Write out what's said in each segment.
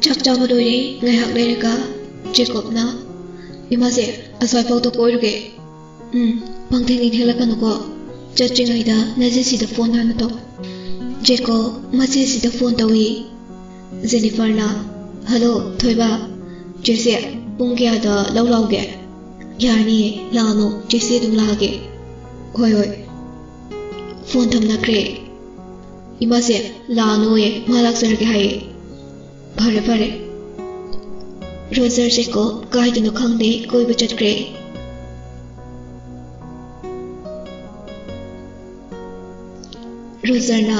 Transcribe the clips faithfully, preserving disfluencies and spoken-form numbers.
ꯆꯥꯛ ꯆꯥꯕ ꯂꯣꯏꯔꯦ꯫ ꯉꯥꯏꯍꯥꯛ ꯂꯩꯔꯒ ꯖꯦꯀꯣꯕꯅ, "ꯏꯃꯥꯁꯦ, ꯑꯁ꯭ꯋꯥꯏꯐꯥꯎꯗ ꯀꯣꯏꯔꯨꯒꯦ꯫ ꯎꯝ, ꯄꯪꯊꯦꯡꯗꯤ ꯊꯦꯡꯂꯛꯀꯅꯨꯀꯣ꯫ ꯆꯠꯇ꯭ꯔꯤꯉꯩꯗ ꯅꯆꯦꯁꯤꯗ ꯐꯣꯟ ꯍꯥꯟꯅ ꯇꯧ꯫" ꯖꯦꯀꯣꯕ ꯃꯆꯦꯁꯤꯗ ꯐꯣꯟ ꯇꯧꯏ꯫ ꯖꯦꯅꯤꯐꯔꯅ, "ꯍꯜꯂꯣ, ꯊꯣꯏꯕ꯫ ꯆꯦꯁꯦ, ꯄꯨꯡ ꯀꯌꯥꯗ ꯂꯧ ꯂꯥꯎꯒꯦ?" "ꯌꯥꯔꯅꯤꯌꯦ, ꯂꯥꯛꯑꯅꯨ, ꯆꯦꯁꯦ ꯑꯗꯨꯝ ꯂꯥꯛꯑꯒꯦ꯫" "ꯍꯣꯏ, ꯍꯣꯏ꯫" ꯐꯣꯟ ꯊꯝꯅꯈ꯭ꯔꯦ꯫ "ꯏꯃꯥꯁꯦ, ꯂꯥꯛꯑꯅꯨꯌꯦ, ꯃꯥ ꯂꯥꯛꯆꯔꯒꯦ ꯍꯥꯏꯌꯦ꯫" "ꯐꯔꯦ, ꯐꯔꯦ꯫" ꯔꯣꯖꯔ ꯖꯦꯀꯣꯕ ꯀꯥꯏꯗꯅꯣ ꯈꯪꯗꯦ ꯀꯣꯏꯕ ꯆꯠꯈ꯭ꯔꯦ꯫ ꯔꯣꯖꯔꯅ,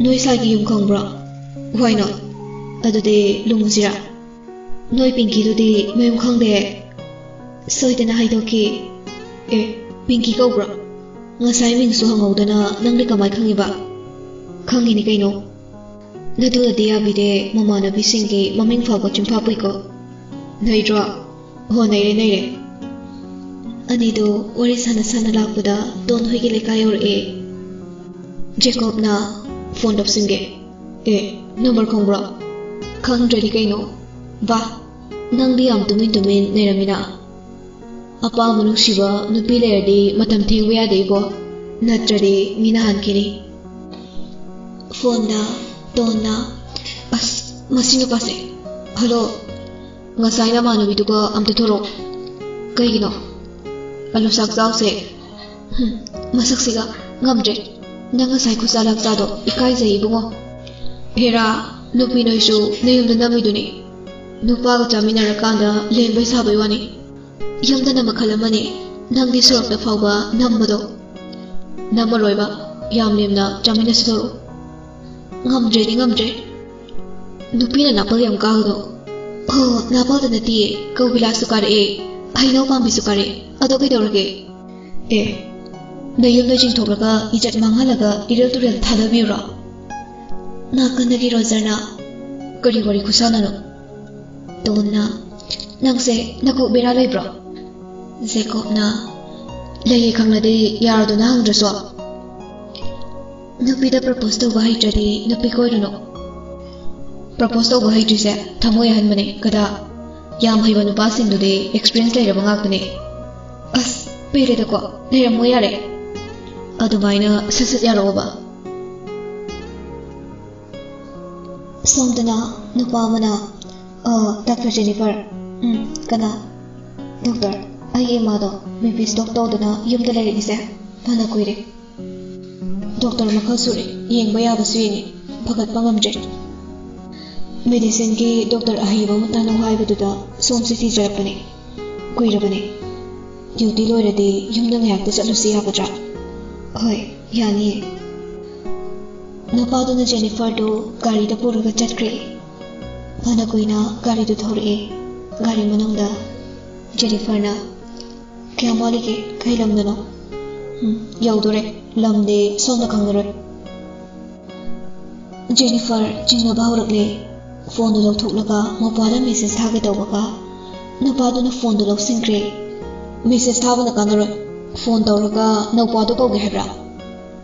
"ꯅꯣꯏ ꯁ꯭ꯋꯥꯏꯒꯤ ꯌꯨꯝ ꯈꯪꯕ꯭ꯔꯣ? Why not? ꯑꯗꯨꯗꯤ ꯂꯨꯡꯉꯨꯁꯤꯔꯥ? ꯅꯣꯏ ꯄꯤꯡꯀꯤꯗꯨꯗꯤ ꯃꯌꯨꯝ ꯈꯪꯗꯦ꯫" ꯁꯣꯏꯗꯅ ꯍꯥꯏꯗꯣꯛꯈꯤ꯫ "ꯑꯦ, ꯄꯤꯡꯀꯤ ꯀꯧꯕ꯭ꯔꯣ? ꯉꯁꯥꯏ ꯃꯤꯡꯁꯨ ꯍꯪꯍꯧꯗꯅ ꯅꯪꯗꯤ ꯀꯃꯥꯏ ꯈꯪꯉꯤꯕ?" "ꯈꯪꯉꯤꯅꯤ ꯀꯩꯅꯣ꯫ ꯅꯗꯨꯅꯗꯤ ꯌꯥꯕꯤꯗꯦ ꯃꯃꯥꯟꯅꯕꯤꯁꯤꯡꯒꯤ ꯃꯃꯤꯡ ꯐꯥꯎꯕ ꯆꯤꯟꯐꯥ ꯄꯨꯏꯀꯣ꯫ ꯅꯩꯗ꯭ꯔꯣ? ꯍꯣ, ꯅꯩꯔꯦ, ꯅꯩꯔꯦ꯫" ꯑꯅꯤꯗꯣ ꯋꯥꯔꯤ ꯁꯥꯟꯅ ꯁꯥꯟꯅ ꯂꯥꯛꯄꯗ ꯇꯣꯟ ꯍꯣꯏꯒꯤ ꯂꯩꯀꯥꯏ ꯌꯧꯔꯛꯑꯦ꯫ ꯖꯦꯀꯣꯕꯅ ꯐꯣꯟ ꯇꯧꯁꯤꯟꯒꯦ꯫ "ꯑꯦ, ꯅꯝꯕꯔ ꯈꯪꯕ꯭ꯔꯣ?" "ꯈꯪꯗ꯭ꯔꯗꯤ ꯀꯩꯅꯣ? ꯕꯥ, ꯅꯪꯗꯤ ꯌꯥꯝ ꯇꯨꯃꯤꯟ ꯇꯨꯃꯤꯟ ꯂꯩꯔꯝꯃꯤꯅ꯫ ꯑꯄꯥꯝꯕ ꯅꯨꯡꯁꯤꯕ ꯅꯨꯄꯤ ꯂꯩꯔꯗꯤ ꯃꯇꯝ ꯊꯦꯡꯕ ꯌꯥꯗꯦ ꯏꯕꯣ, ꯅꯠꯇ꯭ꯔꯗꯤ ꯃꯤꯅ ꯍꯥꯟꯈꯤꯅꯤ꯫" ꯐꯣꯟꯗ ꯇꯣꯟꯅ, "ꯑꯁ, ꯃꯁꯤ ꯅꯨꯄꯥꯁꯦ꯫ ꯍꯜꯂꯣ, ꯉꯁꯥꯏ ꯅꯃꯥꯟꯅꯕꯤꯗꯨꯒ ꯑꯝꯇ ꯊꯣꯔꯛꯑꯣ꯫" "ꯀꯩꯒꯤꯅꯣ?" "ꯑꯂꯨ ꯁꯥꯛ ꯆꯥꯎꯁꯦ꯫" "ꯍꯨꯝ, ꯃꯁꯛꯁꯤꯒ ꯉꯝꯗ꯭ꯔꯦ꯫ ꯅꯪ ꯉꯁꯥꯏ ꯈꯨꯠꯆꯥ ꯂꯥꯛꯆꯥꯗꯣ ꯏꯀꯥꯏꯖꯩ ꯏꯕꯨꯡꯉꯣ꯫" "ꯍꯦꯔꯥ, ꯅꯨꯄꯤ ꯅꯣꯏꯁꯨ ꯅꯌꯨꯝꯗ ꯅꯝꯃꯤꯗꯨꯅꯤ꯫ ꯅꯨꯄꯥꯒ ꯆꯥꯃꯤꯟꯅꯔꯀꯥꯟꯗ ꯂꯦꯝꯕꯩ ꯁꯥꯕꯩ ꯋꯥꯅꯤ꯫ ꯌꯨꯝꯗꯅ ꯃꯈꯜ ꯑꯃꯅꯤ, ꯅꯪꯗꯤ ꯁꯣꯔꯣꯛꯇ ꯐꯥꯎꯕ ꯅꯝꯕꯗꯣ꯫" "ꯅꯝꯃꯔꯣꯏꯕ, ꯌꯥꯝ ꯂꯦꯝꯅ ꯆꯥꯃꯤꯟꯅꯁꯤ ꯊꯣꯔꯛꯑꯣ꯫" "ꯉꯝꯗ꯭ꯔꯦꯗꯤ ꯉꯝꯗ꯭ꯔꯦ꯫ ꯅꯨꯄꯤꯅ ꯅꯥꯄꯜ ꯌꯥꯝ ꯀꯥꯒꯅꯨ꯫" "ꯍꯣ, ꯅꯥꯄꯜꯗ ꯅꯠꯇꯤꯌꯦ, ꯀꯧꯕꯤꯂꯥꯁꯨ ꯀꯥꯔꯛꯑꯦ, ꯍꯩꯅꯧ ꯄꯥꯝꯕꯤꯁꯨ ꯀꯥꯔꯛꯑꯦ꯫ ꯑꯗꯣ ꯀꯩꯗꯧꯔꯒꯦ?" "ꯑꯦ, ꯅꯌꯨꯝꯗ ꯆꯤꯡꯊꯣꯛꯂꯒ ꯏꯖꯠ ꯃꯥꯡꯍꯜꯂꯒ ꯏꯔꯤꯜ ꯇꯨꯔꯦꯜ ꯊꯥꯗꯕꯤꯔꯣ?" ꯅꯥꯀꯟꯗꯒꯤ ꯔꯣꯖꯔꯅ, "ꯀꯔꯤ ꯋꯥꯔꯤ ꯈꯨꯁꯥꯟꯅꯅꯣ?" ꯇꯣꯟꯅ, "ꯅꯪꯁꯦ ꯅꯀꯣꯛ ꯕꯦꯔꯥ ꯂꯩꯕ꯭ꯔꯣ?" ꯖꯦꯀꯣꯕꯅ, "ꯂꯩꯌꯦ ꯈꯪꯂꯗꯤ ꯌꯥꯔꯣꯗꯅ ꯍꯪꯗ꯭ꯔꯁꯨ꯫ ꯅꯨꯄꯤꯗ propose ꯇꯧꯕ ꯍꯩꯇ꯭ꯔꯗꯤ ꯅꯨꯄꯤ ꯀꯣꯏꯔꯨꯅꯨ꯫" ꯄ꯭ꯔꯄꯣꯁ ꯇꯧꯕ ꯍꯩꯇ꯭ꯔꯤꯁꯦ ꯊꯃꯣꯏ ꯑꯍꯟꯕꯅꯦ ꯀꯗꯥ꯫ ꯌꯥꯝ ꯍꯩꯕ ꯅꯨꯄꯥꯁꯤꯡꯗꯨꯗꯤ ꯑꯦꯛꯁꯄꯤꯔꯤꯌꯦꯟꯁ ꯂꯩꯔꯕ ꯉꯥꯛꯇꯅꯦ꯫ ꯑꯁ, ꯄꯦꯜꯂꯦꯗꯀꯣ, ꯂꯩꯔꯝꯃꯣ ꯌꯥꯔꯦ꯫ ꯑꯗꯨꯃꯥꯏꯅ ꯁꯠ ꯁꯠ ꯌꯥꯔꯛꯑꯣꯕ꯫ ꯁꯣꯝꯗꯅ ꯅꯨꯄꯥ ꯑꯃꯅ, "ꯑ, ꯗꯥꯛꯇꯔ ꯖꯦꯅꯤꯐꯔ?" "ꯎꯝ, ꯀꯅꯥ?" "ꯗꯣꯛꯇꯔ, ꯑꯩꯒꯤ ꯏꯃꯥꯗꯣ ꯕꯤ ꯄꯤ ꯁ꯭ꯇꯣꯛ ꯇꯧꯗꯅ ꯌꯨꯝꯗ ꯂꯩꯔꯛꯏꯁꯦ ꯐꯅ ꯀꯨꯏꯔꯦ꯫ ꯗꯣꯛꯇꯔ ꯃꯈꯜ ꯁꯨꯔꯦ, ꯌꯦꯡꯕ ꯌꯥꯕꯁꯨ ꯌꯦꯡꯉꯤ, ꯐꯒꯠꯄ ꯉꯝꯗ꯭ꯔꯦ꯫ ꯃꯦꯗꯤꯁꯤꯟꯒꯤ ꯗꯣꯛꯇꯔ ꯑꯍꯩꯕ ꯑꯃ ꯇꯥꯟꯅꯧ ꯍꯥꯏꯕꯗꯨꯗ ꯁꯣꯝꯁꯦ ꯊꯤꯖꯔꯛꯄꯅꯦ꯫ ꯀꯨꯏꯔꯕꯅꯦ꯫ ꯗ꯭ꯌꯨꯇꯤ ꯂꯣꯏꯔꯗꯤ ꯌꯨꯝꯗ ꯉꯥꯏꯍꯥꯛꯇ ꯆꯠꯂꯨꯁꯤ ꯌꯥꯒꯗ꯭ꯔꯥ?" "ꯍꯣꯏ, ꯌꯥꯅꯤꯌꯦ꯫" ꯅꯨꯄꯥꯗꯨꯅ ꯖꯦꯅꯤꯐꯔꯗꯨ ꯒꯥꯔꯤꯗ ꯄꯨꯔꯒ ꯆꯠꯈ꯭ꯔꯦ꯫ ꯐꯅ ꯀꯨꯏꯅ ꯒꯥꯔꯤꯗꯨ ꯊꯧꯔꯛꯑꯦ꯫ ꯒꯥꯔꯤ ꯃꯅꯨꯡꯗ ꯖꯦꯅꯤꯐꯔꯅ, "ꯀꯌꯥꯝ ꯋꯥꯠꯂꯤꯒꯦ? ꯀꯩ ꯂꯝꯗꯅꯣ?" "ꯎꯝ, ꯌꯧꯗꯣꯔꯦ꯫ ꯂꯝꯗꯤ ꯁꯣꯝꯅ ꯈꯪꯂꯔꯣꯏ꯫" ꯖꯦꯅꯤꯐꯔ ꯆꯤꯡꯅꯕ ꯍꯧꯔꯛꯂꯦ꯫ ꯐꯣꯟꯗꯨ ꯂꯧꯊꯣꯛꯂꯒ ꯃꯄꯥꯗ ꯃꯦꯁꯦꯖ ꯊꯥꯒꯦ ꯇꯧꯕꯒ, ꯅꯨꯄꯥꯗꯨꯅ ꯐꯣꯟꯗꯨ ꯂꯧꯁꯤꯟꯈ꯭ꯔꯦ꯫ "ꯃꯦꯁꯦꯖ ꯊꯥꯕꯅ ꯀꯥꯟꯅꯔꯣꯏ꯫ ꯐꯣꯟ ꯇꯧꯔꯒ ꯅꯧꯄꯥꯗꯨ ꯀꯧꯒꯦ ꯍꯥꯏꯕ꯭ꯔꯥ?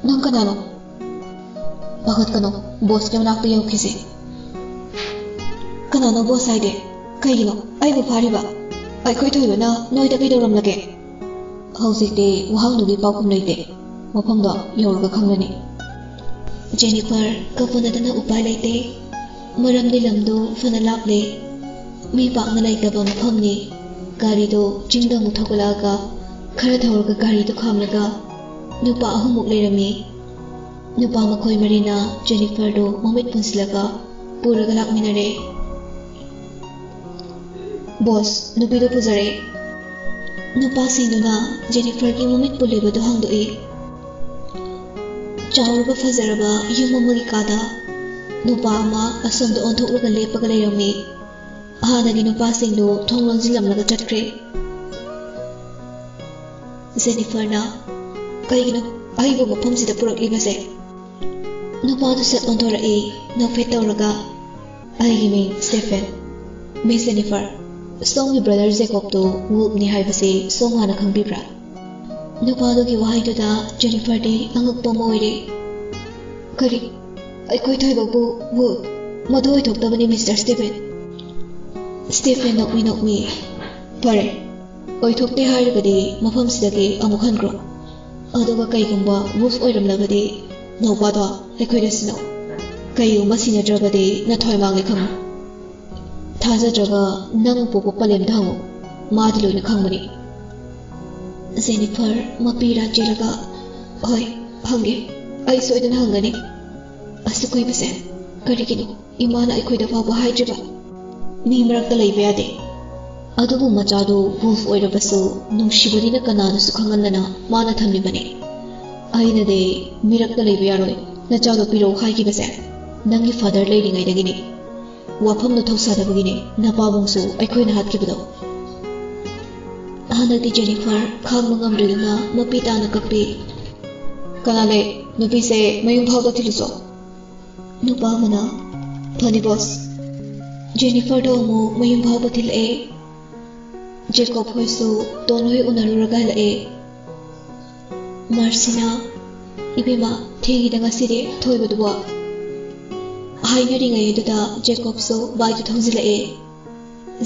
ꯅꯪ ꯀꯅꯥꯅꯣ?" "ꯄꯥꯈꯠꯀꯅꯣ, ꯕꯣꯁꯀꯤ ꯃꯅꯥꯛꯇ ꯌꯧꯈꯤꯁꯦ꯫" "ꯀꯅꯥꯅꯣ ꯕꯣꯁ ꯍꯥꯏꯗꯤ? ꯀꯩꯒꯤꯅꯣ ꯑꯩꯕꯨ ꯐꯥꯔꯤꯕ? ꯑꯩꯈꯣꯏ ꯊꯣꯏꯕꯅ ꯅꯣꯏꯗ ꯀꯩꯗꯧꯔꯝꯂꯒꯦ?" "ꯍꯧꯖꯤꯛꯇꯤ ꯋꯥꯍꯪꯗꯨꯒꯤ ꯄꯥꯎꯈꯨꯝ ꯂꯩꯇꯦ꯫ ꯃꯐꯝꯗꯣ ꯌꯧꯔꯒ ꯈꯪꯂꯅꯤ꯫" ꯖꯦꯅꯤꯐꯔ ꯀꯞꯄ ꯅꯠꯇꯅ ꯎꯄꯥꯏ ꯂꯩꯇꯦ꯫ ꯃꯔꯝꯗꯤ ꯂꯝꯗꯨ ꯐꯅ ꯂꯥꯞꯂꯦ꯫ ꯃꯤ ꯄꯥꯛꯅ ꯂꯩꯇꯕ ꯃꯐꯝꯅꯤ꯫ ꯒꯥꯔꯤꯗꯨ ꯆꯤꯡꯗ ꯑꯃꯨꯛ ꯊꯧꯒꯠꯂꯛꯑꯒ ꯈꯔ ꯊꯧꯔꯒ ꯒꯥꯔꯤꯗꯨ ꯈꯥꯝꯂꯒ ꯅꯨꯄꯥ ꯑꯍꯨꯝꯃꯨꯛ ꯂꯩꯔꯝꯃꯤ꯫ ꯅꯨꯄꯥ ꯃꯈꯣꯏ ꯃꯔꯤꯅ ꯖꯦꯅꯤꯐꯔꯗꯨ ꯃꯃꯤꯠ ꯄꯨꯟꯁꯤꯜꯂꯒ ꯄꯨꯔꯒ ꯂꯥꯛꯃꯤꯟꯅꯔꯦ꯫ "ꯕꯣꯁ, ꯅꯨꯄꯤꯗꯨ ꯄꯨꯖꯔꯛꯑꯦ꯫" ꯅꯨꯄꯥꯁꯤꯡꯗꯨꯅ ꯖꯦꯅꯤꯐꯔꯒꯤ ꯃꯃꯤꯠ ꯄꯨꯜꯂꯤꯕꯗꯨ ꯍꯥꯡꯗꯣꯛꯏ꯫ ꯆꯥꯎꯔꯕ ꯐꯖꯔꯕ ꯌꯨꯝ ꯑꯃꯒꯤ ꯀꯥꯗ ꯅꯨꯄꯥ ꯑꯃ ꯑꯁꯣꯝꯗ ꯑꯣꯟꯊꯣꯛꯂꯒ ꯂꯦꯞꯄꯒ ꯂꯩꯔꯝꯃꯤ꯫ ꯍꯥꯟꯅꯒꯤ ꯅꯨꯄꯥꯁꯤꯡꯗꯨ ꯊꯣꯡ ꯂꯣꯟꯁꯤꯜꯂꯝꯂꯒ ꯆꯠꯈ꯭ꯔꯦ꯫ ꯖꯦꯅꯤꯐꯔꯅ, "ꯀꯩꯒꯤꯅꯣ ꯑꯩꯕꯨ ꯃꯐꯝꯁꯤꯗ ꯄꯨꯔꯛꯂꯤꯕꯁꯦ?" ꯅꯨꯄꯥꯗꯨ ꯁꯠ ꯑꯣꯟꯊꯣꯔꯛꯏ, ꯅꯣꯛꯐꯦꯠ ꯇꯧꯔꯒ꯫ "ꯑꯩꯒꯤ ꯃꯤꯡ ꯁ꯭ꯇꯦꯐꯦꯟ꯫ ꯃꯤꯁ ꯖꯦꯅꯤꯐꯔ, ꯁꯣꯝꯒꯤ ꯕ꯭ꯔꯗꯔ ꯖꯦꯀꯣꯕꯇꯨ ꯋꯨꯜꯐꯅꯤ ꯍꯥꯏꯕꯁꯤ ꯁꯣꯝ ꯍꯥꯟꯅ ꯈꯪꯕꯤꯕ꯭ꯔꯥ?" ꯅꯨꯄꯥꯗꯨꯒꯤ ꯋꯥꯍꯩꯗꯨꯗ ꯖꯦꯅꯤꯐꯔꯗꯤ ꯑꯉꯛꯄ ꯑꯃ ꯑꯣꯏꯔꯦ꯫ "ꯀꯔꯤ? ꯑꯩꯈꯣꯏ ꯊꯣꯏꯕꯕꯨ ꯋꯨꯜꯐ?" ꯃꯗꯨ ꯑꯣꯏꯊꯣꯛꯇꯕꯅꯤ, ꯃꯤꯁꯇꯔ ꯁ꯭ꯇꯤꯐꯦꯟ꯫ ꯁ꯭ꯇꯤꯐꯦꯟ ꯅꯣꯛꯃꯤ ꯅꯣꯛꯃꯤ, "ꯐꯔꯦ, ꯑꯣꯏꯊꯣꯛꯇꯦ ꯍꯥꯏꯔꯒꯗꯤ ꯃꯐꯝꯁꯤꯗꯒꯤ ꯑꯃꯨꯛ ꯍꯟꯈ꯭ꯔꯣ꯫ ꯑꯗꯨꯒ ꯀꯩꯒꯨꯝꯕ ꯋꯨꯜꯐ ꯑꯣꯏꯔꯝꯂꯕꯗꯤ ꯅꯧꯄꯥꯗꯣ ꯑꯩꯈꯣꯏꯗ ꯁꯤꯟꯅꯧ꯫ ꯀꯩꯒꯨꯝꯕ ꯁꯤꯟꯅꯗ꯭ꯔꯕꯗꯤ ꯅꯊ꯭ꯋꯥꯏ ꯃꯥꯡꯂꯦ ꯈꯪꯉꯨ꯫ ꯊꯥꯖꯗ꯭ꯔꯒ ꯅꯪ ꯄꯣꯛꯄ ꯄꯂꯦꯝꯗ ꯍꯪꯉꯨ, ꯃꯥꯗꯤ ꯂꯣꯏꯅ ꯈꯪꯕꯅꯤ꯫" ꯖꯦꯅꯤꯐꯔ ꯃꯄꯤ ꯏꯔꯥ ꯆꯦꯜꯂꯒ, "ꯍꯣꯏ, ꯍꯪꯒꯦ꯫ ꯑꯩ ꯁꯣꯏꯗꯅ ꯍꯪꯒꯅꯤ꯫ ꯑꯁꯨꯛ ꯀꯨꯏꯕꯁꯦ ꯀꯔꯤꯒꯤꯅꯣ ꯏꯃꯥꯅ ꯑꯩꯈꯣꯏꯗ ꯐꯥꯎꯕ ꯍꯥꯏꯗ꯭ꯔꯤꯕ?" "ꯃꯤ ꯃꯔꯛꯇ ꯂꯩꯕ ꯌꯥꯗꯦ꯫ ꯑꯗꯨꯕꯨ ꯃꯆꯥꯗꯨ ꯋꯨꯜꯐ ꯑꯣꯏꯔꯕꯁꯨ ꯅꯨꯡꯁꯤꯕꯅꯤꯅ ꯀꯅꯥꯗꯁꯨ ꯈꯪꯍꯟꯗꯅ ꯃꯥꯅ ꯊꯝꯂꯤꯕꯅꯤ꯫ ꯑꯩꯅꯗꯤ ꯃꯤꯔꯛꯇ ꯂꯩꯕ ꯌꯥꯔꯣꯏ, ꯅꯆꯥꯗꯣ ꯄꯤꯔꯛꯎ ꯍꯥꯏꯈꯤꯕꯁꯦ ꯅꯪꯒꯤ ꯐꯥꯗꯔ ꯂꯩꯔꯤꯉꯩꯗꯒꯤꯅꯤ꯫ ꯋꯥꯐꯝꯗꯣ ꯊꯧꯁꯥꯗꯕꯒꯤꯅꯦ ꯅꯄꯥꯕꯨꯡꯁꯨ ꯑꯩꯈꯣꯏꯅ ꯍꯥꯠꯈꯤꯕꯗꯣ꯫" ꯍꯟꯗꯛꯇꯤ ꯖꯦꯅꯤꯐꯔ ꯈꯥꯡꯕ ꯉꯝꯗ꯭ꯔꯗꯨꯅ ꯃꯄꯤ ꯇꯥꯅ ꯀꯞꯄꯤ꯫ "ꯀꯅꯥ ꯂꯩ? ꯅꯨꯄꯤꯁꯦ ꯃꯌꯨꯝ ꯐꯥꯎꯗ ꯊꯤꯜꯂꯨꯆꯣ꯫" ꯅꯨꯄꯥ ꯑꯃꯅ, "ꯐꯅꯤ ꯕꯣꯁ꯫" ꯖꯦꯅꯤꯐꯔꯗꯣ ꯑꯃꯨꯛ ꯃꯌꯨꯝ ꯐꯥꯎꯕ ꯊꯤꯜꯂꯛꯑꯦ꯫ ꯖꯦꯀꯣꯕ ꯍꯣꯏꯁꯨ ꯇꯣꯟ ꯍꯣꯏ ꯎꯅꯔꯨꯔꯒ ꯍꯜꯂꯛꯑꯦ꯫ ꯃꯥꯔꯁꯤꯅ, "ꯏꯕꯦꯝꯃ, ꯊꯦꯡꯉꯤꯗ ꯉꯁꯤꯗꯤ ꯊꯣꯏꯕꯗꯨꯕꯣ?" ꯍꯥꯏꯅꯔꯤꯉꯩ ꯑꯗꯨꯗ ꯖꯦꯀꯣꯕꯁꯨ ꯕꯥꯏꯛꯇꯨ ꯊꯧꯖꯤꯜꯂꯛꯑꯦ꯫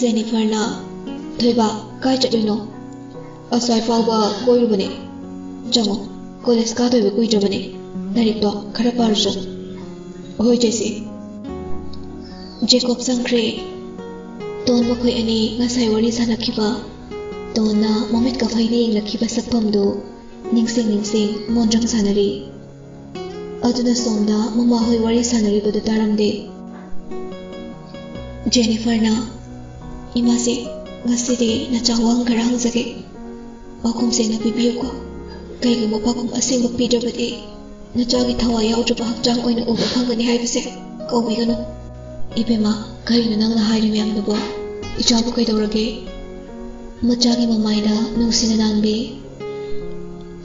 ꯖꯦꯅꯤꯐꯔꯅ, "ꯊꯣꯏꯕ, ꯀꯥꯏ ꯆꯠꯂꯨꯏꯅꯣ?" "ꯑꯁ꯭ꯋꯥꯏ ꯐꯥꯎꯕ ꯀꯣꯏꯔꯨꯕꯅꯦ꯫ ꯆꯪꯉꯣ, ꯀꯣꯂꯦꯖ ꯀꯥꯗꯣꯏꯕ ꯀꯨꯏꯗ꯭ꯔꯕꯅꯦ꯫ ꯂꯥꯏꯔꯤꯛꯇꯣ ꯈꯔ ꯄꯥꯔꯨꯆꯣ꯫" "ꯍꯣꯏ, ꯆꯦꯆꯦ꯫" ꯖꯦꯀꯣꯕ ꯆꯪꯈ꯭ꯔꯦ꯫ ꯇꯣꯟ ꯃꯈꯣꯏ ꯑꯅꯤ ꯉꯁꯥꯏ ꯋꯥꯔꯤ ꯁꯥꯟꯅꯈꯤꯕ, ꯇꯣꯟꯅ ꯃꯃꯤꯠ ꯀꯥꯐꯩꯅ ꯌꯦꯡꯂꯛꯈꯤꯕ ꯁꯛꯐꯝꯗꯨ ꯅꯤꯡꯁꯤꯡ ꯅꯤꯡꯁꯤꯡ ꯃꯣꯟꯗ꯭ꯔꯪ ꯁꯥꯟꯅꯔꯤ꯫ ꯑꯗꯨꯅ ꯁꯣꯝꯗ ꯃꯃꯥꯍꯣꯏ ꯋꯥꯔꯤ ꯁꯥꯟꯅꯔꯤꯕꯗꯨ ꯇꯥꯔꯝꯗꯦ꯫ ꯖꯦꯅꯤꯐꯔꯅ, "ꯏꯃꯥꯁꯦ, ꯉꯁꯤꯗꯤ ꯅꯆꯥ ꯋꯥꯍꯪ ꯈꯔ ꯍꯪꯖꯒꯦ꯫ ꯄꯥꯎꯈꯨꯝ ꯁꯦꯡꯅ ꯄꯤꯕꯤꯌꯨꯀꯣ꯫ ꯀꯩꯒꯨꯝꯕ ꯄꯥꯎꯈꯨꯝ ꯑꯁꯦꯡꯕ ꯄꯤꯗ꯭ꯔꯕꯗꯤ ꯅꯆꯥꯒꯤ ꯊꯋꯥꯏ ꯌꯥꯎꯗ꯭ꯔꯕ ꯍꯛꯆꯥꯡ ꯑꯣꯏꯅ ꯎꯕ ꯐꯪꯒꯅꯤ ꯍꯥꯏꯕꯁꯦ ꯀꯥꯎꯕꯤꯒꯅꯨ꯫" "ꯏꯕꯦꯝꯃ, ꯀꯔꯤꯅꯣ ꯅꯪꯅ ꯍꯥꯏꯔꯤ ꯃꯌꯥꯝꯗꯨꯕꯣ? ꯏꯆꯥꯕꯨ ꯀꯩꯗꯧꯔꯒꯦ?" ꯃꯆꯥꯒꯤ ꯃꯃꯥꯏꯗ ꯅꯨꯡꯁꯤꯅ ꯅꯥꯟꯕꯤ꯫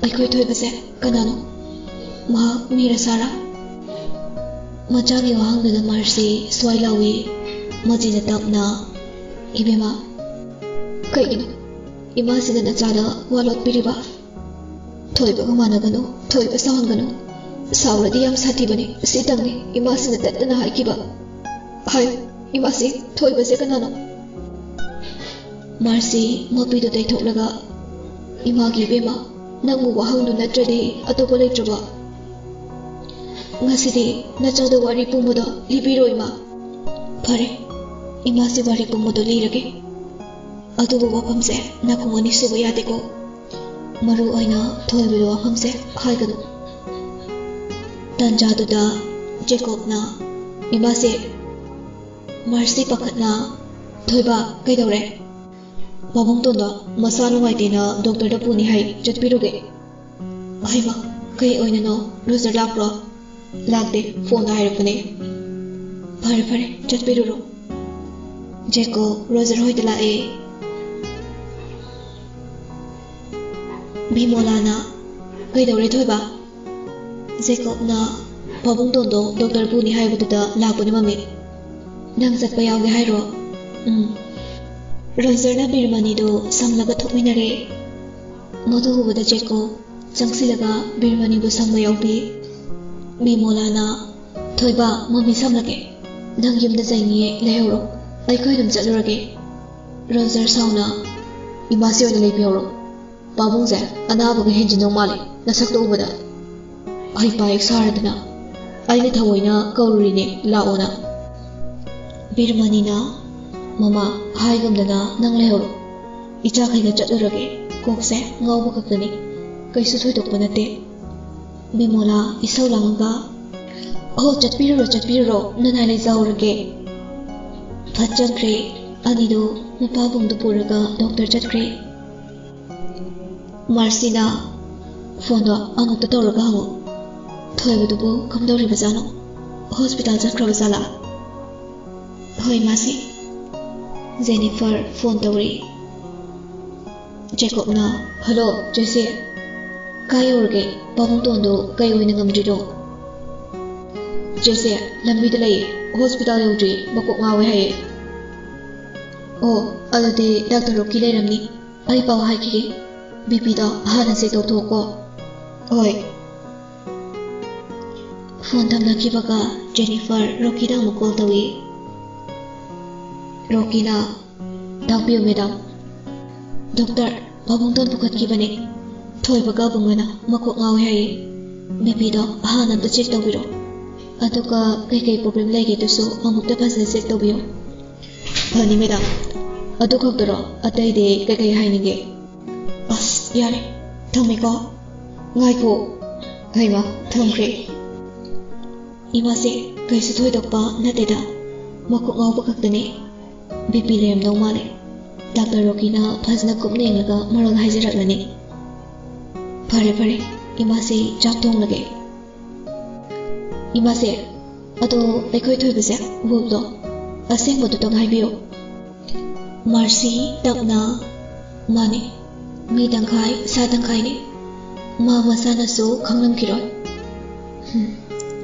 "ꯑꯩꯈꯣꯏ ꯊꯣꯏꯕꯁꯦ ꯀꯅꯥꯅꯣ? ꯃꯍꯥꯛ ꯃꯤꯔ ꯁꯥꯔ?" ꯃꯆꯥꯒꯤ ꯋꯥꯍꯪꯗꯨꯗ ꯃꯥꯔꯁꯤ ꯁ꯭ꯋꯥꯏ ꯂꯥꯎꯏ꯫ ꯃꯆꯤꯟꯗ ꯇꯞꯅ, "ꯏꯕꯦꯝꯃ, ꯀꯩꯒꯤꯅꯣ ꯏꯃꯥꯁꯤꯅ ꯅꯆꯥꯗ ꯋꯥ ꯂꯣꯠꯄꯤꯔꯤꯕ? ꯊꯣꯏꯕꯒ ꯃꯥꯟꯅꯒꯅꯨ, ꯊꯣꯏꯕ ꯁꯥꯎꯍꯟꯒꯅꯨ꯫ ꯁꯥꯎꯔꯗꯤ ꯌꯥꯝ ꯁꯥꯊꯤꯕꯅꯤ꯫ ꯁꯤꯇꯪꯅꯤ ꯏꯃꯥꯁꯤꯅ ꯇꯠꯇꯅ ꯍꯥꯏꯈꯤꯕ꯫" ꯍꯥꯏ, ꯏꯃꯥꯁꯤ, ꯊꯣꯏꯕꯁꯦ ꯀꯅꯥꯅꯣ? ꯃꯥꯔꯁꯤ ꯃꯄꯤꯗꯨ ꯇꯩꯊꯣꯛꯂꯒ, "ꯏꯃꯥꯒꯤ ꯏꯕꯦꯝꯃ, ꯅꯪꯕꯨ ꯋꯥꯍꯪꯗꯨ ꯅꯠꯇ꯭ꯔꯗꯤ ꯑꯇꯣꯞꯄ ꯂꯩꯇ꯭ꯔꯕꯣ? ꯉꯁꯤꯗꯤ ꯅꯆꯥꯗ ꯋꯥꯔꯤ ꯄꯨꯝꯕꯗꯣ ꯂꯤꯕꯤꯔꯣ, ꯏꯃꯥ꯫" "ꯐꯔꯦ, ꯏꯃꯥꯁꯤ ꯋꯥꯔꯤ ꯄꯨꯝꯕꯗꯣ ꯂꯤꯔꯒꯦ꯫ ꯑꯗꯨꯕꯨ ꯋꯥꯐꯝꯁꯦ ꯅꯥꯀꯣꯡ ꯑꯅꯤ ꯁꯨꯕ ꯌꯥꯗꯦꯀꯣ꯫ ꯃꯔꯨ ꯑꯣꯏꯅ ꯊꯣꯏꯕꯗ ꯋꯥꯐꯝꯁꯦ ꯍꯥꯏꯒꯅꯨ꯫" ꯇꯥꯟꯖꯥꯗꯨꯗ ꯖꯦꯀꯣꯕꯅ, "ꯏꯃꯥꯁꯦ꯫" ꯃꯥꯔꯁꯤ ꯄꯥꯈꯠꯅ, "ꯊꯣꯏꯕ, ꯀꯩꯗꯧꯔꯦ?" "ꯄꯥꯕꯨꯡꯇꯣꯟꯗꯣ ꯃꯁꯥ ꯅꯨꯡꯉꯥꯏꯇꯦꯅ ꯗꯣꯛꯇꯔꯗ ꯄꯨꯅꯤ ꯍꯥꯏ, ꯆꯠꯄꯤꯔꯨꯒꯦ꯫" "ꯍꯩꯃꯥ, ꯀꯩ ꯑꯣꯏꯅꯅꯣ? ꯔꯣꯖꯔ ꯂꯥꯛꯄ꯭ꯔꯣ?" "ꯂꯥꯛꯇꯦ, ꯐꯣꯟꯗ ꯍꯥꯏꯔꯛꯄꯅꯦ꯫" "ꯐꯔꯦ ꯐꯔꯦ, ꯆꯠꯄꯤꯔꯨꯔꯣ꯫" ꯖꯦꯀꯣ ꯔꯣꯖꯔ ꯍꯣꯏꯗ ꯂꯥꯛꯑꯦ꯫ ꯕꯤꯃꯣꯂꯥꯅ, "ꯀꯩꯗꯧꯔꯦ ꯊꯣꯏꯕ?" ꯖꯦꯀꯣꯕꯅ, "ꯄꯥꯕꯨꯡꯇꯣꯟꯗꯣ ꯗꯣꯛꯇꯔ ꯄꯨꯅꯤ ꯍꯥꯏꯕꯗꯨꯗ ꯂꯥꯛꯄꯅꯦ ꯃꯃꯤ꯫ ꯅꯪ ꯆꯠꯄ ꯌꯥꯎꯒꯦ ꯍꯥꯏꯔꯣ?" "ꯎꯝ꯫" ꯔꯣꯖꯔꯅ ꯕꯤꯔꯃꯅꯤꯗꯨ ꯁꯝꯂꯒ ꯊꯣꯛꯃꯤꯟꯅꯔꯦ꯫ ꯃꯗꯨ ꯎꯕꯗ ꯖꯦꯀꯣ ꯆꯪꯁꯤꯜꯂꯒ ꯕꯤꯔꯃꯅꯤꯕꯨ ꯁꯝꯕ ꯌꯥꯎꯕꯤ꯫ ꯕꯤꯃꯣꯂꯥꯅ, "ꯊꯣꯏꯕ, ꯃꯃꯤ ꯁꯝꯂꯒꯦ꯫ ꯅꯪ ꯌꯨꯝꯗ ꯆꯩꯅꯤꯌꯦ, ꯂꯩꯍꯧꯔꯣ꯫ ꯑꯩꯈꯣꯏ ꯑꯗꯨꯝ ꯆꯠꯂꯨꯔꯒꯦ꯫" ꯔꯣꯖꯔ ꯁꯥꯎꯅ, "ꯏꯃꯥꯁꯤ ꯑꯣꯏꯅ ꯂꯩꯕꯤꯍꯧꯔꯣ꯫ ꯄꯥꯕꯨꯡꯁꯦ ꯑꯅꯥꯕꯒ ꯍꯦꯟꯖꯤꯟꯗꯧ ꯃꯥꯜꯂꯦ, ꯅꯁꯛꯇꯣ ꯎꯕꯗ꯫ ꯍꯩꯄꯥ ꯍꯦꯛ ꯁꯥꯔꯗꯅ꯫ ꯑꯩꯅ ꯊꯑꯣꯏꯅ ꯀꯧꯔꯨꯔꯤꯅꯦ, ꯂꯥꯛꯑꯣꯅ꯫" ꯕꯤꯔꯃꯅꯤꯅ, "ꯃꯃꯥ, ꯍꯥꯏꯒꯨꯝꯗꯅ ꯅꯪ ꯂꯩꯍꯧꯔꯣ꯫ ꯏꯆꯥꯈꯩꯒ ꯆꯠꯂꯨꯔꯒꯦ꯫ ꯀꯣꯛꯁꯦ ꯉꯥꯎꯕ ꯈꯛꯇꯅꯤ꯫ ꯀꯩꯁꯨ ꯊꯣꯏꯗꯣꯛꯄ ꯅꯠꯇꯦ꯫" ꯕꯤꯃꯣꯂꯥ ꯏꯁꯧ ꯂꯥꯡꯉꯒ, "ꯑꯣ, ꯆꯠꯄꯤꯔꯨꯔꯣ, ꯆꯠꯄꯤꯔꯨꯔꯣ, ꯅꯅꯥꯏ ꯂꯩꯖꯍꯧꯔꯒꯦ꯫" ꯐꯠ ꯆꯪꯈ꯭ꯔꯦ꯫ ꯑꯅꯤꯗꯣ ꯃꯄꯥꯕꯨꯡꯗꯨ ꯄꯨꯔꯒ ꯗꯣꯛꯇꯔ ꯆꯠꯈ꯭ꯔꯦ꯫ ꯃꯥꯔꯁꯤꯅ, "ꯐꯣꯟꯗꯣ ꯑꯃꯨꯛꯇ ꯇꯧꯔꯒ ꯍꯪꯉꯨ꯫ ꯊꯣꯏꯕꯗꯨꯕꯨ ꯀꯝꯗꯧꯔꯤꯕꯖꯥꯠꯅꯣ? ꯍꯣꯁꯄꯤꯇꯥꯜ ꯆꯠꯈ꯭ꯔꯕ ꯖꯥꯠꯂꯥ?" "ꯍꯣꯏ, ꯃꯥꯁꯤ꯫" ꯖꯦꯅꯤꯐꯔ ꯐꯣꯟ ꯇꯧꯔꯤ꯫ ꯖꯦꯀꯣꯕꯅ, "ꯍꯜꯂꯣ, ꯆꯦꯆꯦ꯫ ꯀꯥꯏ ꯌꯧꯔꯒꯦ? ꯄꯥꯕꯨꯡꯇꯣꯟꯗꯣ ꯀꯩ ꯑꯣꯏꯅ ꯉꯝꯗ꯭ꯔꯤꯅꯣ?" "ꯆꯦꯆꯦ, ꯂꯝꯕꯤꯗ ꯂꯩꯌꯦ꯫ ꯍꯣꯁꯄꯤꯇꯥꯜ ꯌꯧꯗ꯭ꯔꯤ, ꯃꯀꯣꯛ ꯉꯥꯎꯋꯦ ꯍꯥꯏꯌꯦ꯫" "ꯑꯣ, ꯑꯗꯨꯗꯤ ꯗꯥꯛꯇꯔ ꯔꯣꯛꯀꯤ ꯂꯩꯔꯝꯅꯤ꯫ ꯑꯩ ꯄꯥꯎ ꯍꯥꯏꯈꯤꯒꯦ꯫ ꯕꯤ ꯄꯤꯗꯣ ꯍꯥꯟꯅ ꯆꯦꯛ ꯇꯧꯊꯣꯛꯀꯣ꯫" "ꯍꯣꯏ꯫" ꯐꯣꯟ ꯊꯝꯅꯈꯤꯕꯒ ꯖꯦꯅꯤꯐꯔ ꯔꯣꯛꯀꯤꯗ ꯑꯃꯨꯛ ꯀꯣꯜ ꯇꯧꯏ꯫ ꯔꯣꯀꯤꯅ, "ꯇꯥꯛꯄꯤꯌꯨ, ꯃꯦꯗꯥꯝ꯫ ꯗꯣꯛꯇꯔ, ꯄꯥꯕꯨꯡꯗꯣꯟ ꯄꯨꯈꯠꯈꯤꯕꯅꯦ꯫ ꯊꯣꯏꯕꯒ ꯕꯨꯡꯉꯣꯅ ꯃꯀꯣꯛ ꯉꯥꯎꯋꯦ ꯍꯥꯏꯌꯦ꯫ ꯕꯤ ꯄꯤꯗꯣ ꯍꯥꯟꯅ ꯑꯝꯇ ꯆꯦꯛ ꯇꯧꯕꯤꯔꯣ꯫ ꯑꯗꯨꯒ ꯀꯩꯀꯩ ꯄ꯭ꯔꯣꯕ꯭ꯂꯦꯝ ꯂꯩꯒꯦꯗꯨꯁꯨ ꯑꯃꯨꯛꯇ ꯐꯖꯅ ꯆꯦꯛ ꯇꯧꯕꯤꯌꯨ꯫" "ꯐꯅꯤ, ꯃꯦꯗꯥꯝ꯫ ꯑꯗꯨ ꯈꯛꯇꯔꯣ? ꯑꯇꯩꯗꯤ ꯀꯩꯀꯩ ꯍꯥꯏꯅꯤꯡꯒꯦ?" "ꯑꯁ, ꯌꯥꯔꯦ꯫ ꯊꯝꯃꯦꯀꯣ꯫" "ꯉꯥꯏꯈꯣ꯫" ꯍꯩꯃꯥ, ꯊꯝꯈ꯭ꯔꯦ꯫ "ꯏꯃꯥꯁꯦ ꯀꯩꯁꯨ ꯊꯣꯏꯗꯣꯛꯄ ꯅꯠꯇꯦꯗ, ꯃꯀꯣꯛ ꯉꯥꯎꯕ ꯈꯛꯇꯅꯦ꯫ ꯕꯤ ꯄꯤ ꯂꯩꯔꯝꯗꯧ ꯃꯥꯜꯂꯦ꯫ ꯗꯥꯛꯇꯔ ꯔꯣꯀꯤꯅ ꯐꯖꯅ ꯀꯨꯞꯅ ꯌꯦꯡꯂꯒ ꯃꯔꯣꯜ ꯍꯥꯏꯖꯔꯛꯂꯅꯤ꯫ ꯐꯔꯦ, ꯐꯔꯦ, ꯏꯃꯥꯁꯦ ꯆꯥꯛ ꯊꯣꯡꯂꯒꯦ꯫" "ꯏꯃꯥꯁꯦ, ꯑꯗꯣ ꯑꯩꯈꯣꯏ ꯊꯣꯏꯕꯁꯦ, ꯋꯨꯜꯐꯇꯣ, ꯑꯁꯦꯡꯕꯗꯨꯇꯪ ꯍꯥꯏꯕꯤꯌꯨ꯫" ꯃꯥꯔꯁꯤ ꯇꯞꯅ, "ꯃꯥꯅꯦ, ꯃꯤ ꯇꯪꯈꯥꯏ ꯁꯥ ꯇꯪꯈꯥꯏꯅꯦ꯫ ꯃꯥ ꯃꯁꯥꯅꯁꯨ ꯈꯪꯂꯝꯈꯤꯔꯣꯏ꯫" "ꯍꯨꯝ,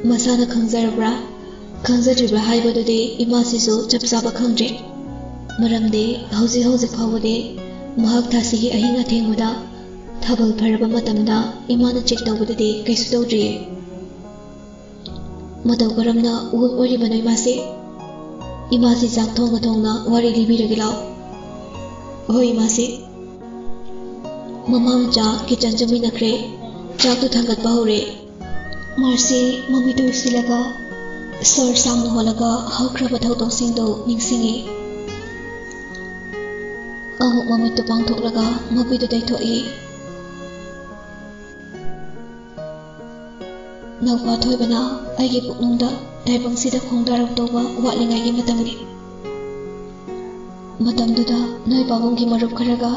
ꯃꯁꯥꯅ ꯈꯪꯖꯔꯕ꯭ꯔꯥ, ꯈꯪꯖꯗ꯭ꯔꯤꯕ꯭ꯔꯥ ꯍꯥꯏꯕꯗꯨꯗꯤ ꯏꯃꯥꯁꯤꯁꯨ ꯆꯞ ꯆꯥꯕ ꯈꯪꯗ꯭ꯔꯤ꯫ ꯃꯔꯝꯗꯤ ꯍꯧꯖꯤꯛ ꯍꯧꯖꯤꯛ ꯐꯥꯎꯕꯗꯤ ꯃꯍꯥꯛ ꯊꯥꯁꯤꯒꯤ ꯑꯍꯤꯡ ꯑꯊꯦꯡꯕꯗ ꯊꯥꯕꯜ ꯐꯔꯕ ꯃꯇꯝꯗ ꯏꯃꯥꯅ ꯆꯦꯛ ꯇꯧꯕꯗꯗꯤ ꯀꯩꯁꯨ ꯇꯧꯗ꯭ꯔꯤꯌꯦ꯫ ꯃꯇꯧ ꯀꯔꯝꯅ ꯋꯨꯜꯐ ꯑꯣꯏꯔꯤꯕꯅꯣ ꯏꯃꯥꯁꯤ? ꯏꯃꯥꯁꯤ ꯆꯥꯛ ꯊꯣꯡꯅ ꯊꯣꯡꯅ ꯋꯥꯔꯤ ꯂꯤꯕꯤꯔꯒꯦ ꯂꯥꯎ꯫" "ꯍꯣꯏ ꯏꯃꯥꯁꯤ꯫" ꯃꯃꯥ ꯃꯆꯥ ꯀꯤꯆꯟ ꯆꯪꯃꯤꯟꯅꯈ꯭ꯔꯦ꯫ ꯆꯥꯛꯇꯨ ꯊꯥꯡꯒꯠꯄ ꯍꯧꯔꯦ꯫ ꯃꯥꯔꯁꯤ ꯃꯃꯤꯠꯇꯨ ꯎꯏꯁꯤꯜꯂꯒ ꯁꯣꯔ ꯁꯥꯡꯅ ꯍꯣꯜꯂꯒ ꯍꯧꯈ꯭ꯔꯕ ꯊꯧꯗꯣꯛꯁꯤꯡꯗꯨ ꯅꯤꯡꯁꯤꯡꯉꯤ꯫ ꯑꯃꯨꯛ ꯃꯃꯤꯠꯇꯨ ꯄꯥꯡꯊꯣꯛꯂꯒ ꯃꯄꯤꯗꯨ ꯇꯩꯊꯣꯛꯏ꯫ "ꯅꯧꯄꯥ ꯊꯣꯏꯕꯅ ꯑꯩꯒꯤ ꯄꯨꯛꯅꯨꯡꯗ ꯇꯥꯏꯕꯪꯁꯤꯗ ꯈꯣꯡꯗꯥꯔꯛꯇꯧꯕ ꯋꯥꯠꯂꯤꯉꯩꯒꯤ ꯃꯇꯝꯅꯤ꯫ ꯃꯇꯝꯗꯨꯗ ꯅꯣꯏ ꯄꯥꯕꯨꯡꯒꯤ ꯃꯔꯨꯞ ꯈꯔꯒ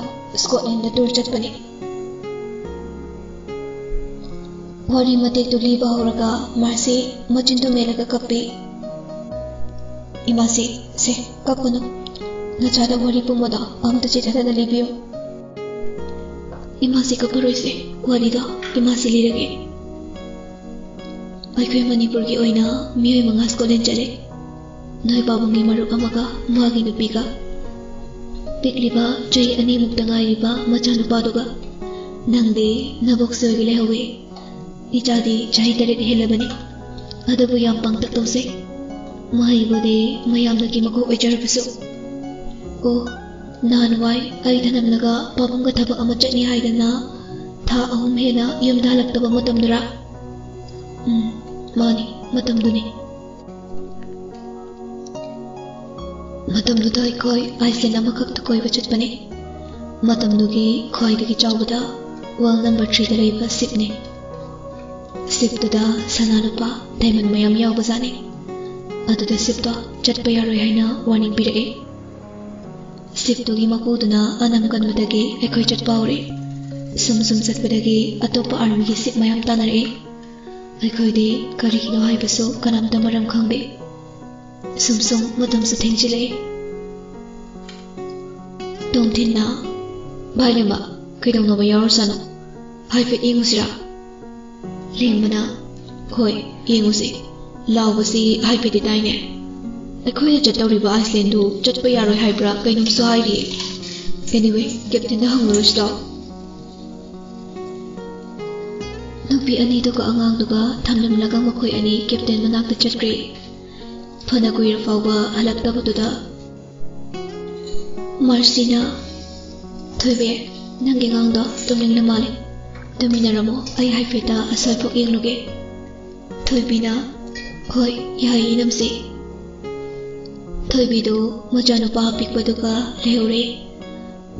ꯁ꯭ꯀꯣꯠꯂꯦꯟꯗ ꯇꯨꯔ ꯆꯠꯄꯅꯤ꯫" ꯋꯥꯔꯤ ꯃꯇꯦꯛꯇꯨ ꯂꯤꯕ ꯍꯧꯔꯒ ꯃꯥꯔꯁꯤ ꯃꯆꯤꯟꯗꯨ ꯃꯦꯜꯂꯒ ꯀꯞꯄꯤ꯫ "ꯏꯃꯥꯁꯤ, ꯁꯦ, ꯀꯞꯀꯅꯨ꯫ ꯅꯆꯥꯗ ꯋꯥꯔꯤ ꯄꯨꯝꯕꯗꯣ ꯑꯃꯨꯛꯇ ꯆꯤꯊꯗꯅ ꯂꯤꯕꯤꯌꯨ꯫" "ꯏꯃꯥꯁꯤ ꯀꯞꯄꯔꯣꯏꯁꯦ, ꯋꯥꯔꯤꯗꯣ ꯏꯃꯥꯁꯤ ꯂꯤꯔꯒꯦ꯫ ꯑꯩꯈꯣꯏ ꯃꯅꯤꯄꯨꯔꯒꯤ ꯑꯣꯏꯅ ꯃꯤꯑꯣꯏ ꯃꯉꯥ ꯁ꯭ꯀꯣꯠꯂꯦꯟ ꯆꯠꯂꯦ꯫ ꯅꯣꯏ ꯄꯥꯕꯨꯡꯒꯤ ꯃꯔꯨꯞ ꯑꯃꯒ ꯃꯥꯒꯤ ꯅꯨꯄꯤꯒ, ꯄꯤꯛꯂꯤꯕ ꯆꯍꯤ ꯑꯅꯤꯃꯨꯛꯇ ꯉꯥꯏꯔꯤꯕ ꯃꯆꯥꯅꯨꯄꯥꯗꯨꯒ꯫ ꯅꯪꯗꯤ ꯅꯕꯣꯛꯁꯦ ꯑꯣꯏꯒ ꯂꯩꯍꯧꯋꯦ꯫ ꯏꯆꯥꯗꯤ ꯆꯍꯤ ꯇꯔꯦꯠ ꯍꯦꯜꯂꯕꯅꯤ꯫ ꯑꯗꯨꯕꯨ ꯌꯥꯝ ꯄꯥꯡꯇꯛ ꯇꯧꯖꯩ꯫ ꯃꯍꯩꯕꯨꯗꯤ ꯃꯌꯥꯝꯅꯒꯤ ꯃꯀꯣꯛ ꯑꯣꯏꯖꯔꯕꯁꯨ, ꯑꯣ, ꯅꯍꯥꯟꯋꯥꯏ ꯑꯩ ꯊꯅꯝꯂꯒ ꯄꯥꯕꯨꯡꯒ ꯊꯕꯛ ꯑꯃ ꯆꯠꯅꯤ ꯍꯥꯏꯗꯅ ꯊꯥ ꯑꯍꯨꯝ ꯍꯦꯟꯅ ꯌꯨꯝꯗ ꯍꯜꯂꯛꯇꯕ ꯃꯇꯝꯗꯨꯔꯥ? ꯎꯝ, ꯃꯥꯅꯤ, ꯃꯇꯝꯗꯨꯅꯤ꯫ ꯃꯇꯝꯗꯨꯗ ꯑꯩꯈꯣꯏ ꯑꯥꯏꯁꯂꯦꯟ ꯑꯃꯈꯛꯇ ꯀꯣꯏꯕ ꯆꯠꯄꯅꯤ꯫ ꯃꯇꯝꯗꯨꯒꯤ ꯈ꯭ꯋꯥꯏꯗꯒꯤ ꯆꯥꯎꯕꯗ ꯋꯥꯔꯜ ꯅꯝꯕꯔ ꯊ꯭ꯔꯤꯗ ꯂꯩꯕ ꯁꯤꯞꯅꯤ꯫ ꯁꯤꯞꯇꯨꯗ ꯁꯅꯥ ꯂꯨꯄꯥ ꯗꯥꯏꯃꯟ ꯃꯌꯥꯝ ꯌꯥꯎꯕꯖꯥꯠꯅꯤ꯫ ꯑꯗꯨꯗ ꯁꯤꯞꯇꯣ ꯆꯠꯄ ꯌꯥꯔꯣꯏ ꯍꯥꯏꯅ ꯋꯥꯔꯅꯤꯡ ꯄꯤꯔꯛꯑꯦ꯫ ꯁꯤꯞꯇꯨꯒꯤ ꯃꯄꯨꯗꯨꯅ ꯑꯅꯝ ꯀꯟꯕꯗꯒꯤ ꯑꯩꯈꯣꯏ ꯆꯠꯄ ꯍꯧꯔꯛꯏ꯫ ꯁꯨꯝ ꯁꯨꯝ ꯆꯠꯄꯗꯒꯤ ꯑꯇꯣꯞꯄ ꯑꯥꯔꯃꯤꯒꯤ ꯁꯤꯞ ꯃꯌꯥꯝ ꯇꯥꯟꯅꯔꯛꯏ꯫ ꯑꯩꯈꯣꯏꯗꯤ ꯀꯔꯤꯒꯤꯅꯣ ꯍꯥꯏꯕꯁꯨ ꯀꯅꯥꯝꯇ ꯃꯔꯝ ꯈꯪꯗꯦ꯫ ꯁꯨꯝ ꯁꯨꯝ ꯃꯇꯝꯁꯨ ꯊꯦꯡꯖꯤꯜꯂꯛꯏ꯫ ꯇꯣꯝꯊꯤꯟꯅ, "ꯚꯥꯏ ꯂꯦꯝꯕ, ꯀꯩꯗꯧꯅꯕ ꯌꯥꯎꯔꯨꯁꯥꯅꯣ? ꯍꯥꯏꯐꯦꯠ ꯌꯦꯡꯉꯨꯁꯤꯔꯥ?" ꯂꯦꯝꯕꯅ, "ꯍꯣꯏ, ꯌꯦꯡꯉꯨꯁꯤ꯫ ꯂꯥꯎꯕꯁꯤ ꯍꯥꯏꯐꯦꯠꯇꯤ ꯇꯥꯏꯅꯦ꯫ ꯑꯩꯈꯣꯏꯅ ꯆꯠꯇꯧꯔꯤꯕ ꯑꯥꯏꯁꯂꯦꯟꯗꯨ ꯆꯠꯄ ꯌꯥꯔꯣꯏ ꯍꯥꯏꯕ꯭ꯔꯥ ꯀꯩꯅꯣꯝꯁꯨ ꯍꯥꯏꯔꯤꯌꯦ꯫ Anyway, ꯀꯦꯞꯇꯦꯟꯗ ꯍꯪꯂꯨꯔꯁꯤ ꯂꯥꯎ꯫" ꯅꯨꯄꯤ ꯑꯅꯤꯗꯨꯒ ꯑꯉꯥꯡꯗꯨꯒ ꯊꯝꯂꯝꯂꯒ ꯃꯈꯣꯏ ꯑꯅꯤ ꯀꯦꯞꯇꯦꯟ ꯃꯅꯥꯛꯇ ꯆꯠꯈ꯭ꯔꯦ꯫ ꯐꯅ ꯀꯨꯏꯔ ꯐꯥꯎꯕ ꯍꯜꯂꯛꯇꯕꯗꯨꯗ ꯃꯥꯔꯁꯤꯅ, "ꯊꯣꯏꯕꯤ, ꯅꯪꯒꯤ ꯑꯉꯥꯡꯗꯣ ꯇꯨꯝꯅꯤꯡꯅ ꯃꯥꯜꯂꯦ꯫ ꯇꯨꯃꯤꯟꯅꯔꯝꯃꯣ, ꯑꯩ ꯍꯥꯏꯐꯦꯠꯇ ꯑꯁ꯭ꯋꯥꯏꯐꯥꯎ ꯌꯦꯡꯂꯨꯒꯦ꯫" ꯊꯣꯏꯕꯤꯅ, "ꯍꯣꯏ, ꯌꯥꯏ, ꯏꯅꯝꯁꯦ꯫" ꯊꯣꯏꯕꯤꯗꯨ ꯃꯆꯥꯅꯨꯄꯥ ꯑꯄꯤꯛꯄꯗꯨꯒ ꯂꯩꯍꯧꯔꯦ꯫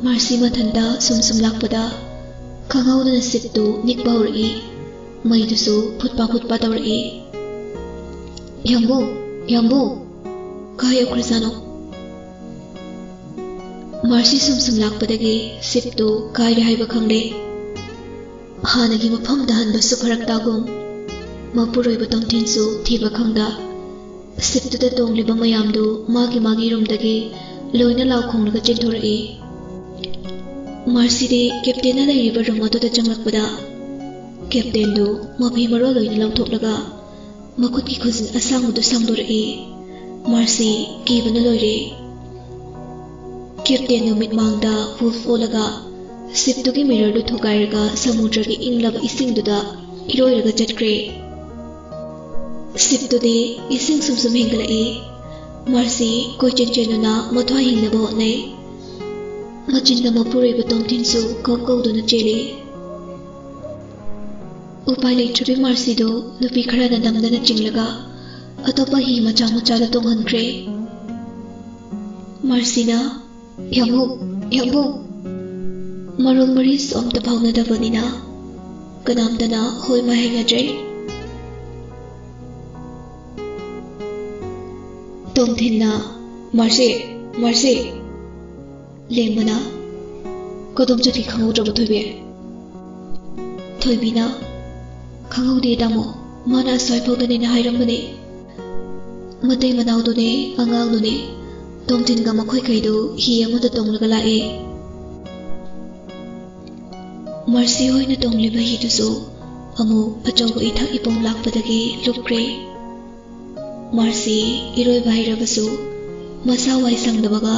ꯃꯥꯔꯁꯤ ꯃꯊꯟꯇ ꯁꯨꯝ ꯁꯨꯝ ꯂꯥꯛꯄꯗ ꯈꯪꯍꯧꯗꯅ ꯁꯤꯞꯇꯨ ꯅꯤꯛꯄ ꯍꯧꯔꯛꯏ꯫ ꯃꯩꯗꯨꯁꯨ ꯐꯨꯠꯄ ꯐꯨꯠꯄ ꯇꯧꯔꯛꯏ꯫ "ꯌꯥꯝꯕꯨ, ꯌꯥꯝꯕꯨ, ꯀꯥꯏ ꯌꯧꯈ꯭ꯔꯖꯥꯠꯅꯣ?" ꯃꯥꯔꯁꯤ ꯁꯨꯝ ꯁꯨꯝ ꯂꯥꯛꯄꯗꯒꯤ ꯁꯤꯞꯇꯨ ꯀꯥꯏꯔꯦ ꯍꯥꯏꯕ ꯈꯪꯂꯦ꯫ ꯍꯥꯟꯅꯒꯤ ꯃꯐꯝꯗ ꯍꯟꯕꯁꯨ ꯐꯔꯛ ꯇꯥꯒꯨꯝ, ꯃꯄꯨꯔꯣꯏꯕ ꯇꯣꯝꯊꯤꯟꯁꯨ ꯊꯤꯕ ꯈꯪꯗ, ꯁꯤꯞꯇꯨꯗ ꯇꯣꯡꯂꯤꯕ ꯃꯌꯥꯝꯗꯨ ꯃꯥꯒꯤ ꯃꯥꯒꯤ ꯔꯨꯝꯗꯒꯤ ꯂꯣꯏꯅ ꯂꯥꯎ ꯈꯣꯡꯂꯒ ꯆꯦꯟꯊꯣꯔꯛꯏ꯫ ꯃꯥꯔꯁꯤꯗꯤ ꯀꯦꯞꯇꯦꯟꯅ ꯂꯩꯔꯤꯕ ꯔꯨꯝ ꯑꯗꯨꯗ ꯆꯪꯂꯛꯄꯗ, ꯀꯦꯞꯇꯦꯟꯗꯨ ꯃꯐꯤ ꯃꯔꯣꯜ ꯂꯣꯏꯅ ꯂꯧꯊꯣꯛꯂꯒ ꯃꯈꯨꯠꯀꯤ ꯈꯨꯖꯤꯟ ꯑꯁꯥꯡꯕꯗꯨ ꯁꯥꯡꯗꯣꯔꯛꯏ꯫ ꯃꯥꯔꯁꯤ ꯀꯤꯕꯅ ꯂꯣꯏꯔꯦ꯫ ꯀꯦꯞꯇꯦꯟꯗꯨ ꯃꯤꯠꯃꯥꯡꯗ ꯍꯨꯐ ꯑꯣꯜꯂꯒ ꯁꯤꯞꯇꯨꯒꯤ ꯃꯤꯔꯔꯗꯨ ꯊꯨꯒꯥꯏꯔꯒ ꯁꯃꯨꯗ꯭ꯔꯒꯤ ꯏꯪꯂꯕ ꯏꯁꯤꯡꯗꯨꯗ ꯏꯔꯣꯏꯔꯒ ꯆꯠꯈ꯭ꯔꯦ꯫ ꯁꯤꯞꯇꯨꯗꯤ ꯏꯁꯤꯡ ꯁꯨꯝ ꯁꯨꯝ ꯍꯦꯟꯒꯠꯂꯛꯏ꯫ ꯃꯥꯔꯁꯤ ꯀꯣꯏꯆꯦꯟ ꯆꯦꯟꯗꯨꯅ ꯃꯊ꯭ꯋꯥꯏ ꯍꯤꯡꯅꯕ ꯍꯣꯠꯅꯩ꯫ ꯃꯆꯤꯟꯗ ꯃꯄꯨꯔꯣꯏꯕ ꯇꯣꯝꯊꯤꯟꯁꯨ ꯀꯧ ꯀꯧꯗꯨꯅ ꯆꯦꯜꯂꯤ꯫ ꯎꯄꯥꯏ ꯂꯩꯇ꯭ꯔꯕꯤ ꯃꯥꯔꯁꯤꯗꯨ ꯅꯨꯄꯤ ꯈꯔꯅ ꯅꯝꯗꯅ ꯆꯤꯡꯂꯒ ꯑꯇꯣꯞꯄ ꯍꯤ ꯃꯆꯥ ꯃꯆꯥꯗ ꯇꯣꯡꯍꯟꯈ꯭ꯔꯦ꯫ ꯃꯥꯔꯁꯤꯅ, "ꯌꯥꯝꯕꯨꯡ, ꯌꯥꯝꯕꯨꯡ!" ꯃꯔꯣꯜ ꯃꯔꯤꯁꯨ ꯑꯝꯇ ꯐꯥꯎꯅꯗꯕꯅꯤꯅ ꯀꯅꯥꯝꯇꯅ ꯍꯣꯏ ꯃꯥꯏ ꯍꯥꯏꯅꯗ꯭ꯔꯦ꯫ ꯇꯣꯝꯊꯤꯟꯅ, "ꯃꯥꯔꯁꯤ, ꯃꯥꯔꯁꯤ!" ꯂꯦꯝꯕꯅ, "ꯀꯗꯣꯝ ꯆꯠꯈꯤ ꯈꯪꯍꯧꯗ꯭ꯔꯕ, ꯊꯣꯏꯕꯤ?" ꯊꯣꯏꯕꯤꯅ, "ꯈꯪꯍꯧꯗꯦ ꯇꯥꯃꯣ, ꯃꯥꯅ ꯑꯁ꯭ꯋꯥꯏ ꯐꯥꯎꯗꯅꯦꯅ ꯍꯥꯏꯔꯝꯕꯅꯦ꯫ ꯃꯇꯩ ꯃꯅꯥꯎꯗꯨꯅꯦ, ꯑꯉꯥꯡꯗꯨꯅꯦ, ꯇꯣꯝꯊꯤꯟꯒ ꯃꯈꯣꯏꯈꯩꯗꯨ ꯍꯤ ꯑꯃꯗ ꯇꯣꯡꯂꯒ ꯂꯥꯛꯑꯦ꯫ ꯃꯥꯔꯁꯤ ꯍꯣꯏꯅ ꯇꯣꯡꯂꯤꯕ ꯍꯤꯗꯨꯁꯨ ꯑꯃꯨꯛ ꯑꯆꯧꯕ ꯏꯊꯛ ꯏꯄꯣꯝ ꯂꯥꯛꯄꯗꯒꯤ ꯂꯨꯞꯈ꯭ꯔꯦ꯫ ꯃꯥꯔꯁꯤ ꯏꯔꯣꯏꯕ ꯍꯩꯔꯕꯁꯨ ꯃꯁꯥ ꯋꯥꯏ ꯁꯪꯗꯕꯒ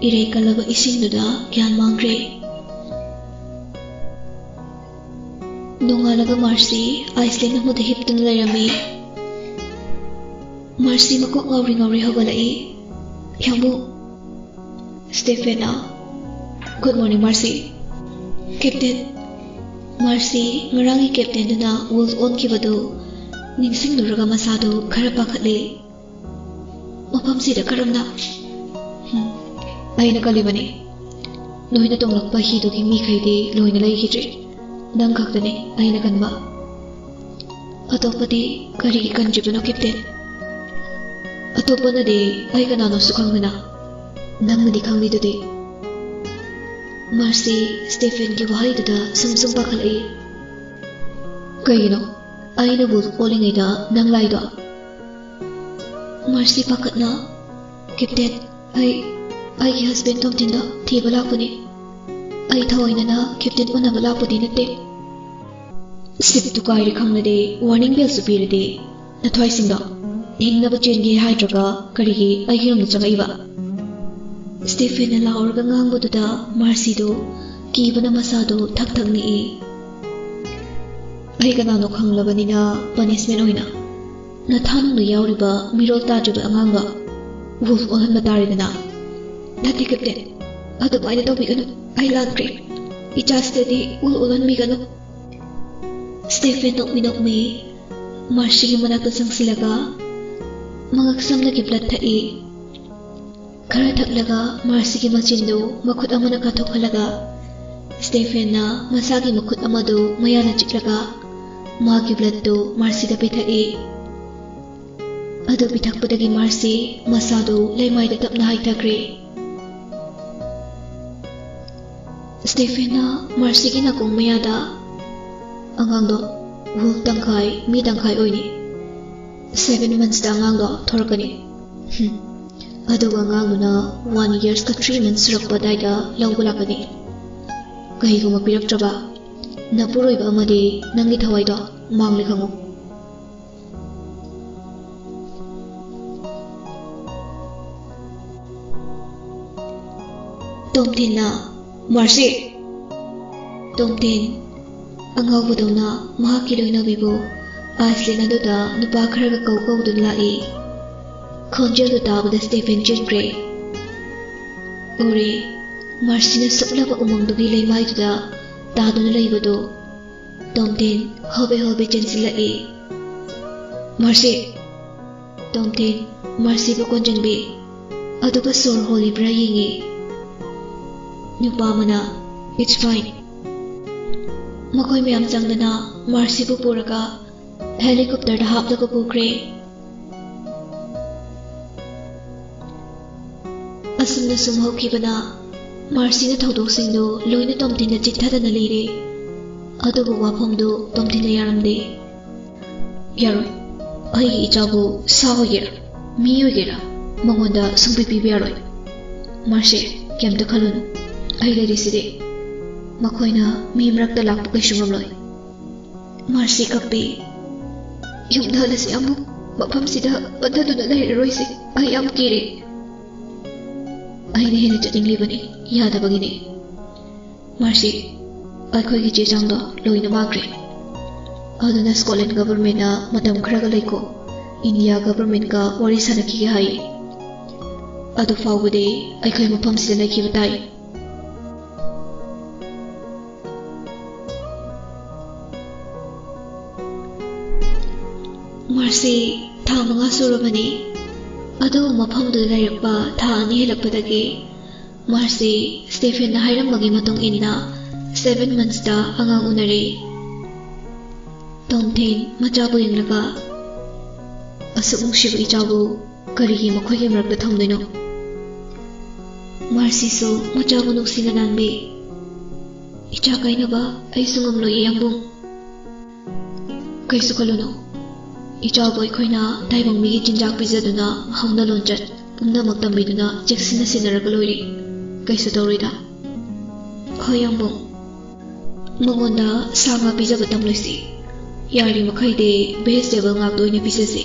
ꯏꯔꯩ ꯀꯜꯂꯕ ꯏꯁꯤꯡꯗꯨꯗ ꯒ꯭ꯌꯥꯟ ꯃꯥꯡꯈ꯭ꯔꯦ꯫ ꯅꯣꯡꯉꯥꯜꯂꯒ ꯃꯥꯔꯁꯤ ꯑꯥꯏꯁꯂꯦꯟ ꯑꯃꯗ ꯍꯤꯞꯇꯨꯅ ꯂꯩꯔꯝꯃꯤ꯫ ꯃꯥꯔꯁꯤ ꯃꯀꯣꯛ ꯉꯥꯎꯔꯤ ꯉꯥꯎꯔꯤ ꯍꯧꯒꯠꯂꯛꯏ꯫ "ꯌꯥꯝꯕꯨꯡ!" ꯁ꯭ꯇꯦꯐꯦꯟꯅ, "Good morning, ꯃꯥꯔꯁꯤ!" "ꯀꯦꯞꯇꯦꯟ!" ꯃꯥꯔꯁꯤ ꯉꯔꯥꯡꯒꯤ ꯀꯦꯞꯇꯦꯟꯗꯨꯅ ꯋꯨꯜꯐ ꯑꯣꯟꯈꯤꯕꯗꯨ ꯅꯤꯡꯁꯤꯡꯂꯨꯔꯒ ꯃꯁꯥꯗꯨ ꯈꯔ ꯄꯥꯈꯠꯂꯦ꯫ "ꯃꯐꯝꯁꯤꯗ ꯀꯔꯝꯅ?" "ꯍꯝ, ꯑꯩꯅ ꯀꯜꯂꯤꯕꯅꯤ꯫ ꯅꯣꯏꯅ ꯇꯣꯡꯂꯛꯄ ꯍꯤꯗꯨꯒꯤ ꯃꯤꯈꯩꯗꯤ ꯂꯣꯏꯅ ꯂꯩꯈꯤꯗ꯭ꯔꯦ꯫ ꯅꯪ ꯈꯛꯇꯅꯤ ꯑꯩꯅ ꯀꯟꯕ꯫ ꯑꯇꯣꯞꯄꯗꯤ ꯀꯔꯤꯒꯤ ꯀꯟꯗ꯭ꯔꯤꯕꯅꯣ, ꯀꯦꯞꯇꯦꯟ?" "ꯑꯇꯣꯞꯄꯅꯗꯤ ꯑꯩ ꯀꯅꯥꯅꯣꯁꯨ ꯈꯪꯗꯅ ꯅꯪꯅꯗꯤ ꯈꯪꯂꯤꯗꯨꯗꯤ?" ꯃꯥꯔꯁꯤ ꯁ꯭ꯇꯦꯐꯦꯟꯒꯤ ꯋꯥꯍꯩꯗꯨꯗ ꯁꯨꯝ ꯁꯨꯝ ꯄꯥꯈꯠꯂꯛꯏ꯫ "ꯀꯩꯒꯤꯅꯣ ꯑꯩꯅ ꯋꯨꯜꯐ ꯑꯣꯜꯂꯤꯉꯩꯗ ꯅꯪ ꯂꯥꯛꯏꯗꯣ?" ꯃꯥꯔꯁꯤ ꯄꯥꯈꯠꯅ, "ꯀꯦꯞꯇꯦꯟ, ꯑꯩ, ꯑꯩꯒꯤ ꯍꯁꯕꯦꯟ ꯇꯣꯝꯊꯤꯟꯗꯣ ꯊꯤꯕ ꯂꯥꯛꯄꯅꯤ꯫ ꯑꯩ ꯊꯑꯣꯏꯅꯅ ꯀꯦꯞꯇꯦꯟ ꯎꯅꯕ ꯂꯥꯛꯄꯗꯤ ꯅꯠꯇꯦ꯫" "ꯁꯤꯞꯇꯨ ꯀꯥꯏꯔꯦ ꯈꯪꯂꯗꯤ, ꯋꯥꯔꯅꯤꯡ ꯕꯦꯜꯁꯨ ꯄꯤꯔꯗꯤ, ꯅꯊ꯭ꯋꯥꯏꯁꯤꯡꯗꯣ ꯍꯤꯡꯅꯕ ꯆꯦꯟꯒꯦ ꯍꯥꯏꯗ꯭ꯔꯒ ꯀꯔꯤꯒꯤ ꯑꯩꯒꯤ ꯔꯨꯝꯗ ꯆꯪꯉꯛꯏꯕ?" ꯁ꯭ꯇꯦꯐꯦꯟꯅ ꯂꯥꯎꯔꯒ ꯉꯥꯡꯕꯗꯨꯗ ꯃꯥꯔꯁꯤꯗꯨ ꯀꯤꯕꯅ ꯃꯁꯥꯗꯨ ꯊꯛ ꯊꯛ ꯅꯤꯛꯏ꯫ "ꯑꯩ ꯀꯅꯥꯅꯣ ꯈꯪꯂꯕꯅꯤꯅ ꯄꯅꯤꯁꯃꯦꯟ ꯑꯣꯏꯅ ꯅꯊꯥꯅꯨꯡꯗ ꯌꯥꯎꯔꯤꯕ ꯃꯤꯔꯣꯜ ꯇꯥꯗ꯭ꯔꯤꯕ ꯑꯉꯥꯡꯗꯣ ꯋꯨꯜꯐ ꯑꯣꯜꯍꯟꯕ ꯇꯥꯔꯦꯗꯅ꯫ ꯅꯠꯇꯦ, ꯀꯦꯞꯇꯦꯟ, ꯑꯗꯨꯃꯥꯏꯅ ꯇꯧꯕꯤꯒꯅꯨ꯫ ꯑꯩ ꯂꯥꯟꯈ꯭ꯔꯦ꯫ ꯏꯆꯥꯁꯤꯗꯗꯤ ꯋꯨꯜꯐ ꯑꯣꯜꯍꯟꯕꯤꯒꯅꯨ꯫ ꯁ꯭ꯇꯦꯐꯦꯟ ꯅꯣꯛꯃꯤ ꯅꯣꯛꯃꯤ ꯃꯥꯔꯁꯤꯒꯤ ꯃꯅꯥꯛꯇ ꯆꯪꯁꯤꯜꯂꯒ ꯃꯉꯛ ꯁꯝꯅꯒꯤ ꯕ꯭ꯂꯗ ꯊꯛꯏ꯫ ꯈꯔ ꯊꯛꯂꯒ ꯃꯥꯔꯁꯤꯒꯤ ꯃꯆꯤꯟꯗꯨ ꯃꯈꯨꯠ ꯑꯃꯅ ꯀꯥꯊꯣꯛꯍꯜꯂꯒ ꯁ꯭ꯇꯦꯐꯦꯟꯅ ꯃꯁꯥꯒꯤ ꯃꯈꯨꯠ ꯑꯃꯗꯨ ꯃꯌꯥꯅ ꯆꯤꯛꯂꯒ ꯃꯥꯒꯤ ꯕ꯭ꯂꯗꯇꯨ ꯃꯥꯔꯁꯤꯗ ꯄꯤꯊꯛꯏ꯫ ꯑꯗꯨ ꯄꯤꯊꯛꯄꯗꯒꯤ ꯃꯥꯔꯁꯤ ꯃꯁꯥꯗꯨ ꯂꯩꯃꯥꯏꯗ ꯇꯞꯅ ꯍꯥꯏꯊꯈ꯭ꯔꯦ꯫ ꯁ꯭ꯇꯦꯐꯦꯟꯅ ꯃꯥꯔꯁꯤꯒꯤ ꯅꯥꯀꯣꯡ ꯃꯌꯥꯗ, "ꯑꯉꯥꯡꯗꯣ ꯋꯨꯜꯐ ꯇꯪꯈꯥꯏ ꯃꯤ ꯇꯪꯈꯥꯏ ꯑꯣꯏꯅꯤ꯫ Seven monthsꯇ ꯑꯉꯥꯡꯗꯣ ꯊꯣꯔꯛꯀꯅꯤ꯫ ꯍꯨꯝ꯫ ꯑꯗꯨꯒ ꯑꯉꯥꯡꯗꯨꯅ one yearsꯀ three months ꯁꯨꯔꯛꯄ ꯑꯗꯥꯏꯗ ꯂꯧꯕ ꯂꯥꯛꯀꯅꯤ꯫ ꯀꯩꯒꯨꯝꯕ ꯄꯤꯔꯛꯇ꯭ꯔꯕ, ꯅꯄꯨꯔꯣꯏꯕ ꯑꯃꯗꯤ ꯅꯪꯒꯤ ꯊꯋꯥꯏꯗꯣ ꯃꯥꯡꯂꯦ ꯈꯪꯉꯨ꯫" ꯇꯣꯝꯊꯤꯟꯅ, "ꯃꯥꯔꯁꯤ!" ꯇꯣꯝꯊꯤꯟ ꯑꯉꯥꯎꯕꯗꯧꯅ ꯃꯍꯥꯛꯀꯤ ꯂꯣꯏꯅꯕꯤꯕꯨ ꯑꯥꯏꯁꯂꯦꯟ ꯑꯗꯨꯗ ꯅꯨꯄꯥ ꯈꯔꯒ ꯀꯧ ꯀꯧꯗꯨꯅ ꯂꯥꯛꯏ꯫ ꯈꯣꯟꯖꯦꯜꯗꯨ ꯇꯥꯕꯗ ꯁ꯭ꯇꯦꯐꯦꯟ ꯆꯦꯟꯈ꯭ꯔꯦ꯫ ꯎꯔꯦ, ꯃꯥꯔꯁꯤꯅ ꯁꯨꯞꯂꯕ ꯎꯃꯪꯗꯨꯒꯤ ꯂꯩꯃꯥꯏꯗꯨꯗ ꯇꯥꯗꯨꯅ ꯂꯩꯕꯗꯨ꯫ ꯇꯣꯝꯊꯤꯟ ꯍꯣꯕꯦ ꯍꯣꯕꯦ ꯆꯦꯟꯁꯤꯜꯂꯛꯏ꯫ "ꯃꯥꯔꯁꯤ!" ꯇꯣꯝꯊꯤꯟ ꯃꯥꯔꯁꯤꯕꯨ ꯀꯣꯟꯖꯟꯕꯤ, ꯑꯗꯨꯒ ꯁꯣꯔ ꯍꯣꯜꯂꯤꯕ꯭ꯔꯥ ꯌꯦꯡꯉꯤ꯫ ꯅꯨꯄꯥ ꯑꯃꯅ, "It's fine꯫" ꯃꯈꯣꯏ ꯃꯌꯥꯝ ꯆꯪꯗꯅ ꯃꯥꯔꯁꯤꯕꯨ ꯄꯨꯔꯒ ꯍꯦꯂꯤꯀꯣꯞꯇꯔꯗ ꯍꯥꯞꯂꯒ ꯄꯨꯈ꯭ꯔꯦ꯫ ꯑꯁꯨꯝꯅ ꯁꯨꯝ ꯍꯧꯈꯤꯕꯅ ꯃꯥꯔꯁꯤꯅ ꯊꯧꯗꯣꯛꯁꯤꯡꯗꯨ ꯂꯣꯏꯅ ꯇꯣꯝꯊꯤꯟꯅ ꯆꯤꯠꯊꯗꯅ ꯂꯤꯔꯦ꯫ ꯑꯗꯨꯕꯨ ꯋꯥꯐꯝꯗꯨ ꯇꯣꯝꯊꯤꯟꯅ ꯌꯥꯔꯝꯗꯦ꯫ "ꯌꯥꯔꯣꯏ꯫ ꯑꯩꯒꯤ ꯏꯆꯥꯕꯨ ꯁꯥ ꯑꯣꯏꯒꯦꯔꯥ, ꯃꯤ ꯑꯣꯏꯒꯦꯔꯥ, ꯃꯉꯣꯟꯗ ꯁꯨꯡꯄꯤ ꯄꯤꯕ ꯌꯥꯔꯣꯏ꯫ ꯃꯥꯔꯁꯤ, ꯀꯩꯝꯇ ꯈꯜꯂꯨꯅꯨ꯫ ꯑꯩ ꯂꯩꯔꯤꯁꯤꯗꯤ꯫ ꯃꯈꯣꯏꯅ ꯃꯤ ꯃꯔꯛꯇ ꯂꯥꯛꯄ ꯀꯩꯁꯨ ꯉꯝꯂꯣꯏ꯫" ꯃꯥꯔꯁꯤ ꯀꯞꯄꯤ꯫ "ꯌꯨꯝꯗ ꯍꯜꯂꯁꯤ ꯑꯃꯨꯛ꯫ ꯃꯐꯝꯁꯤꯗ ꯄꯠꯊꯗꯨꯅ ꯂꯩꯔꯔꯣꯏꯁꯤ꯫ ꯑꯩ ꯌꯥꯝ ꯀꯤꯔꯦ꯫" "ꯑꯩꯅ ꯍꯦꯟꯅ ꯆꯠꯅꯤꯡꯂꯤꯕꯅꯤ, ꯌꯥꯗꯕꯒꯤꯅꯤ꯫" "ꯃꯥꯔꯁꯤ, ꯑꯩꯈꯣꯏꯒꯤ ꯆꯦ ꯆꯥꯡꯗꯣ ꯂꯣꯏꯅ ꯃꯥꯡꯈ꯭ꯔꯦ꯫ ꯑꯗꯨꯅ ꯁ꯭ꯀꯣꯠꯂꯦꯟ ꯒꯚꯔꯟꯃꯦꯟꯅ ꯃꯇꯝ ꯈꯔꯒ ꯂꯩꯀꯣ, ꯏꯟꯗꯤꯌꯥ ꯒꯚꯔꯟꯃꯦꯟꯒ ꯋꯥꯔꯤ ꯁꯥꯟꯅꯈꯤꯒꯦ ꯍꯥꯏꯌꯦ꯫ ꯑꯗꯨ ꯐꯥꯎꯕꯗꯤ ꯑꯩꯈꯣꯏ ꯃꯐꯝꯁꯤꯗ ꯂꯩꯈꯤꯕ ꯇꯥꯏ꯫ ꯃꯥꯔꯁꯤ ꯊꯥ ꯃꯉꯥ ꯁꯨꯔꯕꯅꯤ꯫ ꯑꯗꯨ ꯃꯐꯝꯗꯨꯗ ꯂꯩꯔꯛꯄ ꯊꯥ ꯑꯅꯤ ꯍꯦꯜꯂꯛꯄꯗꯒꯤ ꯃꯥꯔꯁꯤ ꯁ꯭ꯇꯦꯐꯦꯟꯅ ꯍꯥꯏꯔꯝꯕꯒꯤ ꯃꯇꯨꯡ ꯏꯟꯅ seven monthsꯇ ꯑꯉꯥꯡ ꯎꯅꯔꯦ꯫ ꯇꯣꯝꯊꯤꯟ ꯃꯆꯥꯕꯨ ꯌꯦꯡꯂꯒ, "ꯑꯁꯨꯛ ꯅꯨꯡꯁꯤꯕ ꯏꯆꯥꯕꯨ ꯀꯔꯤꯒꯤ ꯃꯈꯣꯏꯒꯤ ꯃꯔꯛꯇ ꯊꯝꯗꯣꯏꯅꯣ?" ꯃꯥꯔꯁꯤꯁꯨ ꯃꯆꯥꯕꯨ ꯅꯨꯡꯁꯤꯅ ꯅꯥꯟꯕꯤ꯫ "ꯏꯆꯥ ꯀꯥꯏꯅꯕ ꯑꯩꯁꯨ ꯉꯝꯂꯣꯏꯌꯦ, ꯌꯥꯝꯕꯨꯡ꯫ ꯀꯩꯁꯨ ꯈꯜꯂꯨꯅꯨ꯫ ꯏꯆꯥꯕꯨ ꯑꯩꯈꯣꯏꯅ ꯇꯥꯏꯕꯪ ꯃꯤꯒꯤ ꯆꯤꯟꯖꯥꯛ ꯄꯤꯖꯗꯨꯅ, ꯍꯧꯅ ꯂꯣꯟꯆꯠ ꯄꯨꯝꯅꯃꯛ ꯇꯝꯕꯤꯗꯨꯅ ꯆꯦꯛꯁꯤꯟꯅ ꯁꯦꯟꯅꯔꯒ ꯂꯣꯏꯔꯦ꯫ ꯀꯩꯁꯨ ꯇꯧꯔꯣꯏꯗ꯫ ꯍꯣꯏ, ꯌꯥꯝꯕꯨꯡ꯫ ꯃꯉꯣꯟꯗ ꯁꯥ ꯉꯥ ꯄꯤꯖꯕ ꯇꯝꯂꯣꯏꯁꯤ꯫ ꯌꯥꯔꯤꯃꯈꯩꯗꯤ vegetable ꯉꯥꯛꯇ ꯑꯣꯏꯅ ꯄꯤꯖꯁꯤ꯫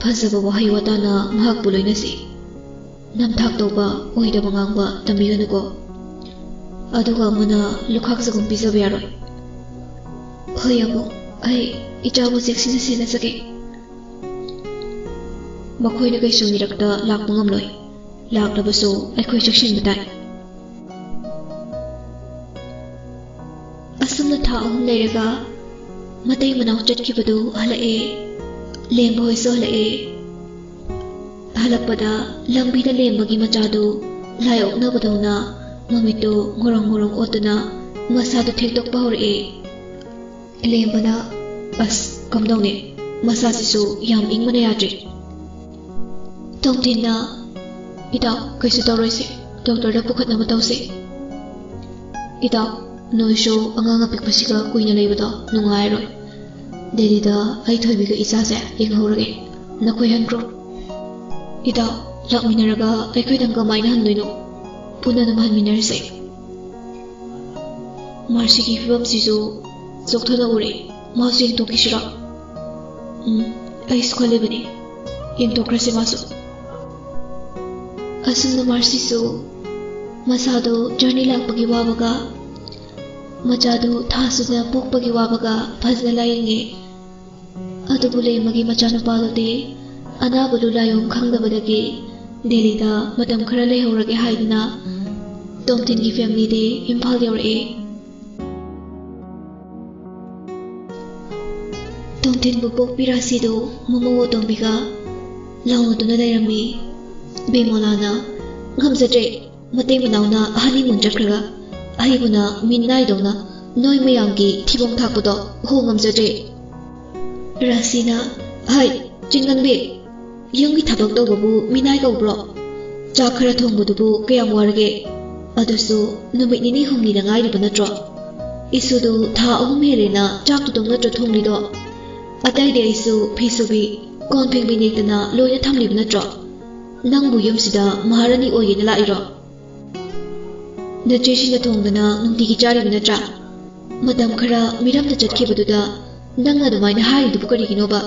ꯐꯖꯕ ꯋꯥꯍꯩ ꯋꯥꯇꯥꯅ ꯃꯍꯥꯛꯄꯨ ꯂꯣꯏꯅꯁꯤ꯫ ꯅꯝꯊꯥꯛ ꯇꯧꯕ, ꯑꯣꯏꯗꯕ ꯉꯥꯡꯕ ꯇꯝꯕꯤꯒꯅꯨꯀꯣ꯫ ꯑꯗꯨꯒ ꯑꯃꯅ ꯂꯨꯈꯥꯛ ꯆꯒꯨꯝ ꯄꯤꯖꯕ ꯌꯥꯔꯣꯏ꯫ ꯍꯣꯏ, ꯌꯥꯝꯕꯨꯡ꯫ ꯑꯩ ꯏꯆꯥꯕꯨ ꯆꯦꯛꯁꯤꯟꯅ ꯁꯦꯟꯅꯖꯒꯦ꯫ ꯃꯈꯣꯏꯅ ꯀꯩꯁꯨ ꯃꯤꯔꯛꯇ ꯂꯥꯛꯄ ꯉꯝꯂꯣꯏ꯫ ꯂꯥꯛꯂꯕꯁꯨ ꯑꯩꯈꯣꯏ ꯆꯦꯛꯁꯤꯟꯕ ꯇꯥꯏ꯫ ꯑꯁꯨꯝꯅ ꯊꯥ ꯑꯍꯨꯝ ꯂꯩꯔꯒ ꯃꯇꯩ ꯃꯅꯥꯎ ꯆꯠꯈꯤꯕꯗꯨ ꯍꯜꯂꯛꯑꯦ꯫ ꯂꯦꯝꯕ ꯍꯣꯏꯁꯨ ꯍꯜꯂꯛꯑꯦ꯫ ꯍꯜꯂꯛꯄꯗ ꯂꯝꯕꯤꯗ ꯂꯦꯝꯕꯒꯤ ꯃꯆꯥꯗꯨ ꯂꯥꯏ ꯑꯣꯛꯅꯕꯗꯧꯅ ꯃꯃꯤꯠꯇꯨ ꯉꯣꯔꯣꯡ ꯉꯣꯔꯣꯡ ꯑꯣꯠꯇꯨꯅ ꯃꯁꯥꯗꯨ ꯊꯦꯛꯇꯣꯛꯄ ꯍꯧꯔꯛꯑꯦ꯫ ꯂꯦꯝꯕꯅ, "ꯑꯁ, ꯀꯝꯗꯧꯅꯤ? ꯃꯁꯥꯁꯤꯁꯨ ꯌꯥꯝ ꯏꯪꯕꯅ ꯌꯥꯗ꯭ꯔꯦ꯫" ꯇꯣꯝꯊꯤꯟꯅ, "ꯏꯇꯥꯎ, ꯀꯩꯁꯨ ꯇꯧꯔꯣꯏꯁꯦ, ꯗꯣꯛꯇꯔꯗ ꯄꯨꯈꯠꯅꯕ ꯇꯧꯁꯦ꯫" "ꯏꯇꯥꯎ, ꯅꯣꯏꯁꯨ ꯑꯉꯥꯡ ꯑꯄꯤꯛꯄꯁꯤꯒ ꯀꯨꯏꯅ ꯂꯩꯕꯗꯣ ꯅꯨꯡꯉꯥꯏꯔꯣꯏ꯫ ꯗꯦꯜꯂꯤꯗ ꯑꯩ ꯊꯣꯏꯕꯤꯒ ꯏꯆꯥꯁꯦ ꯌꯦꯡꯍꯧꯔꯒꯦ, ꯅꯈꯣꯏ ꯍꯟꯈ꯭ꯔꯣ꯫" "ꯏꯇꯥꯎ, ꯂꯥꯛꯃꯤꯟꯅꯔꯒ ꯑꯩꯈꯣꯏꯗꯪ ꯀꯃꯥꯏꯅ ꯍꯟꯗꯣꯏꯅꯣ? ꯄꯨꯟꯅ ꯑꯗꯨꯝ ꯍꯟꯃꯤꯟꯅꯔꯁꯦ꯫" ꯃꯥꯔꯁꯤꯒꯤ ꯐꯤꯕꯝꯁꯤꯁꯨ ꯆꯣꯛꯊꯅ ꯎꯔꯦ꯫ ꯃꯥꯁꯨ ꯌꯦꯡꯊꯣꯛꯈꯤꯁꯤꯔꯣ? ꯎꯝ, ꯑꯩꯁꯨ ꯈꯜꯂꯤꯕꯅꯤ꯫ ꯌꯦꯡꯊꯣꯛꯈ꯭ꯔꯁꯦ ꯃꯥꯁꯨ꯫ ꯑꯁꯨꯝꯅ ꯃꯥꯔꯁꯤꯁꯨ ꯃꯁꯥꯗꯣ ꯖꯔꯅꯤ ꯂꯥꯛꯄꯒꯤ ꯋꯥꯕꯒ, ꯃꯆꯥꯗꯨ ꯊꯥ ꯁꯨꯅ ꯄꯣꯛꯄꯒꯤ ꯋꯥꯕꯒ ꯐꯖꯅ ꯂꯥꯌꯦꯡꯉꯦ꯫ ꯑꯗꯨꯕꯨ ꯂꯦꯝꯕꯒꯤ ꯃꯆꯥꯅꯨꯄꯥꯗꯨꯗꯤ ꯑꯅꯥꯕꯗꯨ ꯂꯥꯏꯑꯣꯡ ꯈꯪꯗꯕꯗꯒꯤ ꯗꯦꯜꯂꯤꯗ ꯃꯇꯝ ꯈꯔ ꯂꯩꯍꯧꯔꯒꯦ ꯍꯥꯏꯗꯨꯅ ꯇꯣꯝꯊꯤꯟꯒꯤ ꯐꯦꯃꯤꯂꯤꯗꯤ ꯏꯝꯐꯥꯜ ꯌꯧꯔꯛꯑꯦ꯫ ꯇꯣꯝꯊꯤꯟꯕꯨ ꯄꯣꯛꯄꯤ ꯔꯥꯁꯤꯗꯨ ꯃꯃꯧ ꯑꯇꯣꯝꯕꯤꯒ ꯂꯥꯎꯅꯗꯨꯅ ꯂꯩꯔꯝꯃꯤ꯫ ꯕꯦꯃꯣꯂꯥꯅ, "ꯉꯝꯖꯗ꯭ꯔꯦ, ꯃꯇꯩ ꯃꯅꯥꯎꯅ ꯍꯅꯤꯃꯨꯟ ꯆꯠꯈ꯭ꯔꯒ ꯑꯩꯕꯨꯅ ꯃꯤꯅꯥꯏꯗꯧꯅ ꯅꯣꯏ ꯃꯌꯥꯝꯒꯤ ꯊꯤꯕꯣꯡ ꯊꯥꯛꯄꯗꯣ ꯍꯣ ꯉꯝꯖꯗ꯭ꯔꯦ"꯫ ꯔꯥꯁꯤꯅ, "ꯍꯥꯏ, ꯆꯤꯡꯒꯟꯕꯤ, ꯌꯨꯝꯒꯤ ꯊꯕꯛ ꯇꯧꯕꯕꯨ ꯃꯤꯅꯥꯏ ꯀꯧꯕ꯭ꯔꯣ? ꯆꯥꯛ ꯈꯔ ꯊꯣꯡꯕꯗꯨꯕꯨ ꯀꯌꯥꯝ ꯋꯥꯔꯒꯦ? ꯑꯗꯨꯁꯨ ꯅꯨꯃꯤꯠ ꯅꯤꯅꯤ ꯍꯨꯝꯅꯤꯗ ꯉꯥꯏꯔꯤꯕ ꯅꯠꯇ꯭ꯔꯣ? ꯏꯁꯨꯗꯨ ꯊꯥ ꯑꯍꯨꯝ ꯍꯦꯜꯂꯦꯅ ꯆꯥꯛꯇꯨꯗꯪ ꯅꯠꯇ꯭ꯔꯣ ꯊꯣꯡꯂꯤꯗꯣ? ꯑꯇꯩꯗꯤ ꯑꯩꯁꯨ ꯐꯤ ꯁꯨꯕꯤ, ꯀꯣꯟ ꯐꯦꯡꯕꯤ ꯅꯦꯛꯇꯅ ꯂꯣꯏꯅ ꯊꯝꯂꯤꯕ ꯅꯠꯇ꯭ꯔꯣ? ꯅꯪꯕꯨ ꯌꯨꯝꯁꯤꯗ ꯃꯍꯥꯔꯥꯅꯤ ꯑꯣꯏꯒꯦꯅ ꯂꯥꯛꯏꯔꯣ? ꯅꯆꯦꯁꯤꯡꯅ ꯊꯣꯡꯗꯅ ꯅꯨꯡꯇꯤꯒꯤ ꯆꯥꯔꯤꯕ ꯅꯠꯇ꯭ꯔꯥ? ꯃꯇꯝ ꯈꯔ ꯃꯤꯔꯝꯗ ꯆꯠꯈꯤꯕꯗꯨꯗ ꯅꯪꯅ ꯑꯗꯨꯃꯥꯏꯅ ꯍꯥꯏꯔꯤꯗꯨꯕꯨ ꯀꯔꯤꯒꯤꯅꯣꯕ?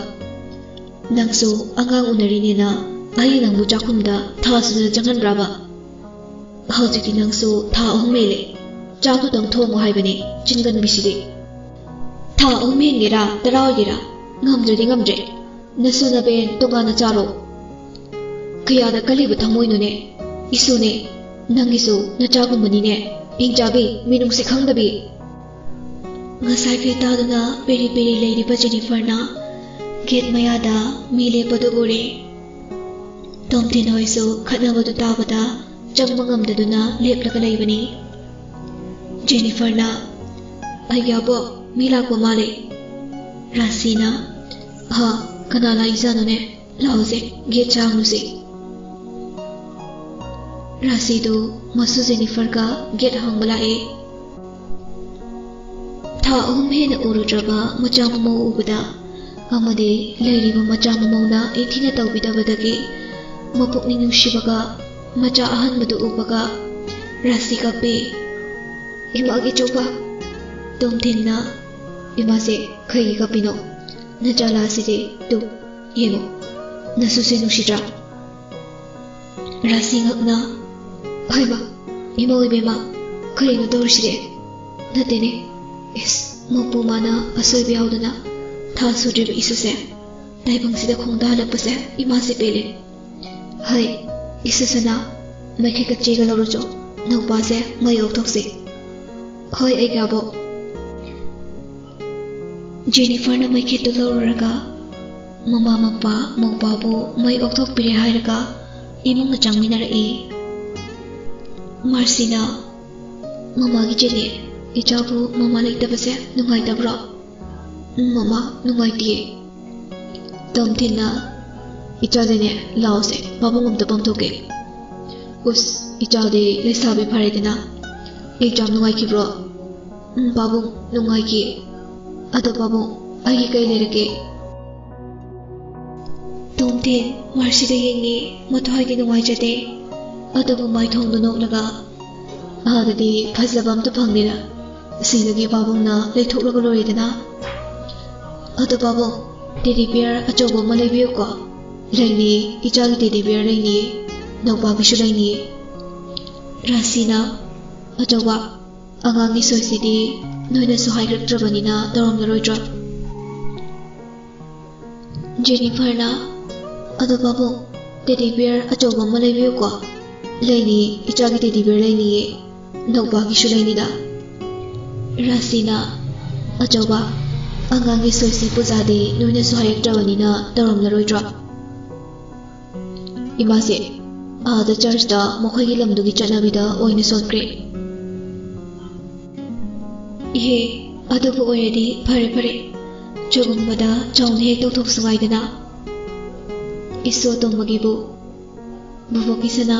ꯅꯪꯁꯨ ꯑꯉꯥꯡ ꯎꯅꯔꯤꯅꯦꯅ ꯑꯩꯅ ꯅꯪꯕꯨ ꯆꯥꯛꯈꯨꯝꯗ ꯊꯥ ꯁꯨꯗꯅ ꯆꯪꯍꯟꯕ꯭ꯔꯥꯕ? ꯍꯧꯖꯤꯛꯇꯤ ꯅꯪꯁꯨ ꯊꯥ ꯑꯍꯨꯝ ꯍꯦꯜꯂꯦ꯫ ꯆꯥꯛꯇꯨꯇꯪ ꯊꯣꯡꯉꯨ ꯍꯥꯏꯕꯅꯦ, ꯆꯤꯟꯒꯟꯕꯤꯁꯤꯗꯤ꯫ ꯊꯥ ꯑꯍꯨꯝ ꯍꯦꯟꯒꯦꯔꯥ, ꯇꯔꯥ ꯑꯣꯏꯒꯦꯔꯥ, ꯉꯝꯗ꯭ꯔꯗꯤ ꯉꯝꯗ꯭ꯔꯦ꯫ ꯅꯁꯨ ꯅꯕꯦꯟ ꯇꯣꯉꯥꯟꯅ ꯆꯥꯔꯣ꯫ ꯀꯌꯥꯗ ꯀꯜꯂꯤꯕ ꯊꯃꯣꯏꯅꯣꯅꯦ꯫ ꯏꯁꯨꯅꯦ, ꯅꯪꯒꯤꯁꯨ ꯅꯆꯥꯒꯨꯝꯕꯅꯤꯅꯦ꯫ ꯏꯪꯆꯥꯕꯤ, ꯃꯤꯅꯨꯡꯁꯤ ꯈꯪꯗꯕꯤ꯫ ꯉꯁꯥꯏꯈꯩ ꯇꯥꯗꯨꯅ ꯄꯦꯔꯤ ꯄꯦꯔꯤ ꯂꯩꯔꯤꯕ ꯖꯦꯅꯤꯐꯔꯅ ꯒꯦꯠ ꯃꯌꯥꯗ ꯃꯤ ꯂꯦꯞꯄꯗꯨ ꯎꯔꯦ꯫ ꯇꯣꯝꯊꯤꯟ ꯍꯣꯏꯁꯨ ꯈꯠꯅꯕꯗꯨ ꯇꯥꯕꯗ ꯆꯪꯕ ꯉꯝꯗꯗꯨꯅ ꯂꯦꯞꯂꯒ ꯂꯩꯕꯅꯤ꯫ ꯖꯦꯅꯤꯐꯔꯅ, "ꯑꯌꯥꯕꯣ, ꯃꯤ ꯂꯥꯛꯄ ꯃꯥꯜꯂꯦ"꯫ ꯔꯥꯁꯤꯅ, "ꯍꯥ, ꯀꯅꯥ ꯂꯥꯛꯏꯖꯥꯠꯅꯣꯅꯦ? ꯂꯥꯛꯑꯣꯁꯦ, ꯒꯦꯠ ꯆꯥꯡꯉꯨꯁꯦ"꯫ ꯔꯥꯁꯤꯗꯨ ꯃꯁꯨ ꯖꯦꯅꯤꯐꯔꯒ ꯒꯦꯠ ꯍꯥꯡꯕ ꯂꯥꯛꯑꯦ꯫ ꯊꯥ ꯑꯍꯨꯝ ꯍꯦꯟꯅ ꯎꯔꯨꯗ꯭ꯔꯕ ꯃꯆꯥ ꯃꯃꯧ ꯎꯕꯗ ꯑꯃꯗꯤ ꯂꯩꯔꯤꯕ ꯃꯆꯥ ꯃꯃꯧꯅ ꯏꯟꯊꯤꯅ ꯇꯧꯕꯤꯗꯕꯗꯒꯤ ꯃꯄꯨꯛꯅꯤꯡ ꯅꯨꯡꯁꯤꯕꯒ ꯃꯆꯥ ꯑꯍꯟꯕꯗꯨ ꯎꯕꯒ ꯔꯥꯁꯤ ꯀꯞꯄꯦ꯫ "ꯏꯃꯥꯒꯤ ꯆꯣꯄꯥ!" ꯇꯣꯝꯊꯤꯟꯅ, "ꯏꯃꯥꯁꯦ ꯀꯩꯒꯤ ꯀꯞꯄꯤꯅꯣ? ꯅꯆꯥ ꯂꯥꯁꯤꯗꯤ ꯇꯨ ꯌꯦꯡꯉꯣ, ꯅꯁꯨꯁꯦ ꯅꯨꯡꯁꯤꯗ꯭ꯔꯥ?" ꯔꯥꯁꯤ ꯉꯛꯅ, "ꯍꯩꯃꯥ, ꯏꯃꯥ ꯏꯕꯦꯝꯃ, ꯀꯔꯤꯅꯣ ꯇꯧꯔꯤꯁꯤꯗꯤ? ꯅꯠꯇꯦꯅꯦ, ꯏꯁ, ꯃꯄꯨ ꯃꯥꯅ ꯑꯁꯣꯏꯕ ꯌꯥꯎꯗꯅ ꯊꯥ ꯁꯨꯗ꯭ꯔꯤꯕ ꯏꯁꯨꯁꯦ ꯇꯥꯏꯕꯪꯁꯤꯗ ꯈꯣꯡꯗꯥꯍꯜꯂꯛꯄꯁꯦ ꯏꯃꯥꯁꯦ ꯄꯦꯜꯂꯦ꯫ ꯍꯩ, ꯏꯁꯨꯁꯅ ꯃꯩꯈꯦꯠꯀ ꯆꯦꯒ ꯂꯧꯔꯨꯆꯣ꯫ ꯅꯧꯄꯥꯁꯦ ꯃꯩ ꯑꯣꯛꯊꯣꯛꯁꯤ꯫ ꯍꯣꯏ, ꯑꯩꯒꯤ ꯑꯕꯣꯛ꯫ ꯖꯦꯅꯤꯐꯔꯅ ꯃꯩꯈꯦꯠꯇꯨ ꯂꯧꯔꯨꯔꯒ ꯃꯃꯥ ꯃꯄꯥ ꯃꯧꯄꯥꯕꯨ ꯃꯩ ꯑꯣꯛꯊꯣꯛꯄꯤꯔꯦ ꯍꯥꯏꯔꯒ ꯏꯃꯨꯡꯗ ꯆꯪꯃꯤꯟꯅꯔꯛꯏ꯫ ꯃꯥꯔꯁꯤꯅ, "ꯃꯃꯥꯒꯤ ꯆꯦꯅꯦ, ꯏꯆꯥꯕꯨ ꯃꯃꯥ ꯂꯩꯇꯕꯁꯦ ꯅꯨꯡꯉꯥꯏꯇꯕ꯭ꯔꯣ?" "ꯎꯝ, ꯃꯃꯥ, ꯅꯨꯡꯉꯥꯏꯇꯤꯌꯦ꯫" ꯇꯣꯝꯊꯤꯟꯅ, "ꯏꯆꯥꯗꯤꯅꯦ, ꯂꯥꯎꯁꯦ, ꯄꯥꯕꯨꯡ ꯑꯝꯇ ꯄꯝꯊꯣꯛꯀꯦ꯫" "ꯎꯁ, ꯏꯆꯥꯗꯤ ꯂꯩꯁꯥꯕꯤ ꯐꯔꯦꯗꯅ꯫ ꯑꯦꯛꯖꯥꯝ ꯅꯨꯡꯉꯥꯏꯈꯤꯕ꯭ꯔꯣ?" "ꯎꯝ, ꯄꯥꯕꯨꯡ, ꯅꯨꯡꯉꯥꯏꯈꯤ꯫ ꯑꯗꯣ ꯄꯥꯕꯨꯡ, ꯑꯩꯒꯤ ꯀꯩ ꯂꯩꯔꯒꯦ?" ꯇꯣꯝꯊꯤꯟ ꯃꯥꯔꯁꯤꯗ ꯌꯦꯡꯉꯤ꯫ ꯃꯊ꯭ꯋꯥꯏꯗꯤ ꯅꯨꯡꯉꯥꯏꯖꯗꯦ꯫ ꯑꯗꯨꯕꯨ ꯃꯥꯏꯊꯣꯡꯗꯨ ꯅꯣꯛꯂꯒ, "ꯑꯥꯗꯗꯤ ꯐꯖꯕ ꯑꯝꯇ ꯐꯪꯗꯦꯅ, ꯁꯤꯗꯒꯤ ꯄꯥꯕꯨꯡꯅ ꯂꯩꯊꯣꯛꯂꯒ ꯂꯣꯏꯔꯦꯗꯅ꯫ ꯑꯗꯣ ꯄꯥꯕꯨꯡ, ꯇꯦꯗꯤ ꯕꯤꯌꯔ ꯑꯆꯧꯕ ꯑꯃ ꯂꯩꯕꯤꯌꯨꯀꯣ꯫" "ꯂꯩꯅꯤ, ꯏꯆꯥꯒꯤ ꯇꯦꯗꯤ ꯕꯤꯌꯔ ꯂꯩꯅꯤ, ꯅꯧꯄꯥꯒꯤꯁꯨ ꯂꯩꯅꯤ꯫" ꯔꯥꯁꯤꯅ, "ꯑꯆꯧꯕ, ꯑꯉꯥꯡꯒꯤ ꯁꯣꯏꯁꯤꯗꯤ ꯅꯣꯏꯅꯁꯨ ꯍꯥꯏꯔꯛꯇ꯭ꯔꯕꯅꯤꯅ ꯇꯧꯔꯝꯂꯔꯣꯏꯗ꯭ꯔꯣ?" ꯖꯦꯅꯤꯐꯔꯅ, "ꯑꯗꯣ ꯄꯥꯕꯨꯡ, ꯇꯦꯗꯤ ꯕꯤꯌꯔ ꯑꯆꯧꯕ ꯑꯃ ꯂꯩꯕꯤꯌꯨꯀꯣ꯫" "ꯂꯩꯅꯤ, ꯏꯆꯥꯒꯤ ꯇꯦꯗꯤ ꯕꯤꯌꯔ ꯂꯩꯅꯤꯌꯦ, ꯅꯧꯄꯥꯒꯤꯁꯨ ꯂꯩꯅꯤꯗ꯫" ꯔꯥꯁꯤꯅ, "ꯑꯆꯧꯕ, ꯑꯉꯥꯡꯒꯤ ꯁꯣꯏꯁꯤ ꯄꯨꯖꯥꯗꯤ ꯅꯣꯏꯅꯁꯨ ꯍꯥꯏꯔꯛꯇ꯭ꯔꯕꯅꯤꯅ ꯇꯧꯔꯝꯂꯔꯣꯏꯗ꯭ꯔꯣ?" ꯏꯃꯥꯁꯦ, ꯑꯥꯗ ꯆꯔꯆꯇ ꯃꯈꯣꯏꯒꯤ ꯂꯝꯗꯨꯒꯤ ꯆꯠꯅꯕꯤꯗ ꯑꯣꯏꯅ ꯁꯣꯟꯈ꯭ꯔꯦ꯫ "ꯏꯍꯦ, ꯑꯗꯨꯕꯨ ꯑꯣꯏꯔꯗꯤ ꯐꯔꯦ ꯐꯔꯦ꯫ ꯆꯒꯨꯝꯕꯗ ꯆꯥꯎꯅ ꯍꯦꯛ ꯇꯧꯊꯣꯛꯁꯨ ꯉꯥꯏꯗꯅ꯫" "ꯏꯁꯨ ꯑꯇꯣꯝꯕꯒꯤꯕꯨ?" "ꯕꯣꯕꯣꯛꯀꯤ ꯁꯅꯥ,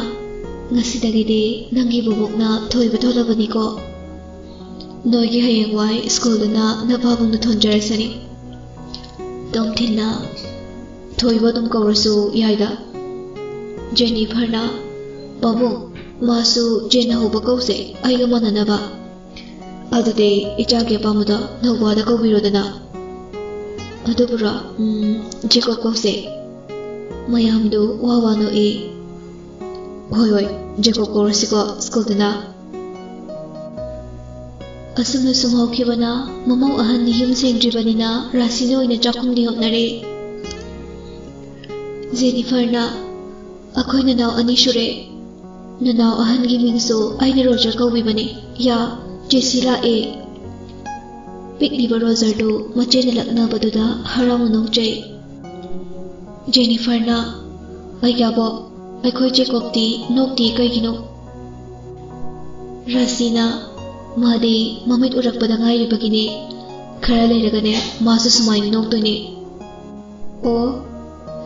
ꯉꯁꯤꯗꯒꯤꯗꯤ ꯅꯪꯒꯤ ꯕꯣꯕꯣꯛꯅ ꯊꯣꯏꯕ ꯊꯣꯜꯂꯕꯅꯤꯀꯣ꯫ ꯅꯣꯏꯒꯤ ꯍꯌꯦꯡꯋꯥꯏ ꯁ꯭ꯀꯨꯜꯗꯅ ꯅꯄꯥꯕꯨꯡꯅ ꯊꯣꯟꯖꯔꯁꯅꯤ꯫" ꯇꯣꯝꯊꯤꯟꯅ, "ꯊꯣꯏꯕ ꯑꯗꯨꯝ ꯀꯧꯔꯁꯨ ꯌꯥꯏꯗ꯫" ꯖꯦꯅꯤꯐꯔꯅ, "ꯄꯥꯕꯨꯡ, ꯃꯥꯁꯨ ꯖꯦꯅ ꯍꯧꯕ ꯀꯧꯁꯦ, ꯑꯩꯒ ꯃꯥꯟꯅꯅꯕ꯫" "ꯑꯗꯨꯗꯤ ꯏꯆꯥꯒꯤ ꯑꯄꯥꯝꯕꯗꯣ ꯅꯧꯕꯥꯗ ꯀꯧꯕꯤꯔꯣꯗꯅ꯫" "ꯑꯗꯨꯕꯨꯔꯣ, ꯎꯝ, ꯖꯦꯀꯣꯕ ꯀꯧꯁꯦ꯫" ꯃꯌꯥꯝꯗꯨ ꯋꯥ ꯋꯥ ꯅꯣꯛꯏ꯫ "ꯍꯣꯏ, ꯍꯣꯏ, ꯖꯦꯀꯣꯕ ꯀꯧꯔꯁꯤꯀꯣ ꯁ꯭ꯀꯨꯜꯗꯅ꯫" ꯑꯁꯨꯝꯅ ꯁꯨꯝ ꯍꯧꯈꯤꯕꯅ ꯃꯃꯧ ꯑꯍꯟꯗꯤ ꯌꯨꯝ ꯁꯦꯡꯗ꯭ꯔꯤꯕꯅꯤꯅ ꯔꯥꯁꯤꯅ ꯑꯣꯏꯅ ꯆꯥꯛꯈꯨꯝꯗꯤ ꯍꯣꯠꯅꯔꯦ꯫ ꯖꯦꯅꯤꯐꯔꯅ, ꯑꯩꯈꯣꯏ ꯅꯅꯥꯎ ꯑꯅꯤ ꯁꯨꯔꯦ꯫ ꯅꯅꯥꯎ ꯑꯍꯟꯒꯤ ꯃꯤꯡꯁꯨ ꯑꯩꯅ ꯔꯣꯖꯔ ꯀꯧꯕꯤꯕꯅꯤ꯫ ꯌꯥ, ꯖꯦꯁꯤ ꯂꯥꯛꯑꯦ꯫ ꯄꯤꯛꯂꯤꯕ ꯔꯣꯖꯔꯗꯨ ꯃꯆꯦꯅ ꯂꯛꯅꯕꯗꯨꯗ ꯍꯔꯥꯎꯅ ꯅꯣꯛꯆꯩ꯫ ꯖꯦꯅꯤꯐꯔꯅ, "ꯑꯩꯒꯥꯕꯣ, ꯑꯩꯈꯣꯏ ꯖꯦꯀꯣꯕꯇꯤ ꯅꯣꯛꯇꯤ ꯀꯩꯒꯤꯅꯣ?" ꯔꯥꯁꯤꯅ, "ꯃꯥꯗꯤ ꯃꯃꯤꯠ ꯎꯔꯛꯄꯗ ꯉꯥꯏꯔꯤꯕꯒꯤꯅꯦ꯫ ꯈꯔ ꯂꯩꯔꯒꯅꯦ ꯃꯥꯁꯨ ꯁꯨꯃꯥꯏꯅ ꯅꯣꯛꯇꯣꯏꯅꯦ꯫" "ꯑꯣ,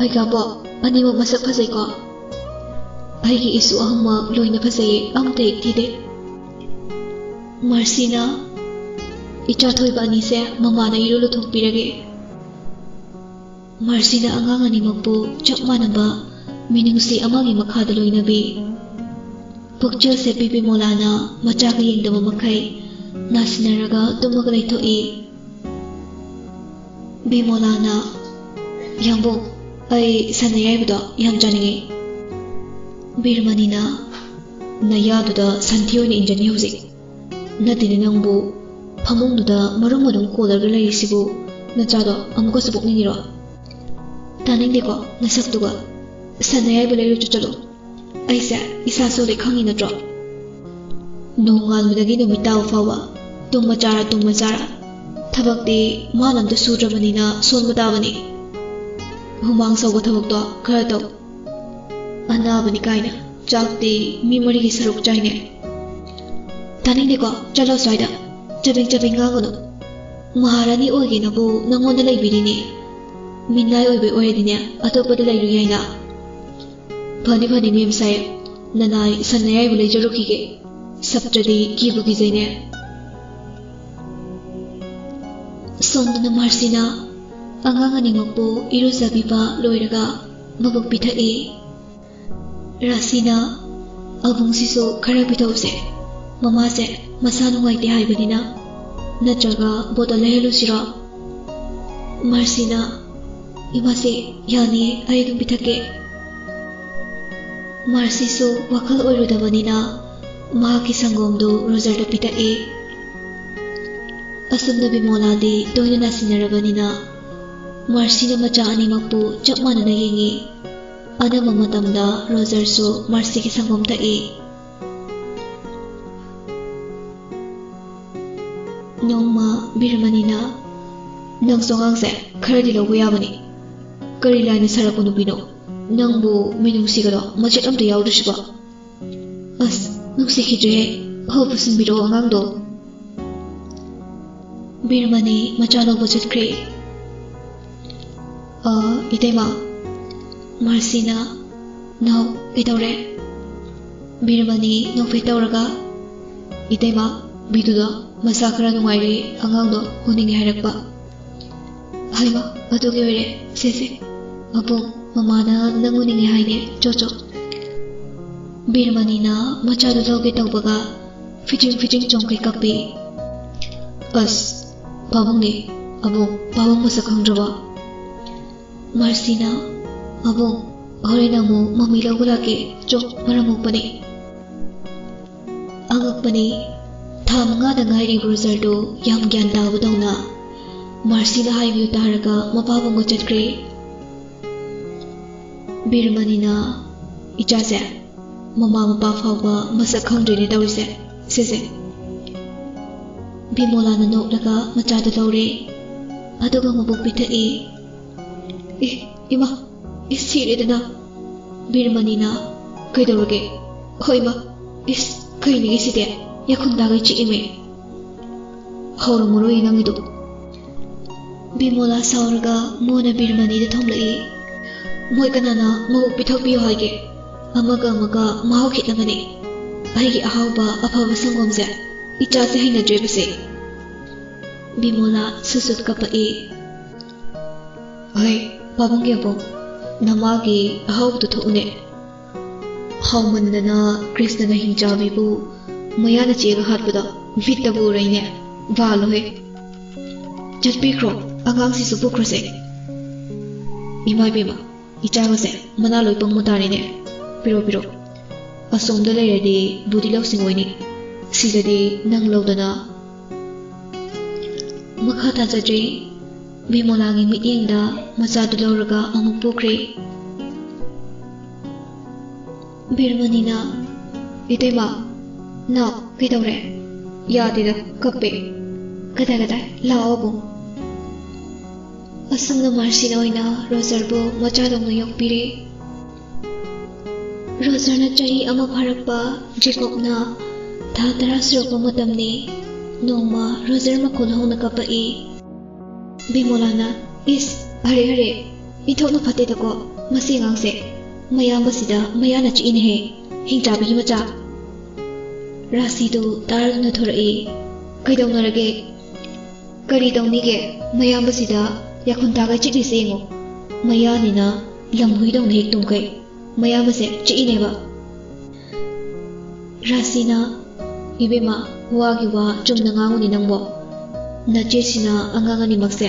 ꯑꯩꯒꯥꯕꯣ, ꯑꯅꯤꯃꯛ ꯃꯁꯛ ꯐꯖꯩꯀꯣ?" "ꯑꯩꯒꯤ ꯏꯁꯨ ꯑꯍꯨꯝꯃꯛ ꯂꯣꯏꯅ ꯐꯖꯩꯌꯦ, ꯑꯝꯇ ꯍꯦꯛ ꯊꯤꯗꯦ꯫" ꯃꯥꯔꯁꯤꯅ, "ꯏꯆꯥ ꯊꯣꯏꯕ ꯑꯅꯤꯁꯦ ꯃꯃꯥꯅ ꯏꯔꯨ ꯂꯨꯊꯣꯛꯄꯤꯔꯒꯦ꯫" ꯃꯥꯔꯁꯤꯅ ꯑꯉꯥꯡ ꯑꯅꯤꯃꯛꯄꯨ ꯆꯞ ꯃꯥꯟꯅꯕ ꯃꯤꯅꯨꯡꯁꯤ ꯑꯃꯒꯤ ꯃꯈꯥꯗ ꯂꯣꯏꯅꯕꯤ꯫ ꯄꯨꯛꯆꯦꯜ ꯁꯦꯞꯄꯤ ꯕꯤꯃꯣꯂꯥꯅ ꯃꯆꯥꯒ ꯌꯦꯡꯗꯕ ꯃꯈꯩ ꯅꯥꯁꯤꯟꯅꯔꯒ ꯇꯨꯝꯃꯒ ꯂꯩꯊꯣꯛꯏ꯫ ꯕꯤꯃꯣꯂꯥꯅ, "ꯌꯥꯝꯕꯨꯡ, ꯑꯩ ꯁꯟ ꯑꯌꯥꯏꯕꯗꯣ ꯌꯥꯝ ꯆꯥꯅꯤꯡꯉꯤ꯫" ꯕꯤꯔꯃꯅꯤꯅ, "ꯅꯌꯥꯗꯨꯗ ꯁꯟꯊꯤ ꯑꯣꯏꯅ ꯏꯟꯖꯅꯤ ꯍꯧꯖꯤꯛ꯫ ꯅꯠꯇꯦꯅꯦ ꯅꯪꯕꯨ, ꯐꯃꯨꯡꯗꯨꯗ ꯃꯔꯨꯝ ꯑꯗꯨꯝ ꯀꯣꯜꯂꯒ ꯂꯩꯔꯤꯁꯤꯕꯨ, ꯅꯆꯥꯗꯣ ꯑꯃꯨꯛꯀꯁꯨ ꯄꯣꯛꯅꯤꯡꯉꯤꯔꯣ? ꯇꯥꯅꯤꯡꯗꯦꯀꯣ ꯅꯁꯛꯇꯨꯒ꯫ ꯁꯟ ꯑꯌꯥꯏꯕ ꯂꯩꯔꯨꯆꯣ ꯆꯠꯂꯣ꯫ ꯑꯩꯁꯦ ꯏꯁꯥ ꯁꯣꯜꯂꯦ ꯈꯪꯉꯤ ꯅꯠꯇ꯭ꯔꯣ? ꯅꯣꯡꯉꯥꯟꯕꯗꯒꯤ ꯅꯨꯃꯤꯠ ꯇꯥꯕ ꯐꯥꯎꯕ ꯇꯨꯝꯕ ꯆꯥꯔ, ꯇꯨꯝꯕ ꯆꯥꯔ꯫ ꯊꯕꯛꯇꯤ ꯃꯥꯅ ꯑꯝꯇ ꯁꯨꯗ꯭ꯔꯕꯅꯤꯅ ꯁꯣꯟꯕ ꯇꯥꯕꯅꯤ꯫ ꯍꯨꯃꯥꯡ ꯁꯧꯕ ꯊꯕꯛꯇꯣ ꯈꯔ ꯇꯧ꯫ ꯑꯅꯥꯕꯅꯤ ꯀꯥꯏꯅ ꯆꯥꯛꯇꯤ ꯃꯤ ꯃꯔꯤꯒꯤ ꯁꯔꯨꯛ ꯆꯥꯏꯅꯦ꯫ ꯇꯥꯅꯤꯡꯗꯦꯀꯣ, ꯆꯠꯂꯣ ꯁ꯭ꯋꯥꯏꯗ꯫ ꯆꯕꯦꯡ ꯆꯕꯦꯡ ꯉꯥꯡꯒꯅꯨ꯫ ꯃꯍꯥꯔꯥꯅꯤ ꯑꯣꯏꯒꯦꯅꯕꯨ ꯅꯪꯉꯣꯟꯗ ꯂꯩꯕꯤꯔꯤꯅꯦ꯫ ꯃꯤꯅꯥꯏ ꯑꯣꯏꯕꯩ ꯑꯣꯏꯔꯗꯤꯅꯦ, ꯑꯇꯣꯞꯄꯗ ꯂꯩꯔꯨ ꯌꯥꯏꯅ꯫ ꯐꯅꯤ ꯐꯅꯤ ꯃꯦꯝ ꯁꯥꯍꯦꯕ, ꯅꯅꯥꯏ ꯁꯟ ꯑꯌꯥꯏꯕ ꯂꯩꯖꯔꯨꯈꯤꯒꯦ꯫ ꯁꯞꯇ꯭ꯔꯗꯤ ꯀꯤꯕꯨ ꯀꯤꯖꯩꯅꯦ꯫ ꯁꯣꯝꯗꯅ ꯃꯥꯔꯁꯤꯅ ꯑꯉꯥꯡ ꯑꯅꯤꯃꯛꯄꯨ ꯏꯔꯨꯖꯕꯤꯕ ꯂꯣꯏꯔꯒ ꯃꯕꯨꯛ ꯄꯤꯊꯛꯏ꯫ ꯔꯥꯁꯤꯅ, "ꯑꯕꯨꯡꯁꯤꯁꯨ ꯈꯔ ꯄꯤꯊꯣꯛꯎꯁꯦ, ꯃꯃꯥꯁꯦ ꯃꯁꯥ ꯅꯨꯡꯉꯥꯏꯇꯦ ꯍꯥꯏꯕꯅꯤꯅ꯫ ꯅꯠꯇ꯭ꯔꯒ ꯕꯣꯇꯜ ꯂꯩꯍꯜꯂꯨꯁꯤꯔꯣ?" ꯃꯥꯔꯁꯤꯅ, "ꯏꯃꯥꯁꯦ, ꯌꯥꯅꯤꯌꯦ, ꯑꯩ ꯑꯗꯨꯝ ꯄꯤꯊꯛꯀꯦ꯫" ꯃꯥꯔꯁꯤꯁꯨ ꯋꯥꯈꯜ ꯑꯣꯏꯔꯨꯗꯕꯅꯤꯅ ꯃꯍꯥꯛꯀꯤ ꯁꯪꯒꯣꯝꯗꯨ ꯔꯣꯖꯔꯗ ꯄꯤꯊꯛꯏ꯫ ꯑꯁꯨꯝꯅ ꯕꯤꯃꯣꯂꯥꯗꯤ ꯇꯣꯏꯅ ꯅꯥꯁꯤꯟꯅꯔꯕꯅꯤꯅ ꯃꯥꯔꯁꯤꯅ ꯃꯆꯥ ꯑꯅꯤꯃꯛꯄꯨ ꯆꯞ ꯃꯥꯟꯅꯅ ꯌꯦꯡꯉꯤ꯫ ꯑꯅꯝꯕ ꯃꯇꯝꯗ ꯔꯣꯖꯔꯁꯨ ꯃꯥꯔꯁꯤꯒꯤ ꯁꯪꯒꯣꯝ ꯊꯛꯏ꯫ ꯅꯣꯡꯃ ꯕꯤꯔꯃꯅꯤꯅ, "ꯅꯪꯁꯨ ꯑꯉꯥꯡꯁꯦ ꯈꯔꯗꯤ ꯂꯧꯕ ꯌꯥꯕꯅꯤ꯫ ꯀꯔꯤ ꯂꯥꯏꯅ ꯁꯥꯔꯛꯄ ꯅꯨꯄꯤꯅꯣ? ꯅꯪꯕꯨ ꯃꯤꯅꯨꯡꯁꯤꯒꯗꯣ ꯃꯆꯦꯠ ꯑꯝꯇ ꯌꯥꯎꯗ꯭ꯔꯤꯁꯤꯕꯣ?" "ꯑꯁ, ꯅꯨꯡꯁꯤꯈꯤꯗ꯭ꯔꯦꯍꯦ꯫ ꯐꯥꯎ ꯄꯨꯁꯤꯟꯕꯤꯔꯛꯑꯣ ꯑꯉꯥꯡꯗꯣ꯫" ꯕꯤꯔꯃꯅꯤ ꯃꯆꯥ ꯂꯧꯕ ꯆꯠꯈ꯭ꯔꯦ꯫ "ꯑ, ꯏꯇꯩꯃ꯫" ꯃꯥꯔꯁꯤꯅ, "ꯅꯥꯎ, ꯀꯩꯗꯧꯔꯦ?" ꯕꯤꯔꯃꯅꯤ ꯅꯣꯛꯐꯦꯠ ꯇꯧꯔꯒ, "ꯏꯇꯩꯃ, ꯕꯤꯗꯨꯗꯣ ꯃꯁꯥ ꯈꯔ ꯅꯨꯡꯉꯥꯏꯔꯦ, ꯑꯉꯥꯡꯗꯣ ꯎꯅꯤꯡꯉꯦ ꯍꯥꯏꯔꯛꯄ꯫" "ꯍꯩꯃ, ꯑꯗꯨꯒꯤ ꯑꯣꯏꯔꯦ꯫ ꯁꯦ, ꯁꯦ, ꯃꯕꯨꯡ, ꯃꯃꯥꯅ ꯅꯪ ꯎꯅꯤꯡꯉꯦ ꯍꯥꯏꯅꯦ, ꯆꯣ, ꯆꯣ꯫" ꯕꯤꯔꯃꯅꯤꯅ ꯃꯆꯥꯗꯨ ꯂꯧꯒꯦ ꯇꯧꯕꯒ ꯐꯤꯖꯤꯡ ꯐꯤꯖꯤꯡ ꯆꯣꯡꯈꯩ ꯀꯞꯄꯤ꯫ "ꯑꯁ, ꯄꯥꯕꯨꯡꯅꯦ, ꯑꯕꯨꯡ, ꯄꯥꯕꯨꯡ ꯃꯁꯛ ꯈꯪꯗ꯭ꯔꯕꯣ?" ꯃꯥꯔꯁꯤꯅ, "ꯑꯕꯨꯡ, ꯍꯣꯔꯦꯟ ꯑꯃꯨꯛ ꯃꯃꯤ ꯂꯧꯕ ꯂꯥꯛꯀꯦ, ꯆꯣ, ꯃꯔꯝ ꯃꯣꯛꯄꯅꯦ꯫" ꯑꯉꯛꯄꯅꯤ, ꯊꯥ ꯃꯉꯥꯗ ꯉꯥꯏꯔꯤꯕ ꯔꯣꯖꯔꯗꯨ ꯌꯥꯝ ꯒ꯭ꯌꯥꯟ ꯇꯥꯕꯗꯧꯅ ꯃꯥꯔꯁꯤꯅ ꯍꯥꯏꯕꯗꯨ ꯇꯥꯔꯒ ꯃꯄꯥꯕꯨꯡꯒ ꯆꯠꯈ꯭ꯔꯦ꯫ ꯕꯤꯔꯃꯅꯤꯅ, "ꯏꯆꯥꯁꯦ, ꯃꯃꯥ ꯃꯄꯥ ꯐꯥꯎꯕ ꯃꯁꯛ ꯈꯪꯗ꯭ꯔꯦꯅꯦ ꯇꯧꯔꯤꯁꯦ꯫ ꯁꯦ, ꯁꯦ꯫" ꯕꯤꯃꯣꯂꯥꯅ ꯅꯣꯛꯂꯒ ꯃꯆꯥꯗꯨ ꯂꯧꯔꯦ, ꯑꯗꯨꯒ ꯃꯕꯨꯛ ꯄꯤꯊꯛꯏ꯫ "ꯑꯦ, ꯏꯃꯥ, ꯏꯁ, ꯁꯤꯔꯦꯗꯅ꯫" ꯕꯤꯔꯃꯅꯤꯅ, "ꯀꯩꯗꯧꯔꯒꯦ? ꯍꯣꯏ, ꯏꯃꯥ, ꯏꯁ, ꯀꯩꯅꯣ ꯁꯤꯗꯤ? ꯌꯥꯈꯨꯟꯗꯥꯒꯩ ꯆꯤꯛꯏꯃꯦ꯫" "ꯍꯧꯔꯝꯃꯔꯣꯏ ꯅꯪꯒꯤꯗꯣ꯫" ꯕꯤꯃꯣꯂꯥ ꯁꯥꯎꯔꯒ ꯃꯣꯟꯅ ꯕꯤꯔꯃꯅꯤꯗ ꯊꯣꯝꯂꯛꯏ꯫ "ꯃꯣꯏ ꯀꯅꯥꯅ ꯃꯕꯨꯛ ꯄꯤꯊꯛꯄꯤꯌꯨ ꯍꯥꯏꯒꯦ? ꯑꯃꯒ ꯑꯃꯒ ꯃꯍꯥꯎ ꯈꯦꯠꯅꯕꯅꯦ꯫ ꯑꯩꯒꯤ ꯑꯍꯥꯎꯕ ꯑꯐꯕ ꯁꯪꯒꯣꯝꯁꯦ ꯏꯆꯥꯁꯦ ꯍꯩꯅꯗ꯭ꯔꯦꯕꯁꯦ꯫" ꯕꯤꯃꯣꯂꯥ ꯁꯨꯠ ꯁꯨꯠ ꯀꯞꯄꯛꯏ꯫ "ꯍꯩ, ꯄꯥꯕꯨꯡꯒꯤ ꯑꯕꯣꯛ, ꯅꯃꯥꯒꯤ ꯑꯍꯥꯎꯕꯗꯨ ꯊꯛꯎꯅꯦ꯫ ꯍꯥꯎꯃꯟꯗꯅ ꯀ꯭ꯔꯤꯁꯅꯅ ꯍꯤꯡꯆꯥꯕꯤꯕꯨ ꯃꯌꯥꯅ ꯆꯦꯒ ꯍꯥꯠꯄꯗꯣ ꯃꯤꯠꯇꯕꯨ ꯎꯔꯩꯅꯦ꯫ ꯕꯥꯂꯣꯍꯦ꯫ ꯆꯠꯄꯤꯈ꯭ꯔꯣ, ꯑꯉꯥꯡꯁꯤꯁꯨ ꯄꯨꯈ꯭ꯔꯁꯦ꯫" "ꯏꯃꯥ ꯏꯕꯦꯝꯃ, ꯏꯆꯥꯒꯁꯦ ꯃꯅꯥ ꯂꯣꯏ ꯄꯪꯕ ꯇꯥꯔꯦꯅꯦ꯫ ꯄꯤꯔꯣ, ꯄꯤꯔꯣ꯫ ꯑꯁꯣꯝꯗ ꯂꯩꯔꯗꯤ ꯕꯨꯗꯤ ꯂꯧꯁꯤꯡ ꯑꯣꯏꯅꯤ꯫ ꯁꯤꯗꯗꯤ ꯅꯪ ꯂꯧꯗꯅ꯫" ꯃꯈꯥ ꯇꯥꯖꯗ꯭ꯔꯦ꯫ ꯕꯤꯃꯣꯂꯥꯒꯤ ꯃꯤꯠꯌꯦꯡꯗ ꯃꯆꯥꯗꯨ ꯂꯧꯔꯒ ꯑꯃꯨꯛ ꯄꯨꯈ꯭ꯔꯦ꯫ ꯕꯤꯔꯃꯅꯤꯅ, "ꯏꯇꯩꯃ, ꯅꯥꯎ, ꯀꯩꯗꯧꯔꯦ?" "ꯌꯥꯗꯦꯗ, ꯀꯞꯄꯦ꯫" "ꯀꯗꯥꯏ, ꯀꯗꯥꯏ? ꯂꯥꯛꯑꯣ, ꯑꯕꯨꯡ꯫" ꯑꯁꯨꯝꯅ ꯃꯥꯔꯁꯤꯅ ꯑꯣꯏꯅ ꯔꯣꯖꯔꯕꯨ ꯃꯆꯥꯗꯧꯅ ꯌꯣꯛꯄꯤꯔꯦ꯫ ꯔꯣꯖꯔꯅ ꯆꯍꯤ ꯑꯃ ꯐꯥꯔꯛꯄ, ꯖꯦꯀꯣꯕꯅ ꯊꯥ ꯇꯔꯥ ꯁꯨꯔꯛꯄ ꯃꯇꯝꯅꯤ꯫ ꯅꯣꯡꯃ ꯔꯣꯖꯔ ꯃꯈꯣꯜ ꯍꯧꯅ ꯀꯞꯄꯛꯏ꯫ ꯕꯤꯃꯣꯂꯥꯅ, "ꯏꯁ, ꯑꯔꯦ, ꯑꯔꯦ, ꯏꯟꯊꯣꯛꯅ ꯐꯠꯇꯦꯗꯀꯣ ꯃꯁꯤ ꯑꯉꯥꯡꯁꯦ꯫ ꯃꯌꯥꯝꯕꯁꯤꯗ ꯃꯌꯥꯅ ꯆꯤꯛꯏꯅꯦꯍꯦ, ꯍꯤꯡꯆꯥꯕꯤꯒꯤ ꯃꯆꯥ꯫" ꯔꯥꯁꯤꯗꯨ ꯇꯥꯔꯗꯨꯅ ꯊꯣꯔꯛꯏ꯫ "ꯀꯩꯗꯧꯅꯔꯒꯦ?" "ꯀꯔꯤ ꯇꯧꯅꯤꯒꯦ? ꯃꯌꯥꯝꯕꯁꯤꯗ ꯌꯥꯈꯨꯟ ꯊꯥꯒ ꯆꯤꯛꯂꯤꯁꯦ ꯌꯦꯡꯉꯨ꯫ ꯃꯌꯥꯅꯤꯅ ꯂꯝꯍꯨꯏꯗꯧꯅ ꯍꯦꯛ ꯇꯨꯝꯈꯩ꯫ ꯃꯌꯥꯝꯕꯁꯦ ꯆꯤꯛꯏꯅꯦꯕ꯫" ꯔꯥꯁꯤꯅ, "ꯏꯕꯦꯝꯃ, ꯋꯥꯒꯤ ꯋꯥ ꯆꯨꯝꯅ ꯉꯥꯡꯉꯨꯅꯦ ꯅꯪꯕꯣ꯫ ꯅꯆꯦꯁꯤꯅ ꯑꯉꯥꯡ ꯑꯅꯤꯃꯛꯁꯦ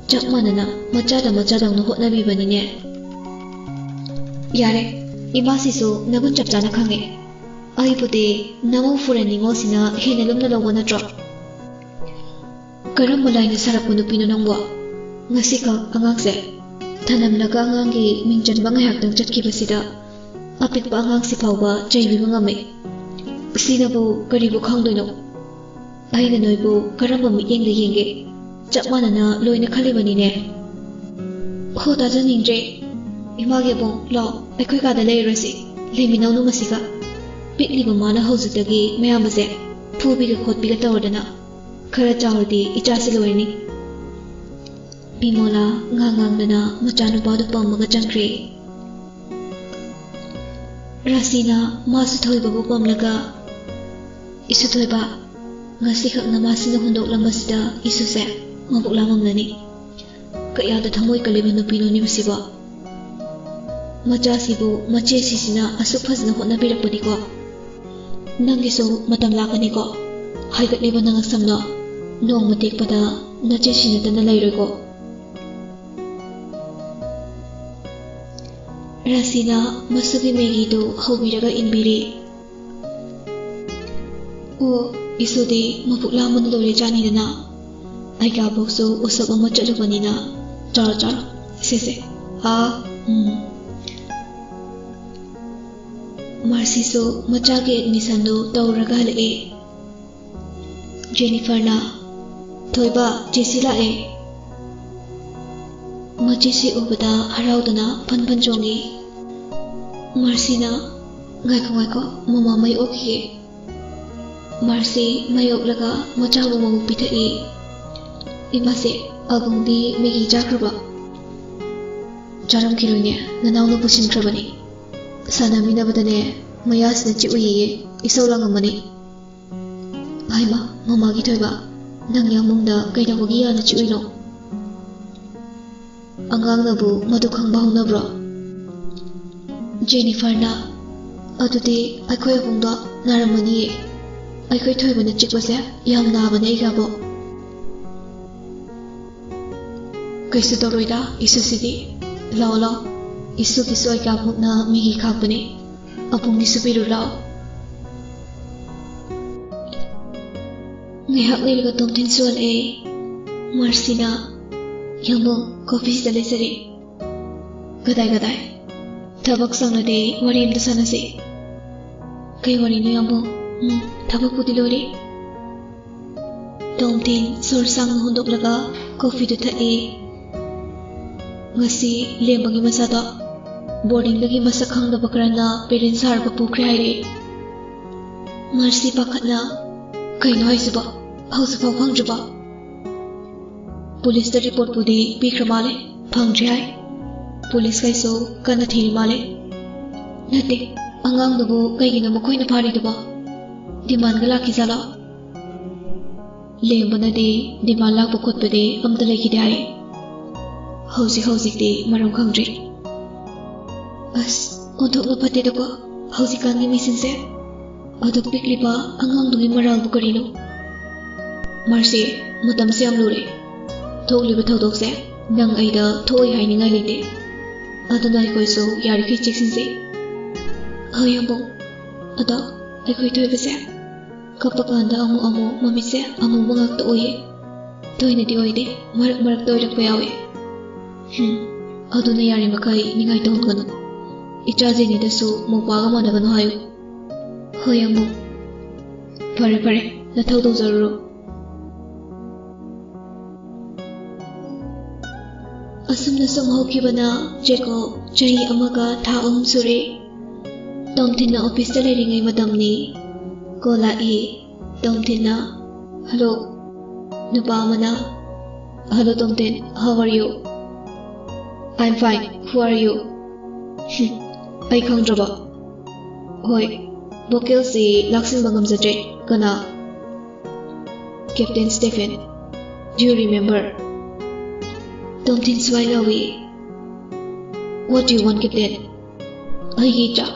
ꯆꯞ ꯃꯥꯟꯅꯅ ꯃꯆꯥꯗ ꯃꯆꯥꯗꯧꯅ ꯍꯣꯠꯅꯕꯤꯕꯅꯤꯅꯦ꯫" "ꯌꯥꯔꯦ, ꯏꯃꯥꯁꯤꯁꯨ ꯅꯒꯨꯟ ꯆꯞ ꯆꯥꯅ ꯈꯪꯉꯦ꯫ ꯑꯩꯕꯨꯗꯤ ꯅꯃꯧ ꯐꯨꯔꯦꯟ ꯅꯤꯉꯣꯜꯁꯤꯅ ꯍꯦꯟꯅ ꯂꯨꯝꯅ ꯂꯧꯕ ꯅꯠꯇ꯭ꯔꯣ?" "ꯀꯔꯝꯕ ꯂꯥꯏꯅ ꯁꯥꯔꯛꯄ ꯅꯨꯄꯤꯅꯣ ꯅꯪꯕꯣ? ꯉꯁꯤꯈꯛ ꯑꯉꯥꯡꯁꯦ ꯊꯅꯝꯂꯒ ꯑꯉꯥꯡꯒꯤ ꯃꯤꯡ ꯆꯟꯕ ꯉꯥꯏꯍꯥꯛꯇꯪ ꯆꯠꯈꯤꯕꯁꯤꯗ ꯑꯄꯤꯛꯄ ꯑꯉꯥꯡꯁꯤ ꯐꯥꯎꯕ ꯆꯩꯕꯤꯕ ꯉꯝꯃꯦ꯫ ꯁꯤꯅꯕꯨ ꯀꯔꯤꯕꯨ ꯈꯪꯗꯣꯏꯅꯣ? ꯑꯩꯅ ꯅꯣꯏꯕꯨ ꯀꯔꯝꯕ ꯃꯤꯠꯌꯦꯡꯗ ꯌꯦꯡꯒꯦ? ꯆꯞ ꯃꯥꯟꯅꯅ ꯂꯣꯏꯅ ꯈꯜꯂꯤꯕꯅꯤꯅꯦ꯫" "ꯍꯣ, ꯇꯥꯖꯅꯤꯡꯗ꯭ꯔꯦ꯫ ꯏꯃꯥꯒꯤ ꯑꯕꯨꯡ, ꯂꯥꯛꯑꯣ, ꯑꯩꯈꯣꯏ ꯀꯥꯗ ꯂꯩꯔꯨꯔꯁꯤ꯫ ꯂꯩꯃꯤꯟꯅꯧꯅꯨ ꯃꯁꯤꯒ꯫ ꯄꯤꯛꯂꯤꯕ ꯃꯥꯅ ꯍꯧꯖꯤꯛꯇꯒꯤ ꯃꯌꯥꯝꯕꯁꯦ ꯐꯨꯕꯤꯒ ꯈꯣꯠꯄꯤꯒ ꯇꯧꯔꯗꯅ, ꯈꯔ ꯆꯥꯎꯔꯗꯤ ꯏꯆꯥꯁꯤ ꯂꯣꯏꯔꯅꯤ꯫" ꯕꯤꯃꯣꯂꯥ ꯉꯥꯡ ꯉꯥꯡꯗꯅ ꯃꯆꯥꯅꯨꯄꯥꯗꯨ ꯄꯝꯃꯒ ꯆꯪꯈ꯭ꯔꯦ꯫ ꯔꯥꯁꯤꯅ ꯃꯥꯁꯨ ꯊꯣꯏꯕꯕꯨ ꯄꯝꯂꯒ, "ꯏꯁꯨ ꯊꯣꯏꯕ, ꯉꯁꯤꯈꯛ ꯅꯃꯥꯁꯤꯅ ꯍꯨꯟꯗꯣꯛꯂꯝꯕꯁꯤꯗ ꯏꯁꯨꯁꯦ ꯃꯕꯨꯛ ꯂꯥꯃꯝꯂꯅꯤ꯫ ꯀꯌꯥꯗ ꯊꯃꯣꯏ ꯀꯜꯂꯤꯕ ꯅꯨꯄꯤꯅꯣꯅꯦ ꯃꯁꯤꯕꯣ꯫ ꯃꯆꯥꯁꯤꯕꯨ ꯃꯆꯦ ꯁꯤꯁꯤꯅ ꯑꯁꯨꯛ ꯐꯖꯅ ꯍꯣꯠꯅꯕꯤꯔꯛꯄꯅꯤꯀꯣ꯫ ꯅꯪꯒꯤꯁꯨ ꯃꯇꯝ ꯂꯥꯛꯀꯅꯤꯀꯣ꯫ ꯍꯥꯏꯒꯠꯂꯤꯕ ꯅꯪ ꯑꯁꯝꯅ ꯅꯣꯡꯃ ꯇꯦꯛꯄꯗ ꯅꯆꯦ ꯁꯤ ꯅꯠꯇꯅ ꯂꯩꯔꯣꯏꯀꯣ꯫" ꯔꯥꯁꯤꯅ ꯃꯁꯨꯒꯤ ꯃꯦꯒꯤꯗꯨ ꯍꯧꯕꯤꯔꯒ ꯏꯟꯕꯤꯔꯤ꯫ "ꯑꯣ, ꯏꯁꯨꯗꯤ ꯃꯕꯨꯛ ꯂꯥꯝꯕꯅ ꯂꯣꯏꯔꯦ ꯖꯥꯅꯤꯗꯅ꯫ ꯑꯩꯒꯥꯕꯣꯛꯁꯨ ꯎꯁꯣꯞ ꯑꯃ ꯆꯠꯂꯨꯕꯅꯤꯅ꯫ ꯆꯥꯔꯣ, ꯆꯥꯔꯣ, ꯏꯁꯦꯁꯦ꯫ ꯑꯥ, ꯎꯝ꯫" ꯃꯥꯔꯁꯤꯁꯨ ꯃꯆꯥꯒꯤ ꯑꯦꯗꯃꯤꯁꯟꯗꯨ ꯇꯧꯔꯒ ꯍꯜꯂꯛꯏ꯫ ꯖꯦꯅꯤꯐꯔꯅ, "ꯊꯣꯏꯕ, ꯖꯦꯁꯤ ꯂꯥꯛꯑꯦ!" ꯃꯆꯦꯁꯤ ꯎꯕꯗ ꯍꯔꯥꯎꯗꯨꯅ ꯐꯟ ꯐꯟ ꯆꯣꯡꯉꯤ꯫ ꯃꯥꯔꯁꯤꯅ, "ꯉꯥꯏꯈꯣ, ꯉꯥꯏꯈꯣ, ꯃꯃꯥ ꯃꯩ ꯑꯣꯛꯈꯤꯒꯦ꯫" ꯃꯥꯔꯁꯤ ꯃꯩ ꯑꯣꯛꯂꯒ ꯃꯆꯥꯕꯨ ꯃꯕꯨꯛ ꯄꯤꯊꯛꯏ꯫ ꯏꯃꯥꯁꯦ, ꯑꯕꯨꯡꯗꯤ ꯃꯦꯒꯤ ꯆꯥꯈ꯭ꯔꯕ? ꯆꯥꯔꯝꯈꯤꯔꯣꯏꯅꯦ, ꯅꯅꯥꯎꯅ ꯄꯨꯁꯤꯟꯈ꯭ꯔꯕꯅꯤ꯫ ꯁꯥꯟꯅꯃꯤꯟꯅꯕꯗꯅꯦ, ꯃꯌꯥꯁꯤꯅ ꯆꯤꯛꯎꯏꯌꯦ, ꯏꯁꯧ ꯂꯥꯡꯉꯝꯃꯅꯤ꯫ ꯍꯥꯏꯃ, ꯃꯃꯥꯒꯤ ꯊꯣꯏꯕ, ꯅꯪ ꯌꯥꯝꯕꯨꯡꯗ ꯀꯩꯗꯧꯕꯒꯤ ꯌꯥꯅ ꯆꯤꯛꯎꯏꯅꯣ? ꯑꯉꯥꯡꯅꯕꯨ ꯃꯗꯨ ꯈꯪꯕ ꯍꯧꯅꯕ꯭ꯔꯣ? ꯖꯦꯅꯤꯐꯔꯅ, "ꯑꯗꯨꯗꯤ ꯑꯩꯈꯣꯏ ꯑꯕꯨꯡꯗꯣ ꯅꯥꯔꯝꯃꯅꯤꯌꯦ꯫ ꯑꯩꯈꯣꯏ ꯊꯣꯏꯕꯅ ꯆꯤꯛꯄꯁꯦ ꯌꯥꯝ ꯅꯥꯕꯅꯦ ꯑꯩꯒꯤ ꯑꯕꯣꯛ꯫" "ꯀꯩꯁꯨ ꯇꯧꯔꯣꯏꯗ, ꯏꯁꯨꯁꯤꯗꯤ꯫ ꯂꯥꯛꯑꯣ, ꯂꯥꯛꯑꯣ꯫ ꯏꯁꯨꯒꯤꯁꯨ ꯑꯩꯒꯤ ꯑꯕꯣꯛꯅ ꯃꯦꯒꯤ ꯈꯥꯛꯄꯅꯦ꯫ ꯑꯕꯨꯡꯒꯤꯁꯨ ꯄꯤꯔꯨ ꯂꯥꯛꯑꯣ꯫" ꯉꯥꯏꯍꯥꯛ ꯂꯩꯔꯒ ꯇꯣꯝꯊꯤꯟꯁꯨ ꯍꯜꯂꯛꯑꯦ꯫ ꯃꯥꯔꯁꯤꯅ, "ꯌꯥꯝꯕꯨꯡ, ꯀꯣꯐꯤꯁꯤꯗ ꯂꯩꯖꯔꯦ꯫" "ꯀꯗꯥꯏ, ꯀꯗꯥꯏ? ꯊꯕꯛ ꯁꯪꯂꯗꯤ ꯋꯥꯔꯤ ꯑꯝꯇ ꯁꯥꯟꯅꯁꯤ꯫" "ꯀꯩ ꯋꯥꯔꯤꯅꯣ, ꯌꯥꯝꯕꯨꯡ?" "ꯎꯝ, ꯊꯕꯛꯄꯨꯗꯤ ꯂꯣꯏꯔꯦ꯫" ꯇꯣꯝꯊꯤꯟ ꯁꯣꯔ ꯁꯥꯡꯅ ꯍꯣꯟꯗꯣꯛꯂꯒ ꯀꯣꯐꯤꯗꯨ ꯊꯛꯏ꯫ "ꯉꯁꯤ ꯂꯦꯝꯕꯒꯤ ꯃꯆꯥꯗꯣ ꯕꯣꯔꯗꯤꯡꯗꯒꯤ ꯃꯁꯛ ꯈꯪꯗꯕ ꯈꯔꯅ ꯄꯦꯔꯦꯟꯁ ꯁꯥꯔꯒ ꯄꯨꯈ꯭ꯔꯦ ꯍꯥꯏꯔꯦ꯫" ꯃꯥꯔꯁꯤ ꯄꯥꯈꯠꯅ, "ꯀꯩꯅꯣ ꯍꯥꯏꯁꯤꯕꯣ? ꯍꯧꯖꯤꯛꯐꯥꯎ ꯐꯪꯗ꯭ꯔꯤꯕꯣ?" "ꯄꯨꯂꯤꯁꯇ ꯔꯤꯄꯣꯔꯠꯄꯨꯗꯤ ꯄꯤꯈ꯭ꯔ ꯃꯥꯜꯂꯦ, ꯐꯪꯗ꯭ꯔꯤ ꯍꯥꯏ꯫ ꯄꯨꯂꯤꯁꯈꯩꯁꯨ ꯀꯟꯅ ꯊꯤꯔꯤ ꯃꯥꯜꯂꯦ꯫" "ꯅꯠꯇꯦ, ꯑꯉꯥꯡꯗꯨꯕꯨ ꯀꯩꯒꯤꯅꯣ ꯃꯈꯣꯏꯅ ꯐꯥꯔꯤꯗꯨꯕꯣ? ꯗꯤꯃꯥꯟꯒ ꯂꯥꯛꯈꯤꯖꯥꯠꯂꯣ?" "ꯂꯦꯝꯕꯅꯗꯤ ꯗꯤꯃꯥꯟ ꯂꯥꯛꯄ ꯈꯣꯠꯄꯗꯤ ꯑꯝꯇ ꯂꯩꯈꯤꯗꯦ ꯍꯥꯏ꯫ ꯍꯧꯖꯤꯛ ꯍꯧꯖꯤꯛꯇꯤ ꯃꯔꯝ ꯈꯪꯗ꯭ꯔꯤ꯫" "ꯑꯁ, ꯑꯣꯟꯊꯣꯛꯅ ꯐꯠꯇꯦꯗꯀꯣ ꯍꯧꯖꯤꯛꯀꯥꯟꯒꯤ ꯃꯤꯁꯤꯡꯁꯦ꯫ ꯑꯗꯨꯛ ꯄꯤꯛꯂꯤꯕ ꯑꯉꯥꯡꯗꯨꯒꯤ ꯃꯔꯥꯜꯕꯨ ꯀꯔꯤꯅꯣ?" "ꯃꯥꯔꯁꯤ, ꯃꯇꯝꯁꯦ ꯌꯥꯝ ꯂꯨꯔꯦ꯫ ꯊꯣꯛꯂꯤꯕ ꯊꯧꯗꯣꯛꯁꯦ ꯅꯪ ꯑꯩꯗ ꯊꯣꯛꯏ ꯍꯥꯏꯅꯤꯡꯉꯥꯏ ꯂꯩꯇꯦ꯫ ꯑꯗꯨꯅ ꯑꯩꯈꯣꯏꯁꯨ ꯌꯥꯔꯤꯈꯩ ꯆꯦꯛꯁꯤꯟꯁꯤ꯫" "ꯍꯣꯏ, ꯑꯕꯣꯛ꯫ ꯑꯗꯣ ꯑꯩꯈꯣꯏ ꯊꯣꯏꯕꯁꯦ ꯀꯞꯄ ꯀꯥꯟꯗ ꯑꯃꯨꯛ ꯑꯃꯨꯛ ꯃꯃꯤꯠꯁꯦ ꯑꯃꯨꯕ ꯉꯥꯛꯇ ꯑꯣꯏꯌꯦ꯫ ꯇꯣꯏꯅꯗꯤ ꯑꯣꯏꯗꯦ, ꯃꯔꯛ ꯃꯔꯛꯇ ꯑꯣꯏꯔꯛꯄ ꯌꯥꯎꯋꯦ꯫" "ꯍꯝ, ꯑꯗꯨꯅ ꯌꯥꯔꯤꯃꯈꯩ ꯅꯤꯡꯉꯥꯏ ꯇꯧꯍꯟꯒꯅꯨ꯫ ꯏꯆꯥ ꯖꯦꯅꯤꯗꯁꯨ ꯃꯧꯄꯥꯒ ꯃꯥꯟꯅꯒꯅꯨ ꯍꯥꯏꯌꯨ꯫ ꯍꯣꯏ ꯑꯃꯨꯛ꯫ ꯐꯔꯦ ꯐꯔꯦ, ꯅꯊꯧ ꯇꯧꯖꯔꯨꯔꯣ꯫ ꯑꯁꯨꯝꯅ ꯁꯨꯝ ꯍꯧꯈꯤꯕꯅ ꯖꯦꯀꯣꯕ ꯆꯍꯤ ꯑꯃꯒ ꯊꯥ ꯑꯍꯨꯝ ꯁꯨꯔꯦ꯫ ꯇꯣꯝꯊꯤꯟꯅ ꯑꯣꯐꯤꯁꯇ ꯂꯩꯔꯤꯉꯩ ꯃꯇꯝꯅꯤ꯫ ꯀꯣꯜ ꯂꯥꯛꯏ꯫ ꯇꯣꯝꯊꯤꯟꯅ, "ꯍꯜꯂꯣ"꯫ ꯅꯨꯄꯥ ꯑꯃꯅ, "Hello Tomthin, how are you?" "I'm fine, who are you?" "ꯍꯨꯝ, ꯑꯩ ꯈꯪꯗ꯭ꯔꯕ?" "ꯍꯣꯏ, ꯚꯣꯀꯦꯜꯁꯤ ꯂꯥꯛꯁꯤꯟꯕ ꯉꯝꯖꯗ꯭ꯔꯦ꯫ ꯀꯅꯥ?" "Captain Stephen, do you remember?" ꯇꯣꯝꯊꯤꯟ ꯁ꯭ꯋꯥꯏ ꯂꯥꯎꯏ꯫ "What do you want, Captain?" "ꯑꯩꯒꯤ ꯏꯆꯥ,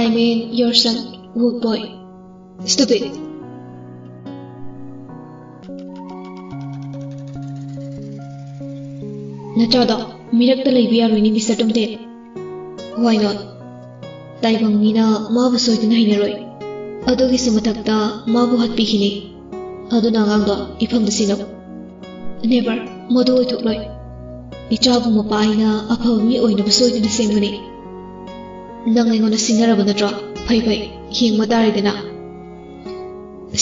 I mean your son, wood boy." "Stupid!" "ꯅꯆꯥꯗꯣ ꯃꯤꯔꯛꯇ ꯂꯩꯕ ꯌꯥꯔꯣꯏꯅꯦ, ꯃꯤꯁꯇꯔ ꯇꯣꯝꯊꯤꯟ꯫ Why not? ꯇꯥꯏꯕꯪ ꯃꯤꯅ ꯃꯥꯕꯨ ꯁꯣꯏꯗꯨꯅ ꯍꯩꯅꯔꯣꯏ꯫ ꯑꯗꯨꯒꯤꯁꯨ ꯃꯊꯛꯇ ꯃꯥꯕꯨ ꯍꯥꯠꯄꯤꯈꯤꯅꯤ꯫ ꯑꯗꯨꯅ ꯑꯉꯥꯡꯗꯣ ꯏꯐꯝꯗ ꯁꯤꯅꯧ꯫" "Never, ꯃꯗꯨ ꯑꯣꯏꯊꯣꯛꯂꯣꯏ꯫ ꯏꯆꯥꯕꯨ ꯃꯄꯥ ꯑꯩꯅ ꯑꯐꯕ ꯃꯤ ꯑꯣꯏꯅꯕ ꯁꯣꯏꯗꯅ ꯁꯦꯝꯒꯅꯤ꯫" "ꯅꯪ ꯑꯩꯉꯣꯟꯗ ꯁꯤꯡꯅꯔꯕ ꯅꯠꯇ꯭ꯔꯣ? ꯐꯩ ꯐꯩ, ꯌꯦꯡꯕ ꯇꯥꯔꯦꯗꯅ꯫"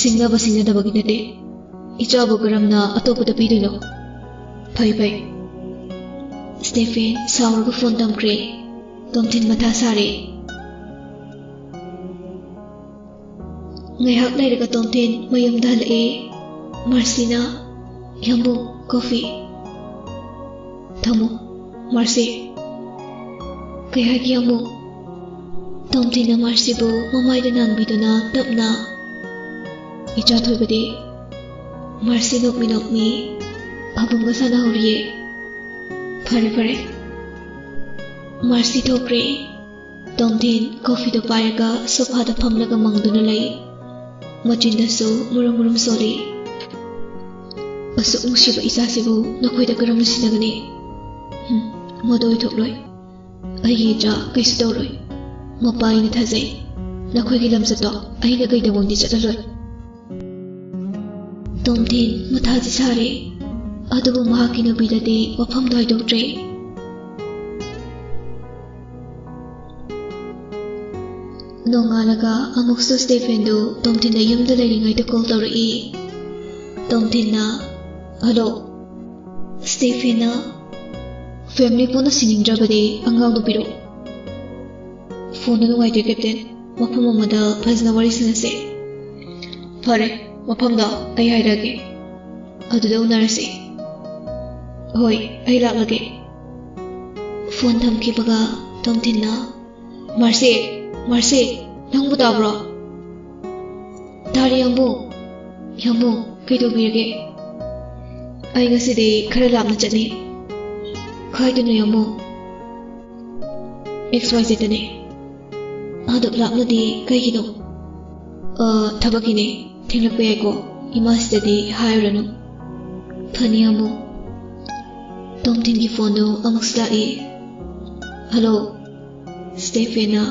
"ꯁꯤꯡꯅꯕ ꯁꯤꯡꯅꯗꯕꯒꯤ ꯅꯠꯇꯦ꯫ ꯏꯆꯥꯕꯨ ꯀꯔꯝꯅ ꯑꯇꯣꯞꯄꯗ ꯄꯤꯗꯣꯏꯅꯣ?" "ꯐꯩ ꯐꯩ꯫" ꯁ꯭ꯇꯦꯐꯦꯟ ꯁꯥꯎꯔꯒ ꯐꯣꯟ ꯊꯝꯈ꯭ꯔꯦ꯫ ꯇꯣꯝꯊꯤꯟ ꯃꯊꯥ ꯁꯥꯔꯦ꯫ ꯉꯥꯏꯍꯥꯛ ꯂꯩꯔꯒ ꯇꯣꯝꯊꯤꯟ ꯃꯌꯨꯝꯗ ꯍꯜꯂꯛꯑꯦ꯫ ꯃꯥꯔꯁꯤꯅ, "ꯌꯥꯝꯕꯨꯡ, ꯀꯣꯐꯤ꯫" "ꯊꯝꯃꯣ, ꯃꯥꯔꯁꯤ꯫" "ꯀꯩ ꯍꯥꯏꯒꯦ, ꯌꯥꯝꯕꯨꯡ?" ꯇꯣꯝꯊꯤꯟꯅ ꯃꯥꯔꯁꯤꯕꯨ ꯃꯃꯥꯏꯗ ꯅꯥꯟꯕꯤꯗꯨꯅ ꯇꯞꯅ꯫ "ꯏꯆꯥ ꯊꯣꯏꯕꯗꯤ?" ꯃꯥꯔꯁꯤ ꯅꯣꯛꯃꯤ ꯅꯣꯛꯃꯤ ꯑꯕꯨꯡꯒ ꯁꯥꯟꯅꯍꯧꯔꯤꯌꯦ꯫ "ꯐꯔꯦ, ꯐꯔꯦ꯫" ꯃꯥꯔꯁꯤ ꯊꯣꯛꯈ꯭ꯔꯦ꯫ ꯇꯣꯝꯊꯤꯟ ꯀꯣꯐꯤꯗꯨ ꯄꯥꯏꯔꯒ ꯁꯣꯐꯥꯗ ꯐꯝꯂꯒ ꯃꯪꯗꯨꯅ ꯂꯩ꯫ ꯃꯆꯤꯟꯗꯁꯨ ꯃꯨꯔꯨꯝ ꯃꯨꯔꯨꯝ ꯁꯣꯜꯂꯤ꯫ "ꯑꯁꯨꯛ ꯅꯨꯡꯁꯤꯕ ꯏꯆꯥꯁꯤꯕꯨ ꯅꯈꯣꯏꯗ ꯀꯔꯝꯅ ꯁꯤꯟꯅꯒꯅꯤ? ꯍꯨꯝ, ꯃꯗꯨ ꯑꯣꯏꯊꯣꯛꯂꯣꯏ꯫ ꯑꯩꯒꯤ ꯏꯆꯥ ꯀꯩꯁꯨ ꯇꯧꯔꯣꯏ꯫ ꯃꯄꯥ ꯑꯩꯅ ꯊꯥꯖꯩ꯫ ꯅꯈꯣꯏꯒꯤ ꯂꯝꯆꯠꯇꯣ ꯑꯩꯅ ꯀꯩꯗꯧꯉꯩꯗꯤ ꯆꯠꯂꯂꯣꯏ꯫" ꯇꯣꯝꯊꯤꯟ ꯃꯊꯥꯗꯤ ꯁꯥꯔꯦ, ꯑꯗꯨꯕꯨ ꯃꯍꯥꯛꯀꯤ ꯅꯨꯄꯤꯗꯗꯤ ꯋꯥꯐꯝꯗꯣ ꯍꯥꯏꯗꯣꯛꯇ꯭ꯔꯦ꯫ ꯅꯣꯡꯉꯥꯜꯂꯒ ꯑꯃꯨꯛꯁꯨ ꯁ꯭ꯇꯦꯐꯦꯟꯗꯨ ꯇꯣꯝꯊꯤꯟꯅ ꯌꯨꯝꯗ ꯂꯩꯔꯤꯉꯩꯗ ꯀꯣꯜ ꯇꯧꯔꯛꯏ꯫ ꯇꯣꯝꯊꯤꯟꯅ, "ꯍꯜꯂꯣ, ꯁ꯭ꯇꯦꯐꯦꯟꯅ ꯐꯦꯃꯤꯂꯤ ꯄꯨꯟꯅ ꯁꯤꯅꯤꯡꯗ꯭ꯔꯕꯗꯤ ꯑꯉꯥꯡꯗꯨ ꯄꯤꯔꯛꯎ꯫ ꯐꯣꯟꯗꯨ ꯅꯨꯡꯉꯥꯏꯇꯦ, ꯀꯦꯞꯇꯦꯟ꯫ ꯃꯐꯝ ꯑꯃꯗ ꯐꯖꯅ ꯋꯥꯔꯤ ꯁꯥꯟꯅꯁꯦ꯫" "ꯐꯔꯦ, ꯃꯐꯝꯗꯣ ꯑꯩ ꯍꯥꯏꯔꯛꯑꯒꯦ, ꯑꯗꯨꯗ ꯎꯅꯔꯁꯤ꯫" "ꯍꯣꯏ, ꯑꯩ ꯂꯥꯛꯂꯒꯦ꯫" ꯐꯣꯟ ꯊꯝꯈꯤꯕꯒ ꯇꯣꯝꯊꯤꯟꯅ, "ꯃꯥꯔꯁꯤ, ꯃꯥꯔꯁꯤ, ꯅꯪꯕꯨ ꯇꯥꯕ꯭ꯔꯣ?" "ꯇꯥꯔꯦ, ꯌꯥꯝꯕꯨꯡ꯫" "ꯌꯥꯝꯕꯨꯡ, ꯀꯩꯗꯧꯕꯤꯔꯒꯦ?" "ꯑꯩ ꯉꯁꯤꯗꯤ ꯈꯔ ꯂꯥꯞꯅ ꯆꯠꯅꯤ꯫" "ꯀꯥꯏꯗꯅꯣ, ꯌꯥꯝꯕꯨꯡ?" "X Y ꯖꯦꯠꯇꯅꯦ꯫" "ꯑꯗꯨꯛ ꯂꯥꯞꯅꯗꯤ ꯀꯩꯒꯤꯅꯣ?" "ꯑ, ꯊꯕꯛꯀꯤꯅꯦ꯫ ꯊꯦꯡꯂꯛꯄ ꯌꯥꯏꯀꯣ꯫ ꯏꯃꯥꯁꯤꯗꯗꯤ ꯍꯥꯏꯔꯨꯔꯅꯨ꯫" "ꯐꯅꯤ, ꯌꯥꯝꯕꯨꯡ꯫" ꯇꯣꯝꯊꯤꯟꯒꯤ ꯐꯣꯟꯗꯨ ꯑꯃꯨꯛꯁꯨ ꯂꯥꯛꯏ꯫ "ꯍꯜꯂꯣ, ꯁ꯭ꯇꯦꯐꯦꯟꯅ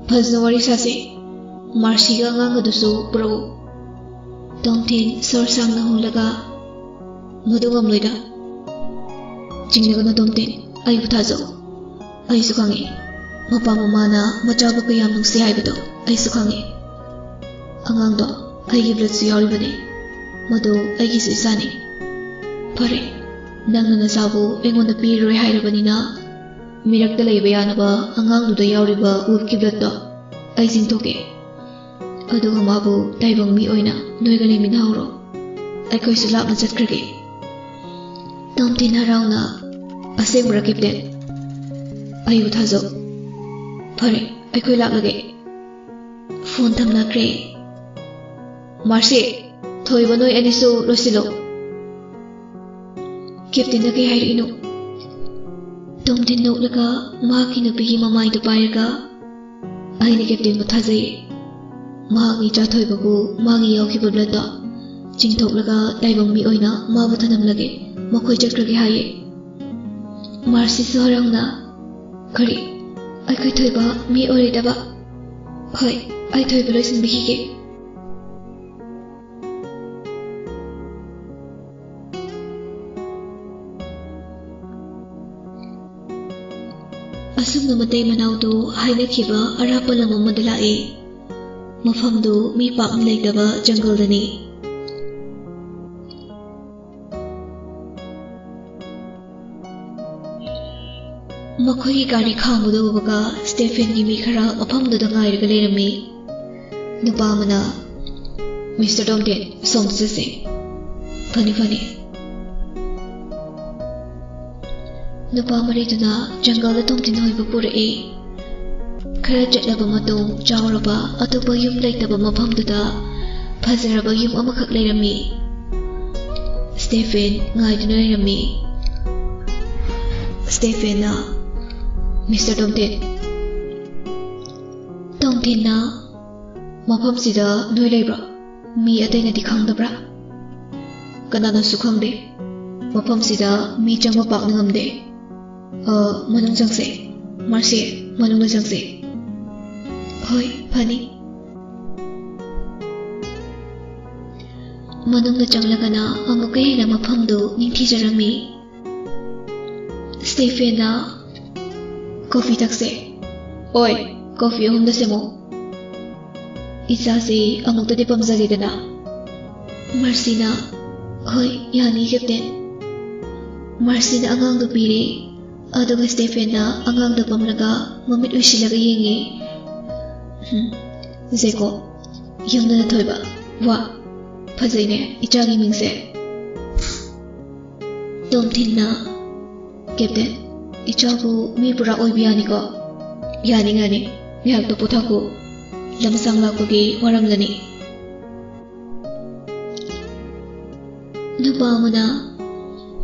ꯐꯖꯅ ꯋꯥꯔꯤ ꯁꯥꯁꯦ꯫ ꯃꯥꯔꯁꯤꯒ ꯑꯉꯥꯡ ꯑꯗꯨꯁꯨ ꯄꯨꯔꯛꯎ꯫" ꯇꯣꯝꯊꯤꯟ ꯁꯣꯔ ꯁꯥꯡꯅ ꯍꯣꯜꯂꯒ, "ꯃꯗꯨ ꯉꯝꯂꯣꯏꯗ꯫" "ꯆꯤꯡꯅꯒꯅꯨ ꯇꯣꯝꯊꯤꯟ, ꯑꯩꯕꯨ ꯊꯥꯖꯧ꯫ ꯑꯩꯁꯨ ꯈꯪꯉꯤ, ꯃꯄꯥ ꯃꯃꯥꯅ ꯃꯆꯥꯕꯨ ꯀꯌꯥꯝ ꯅꯨꯡꯁꯤ ꯍꯥꯏꯕꯗꯣ ꯑꯩꯁꯨ ꯈꯪꯉꯤ꯫ ꯑꯉꯥꯡꯗꯣ ꯑꯩꯒꯤ ꯕ꯭ꯂꯗꯁꯨ ꯌꯥꯎꯔꯤꯕꯅꯤ꯫ ꯃꯗꯨ ꯑꯩꯒꯤꯁꯨ ꯏꯆꯥꯅꯤ꯫ ꯐꯔꯦ, ꯅꯪꯅ ꯅꯆꯥꯕꯨ ꯑꯩꯉꯣꯟꯗ ꯄꯤꯔꯔꯣꯏ ꯍꯥꯏꯔꯕꯅꯤꯅ, ꯃꯤꯔꯛꯇ ꯂꯩꯕ ꯌꯥꯅꯕ ꯑꯉꯥꯡꯗꯨꯗ ꯌꯥꯎꯔꯤꯕ ꯋꯨꯜꯐꯀꯤ ꯕ꯭ꯂꯗꯇꯣ ꯑꯩ ꯆꯤꯡꯊꯣꯛꯀꯦ꯫ ꯑꯗꯨꯒ ꯃꯥꯕꯨ ꯇꯥꯏꯕꯪ ꯃꯤ ꯑꯣꯏꯅ ꯅꯣꯏꯒ ꯂꯩꯃꯤꯟꯅꯍꯧꯔꯣ꯫ ꯑꯩꯈꯣꯏꯁꯨ ꯂꯥꯞꯅ ꯆꯠꯈ꯭ꯔꯒꯦ꯫" ꯇꯣꯝꯊꯤꯟ ꯍꯔꯥꯎꯅ, "ꯑꯁꯦꯡꯕꯔꯥ, ꯀꯦꯞꯇꯦꯟ? ꯑꯩꯕꯨ ꯊꯥꯖꯧ꯫ ꯐꯔꯦ, ꯑꯩꯈꯣꯏ ꯂꯥꯛꯂꯒꯦ꯫" ꯐꯣꯟ ꯊꯝꯅꯈ꯭ꯔꯦ꯫ "ꯃꯥꯔꯁꯤ, ꯊꯣꯏꯕ, ꯅꯣꯏ ꯑꯅꯤꯁꯨ ꯂꯣꯏꯁꯤꯜꯂꯣ꯫" "ꯀꯦꯞꯇꯦꯟꯅ ꯀꯩ ꯍꯥꯏꯔꯛꯏꯅꯣ?" ꯇꯣꯝꯊꯤꯟ ꯅꯣꯛꯂꯒ ꯃꯍꯥꯛꯀꯤ ꯅꯨꯄꯤꯒꯤ ꯃꯃꯥꯏꯗꯨ ꯄꯥꯏꯔꯒ, "ꯑꯩꯅ ꯀꯦꯞꯇꯦꯟꯕꯨ ꯊꯥꯖꯩꯌꯦ꯫ ꯃꯍꯥꯛꯅ ꯏꯆꯥ ꯊꯣꯏꯕꯕꯨ ꯃꯥꯒꯤ ꯌꯥꯎꯈꯤꯕ ꯕ꯭ꯂꯗꯇꯣ ꯆꯤꯡꯊꯣꯛꯂꯒ ꯇꯥꯏꯕꯪ ꯃꯤ ꯑꯣꯏꯅ ꯃꯥꯕꯨ ꯊꯅꯝꯂꯒꯦ꯫ ꯃꯈꯣꯏ ꯆꯠꯈ꯭ꯔꯒꯦ ꯍꯥꯏꯌꯦ꯫" ꯃꯥꯔꯁꯤꯁꯨ ꯍꯔꯥꯎꯅ, "ꯀꯔꯤ? ꯑꯩꯈꯣꯏ ꯊꯣꯏꯕ ꯃꯤ ꯑꯣꯏꯔꯣꯏꯗꯕ? ꯍꯣꯏ, ꯑꯩ ꯊꯣꯏꯕ ꯂꯣꯏꯁꯤꯟꯕꯤꯈꯤꯒꯦ꯫" ꯑꯁꯨꯝꯅ ꯃꯇꯩ ꯃꯅꯥꯎꯗꯨ ꯍꯥꯏꯅꯈꯤꯕ ꯑꯔꯥꯞꯄ ꯂꯝ ꯑꯃꯗ ꯂꯥꯛꯏ꯫ ꯃꯐꯝꯗꯨ ꯃꯤ ꯄꯥꯛꯅ ꯂꯩꯇꯕ ꯖꯪꯒꯜꯗꯅꯤ꯫ ꯃꯈꯣꯏꯒꯤ ꯒꯥꯔꯤ ꯈꯥꯝꯕꯗꯨ ꯎꯕꯒ ꯁ꯭ꯇꯦꯐꯦꯟꯒꯤ ꯃꯤ ꯈꯔ ꯃꯐꯝꯗꯨꯗ ꯉꯥꯏꯔꯒ ꯂꯩꯔꯝꯃꯤ꯫ ꯅꯨꯄꯥ ꯑꯃꯅ, "ꯃꯤꯁꯇꯔ ꯇꯣꯝꯊꯤꯟ, ꯁꯣꯝꯗ ꯆꯠꯁꯦ꯫" "ꯐꯅꯤ, ꯐꯅꯤ꯫" ꯅꯨꯄꯥ ꯃꯔꯤꯗꯨꯅ ꯖꯪꯒꯜꯗ ꯇꯣꯝꯊꯤꯟ ꯍꯣꯏꯕꯨ ꯄꯨꯔꯛꯏ꯫ ꯈꯔ ꯆꯠꯂꯕ ꯃꯇꯨꯡ, ꯆꯥꯎꯔꯕ ꯑꯇꯣꯞꯄ ꯌꯨꯝ ꯂꯩꯇꯕ ꯃꯐꯝꯗꯨꯗ ꯐꯖꯔꯕ ꯌꯨꯝ ꯑꯃꯈꯛ ꯂꯩꯔꯝꯃꯤ꯫ ꯁ꯭ꯇꯦꯐꯦꯟ ꯉꯥꯏꯗꯨꯅ ꯂꯩꯔꯝꯃꯤ꯫ ꯁ꯭ꯇꯦꯐꯦꯟꯅ, "ꯃꯤꯁꯇꯔ ꯇꯣꯝꯊꯤꯟ꯫" ꯇꯣꯝꯊꯤꯟꯅ, "ꯃꯐꯝꯁꯤꯗ ꯅꯣꯏ ꯂꯩꯕ꯭ꯔꯣ? ꯃꯤ ꯑꯇꯩꯅꯗꯤ ꯈꯪꯗꯕ꯭ꯔꯥ?" "ꯀꯅꯥꯅꯁꯨ ꯈꯪꯗꯦ꯫ ꯃꯐꯝꯁꯤꯗ ꯃꯤ ꯆꯪꯕ ꯄꯥꯛꯅ ꯉꯝꯗꯦ꯫" "ꯑ, ꯃꯅꯨꯡ ꯆꯪꯁꯦ꯫ ꯃꯥꯔꯁꯤ, ꯃꯅꯨꯡꯗ ꯆꯪꯁꯦ꯫" "ꯍꯣꯏ, ꯐꯅꯤ꯫" ꯃꯅꯨꯡꯗ ꯆꯪꯂꯒꯅ ꯑꯃꯨꯛꯀ ꯍꯦꯟꯅ ꯃꯐꯝꯗꯨ ꯅꯤꯡꯊꯤꯖꯔꯝꯃꯤ꯫ ꯁ꯭ꯇꯦꯐꯦꯟꯅ, "ꯀꯣꯐꯤ ꯊꯛꯁꯦ꯫" "ꯑꯣꯏ, ꯀꯣꯐꯤ ꯑꯍꯨꯝꯗ ꯁꯦꯝꯃꯣ꯫" "ꯏꯆꯥꯁꯤ ꯑꯃꯨꯛꯇꯗꯤ ꯄꯝꯖꯒꯦꯗꯅ꯫" ꯃꯥꯔꯁꯤꯅ, "ꯍꯣꯏ, ꯌꯥꯅꯤ, ꯀꯦꯞꯇꯦꯟ꯫" ꯃꯥꯔꯁꯤꯅ ꯑꯉꯥꯡꯗꯨ ꯄꯤꯔꯦ, ꯑꯗꯨꯒ ꯁ꯭ꯇꯦꯐꯦꯟꯅ ꯑꯉꯥꯡꯗꯨ ꯄꯝꯂꯒ ꯃꯃꯤꯠ ꯎꯏꯁꯤꯜꯂꯒ ꯌꯦꯡꯉꯤ꯫ "ꯍꯝ, ꯖꯦꯀꯣꯕ, ꯌꯨꯝꯗꯅ ꯊꯣꯏꯕ꯫ ꯋꯥ, ꯐꯖꯩꯅꯦ ꯏꯆꯥꯒꯤ ꯃꯤꯡꯁꯦ꯫" ꯇꯣꯝꯊꯤꯟꯅ, "ꯀꯦꯞꯇꯦꯟ, ꯏꯆꯥꯕꯨ ꯃꯤ ꯄꯨꯔꯥ ꯑꯣꯏꯕ ꯌꯥꯅꯤꯀꯣ?" "ꯌꯥꯅꯤ, ꯌꯥꯅꯤ꯫ ꯉꯥꯏꯍꯥꯛꯇ ꯄꯣꯊꯥꯈꯣ꯫ ꯂꯝꯁꯥꯡ ꯂꯥꯛꯄꯒꯤ ꯋꯥꯔꯝꯂꯅꯤ꯫" ꯅꯨꯄꯥ ꯑꯃꯅ,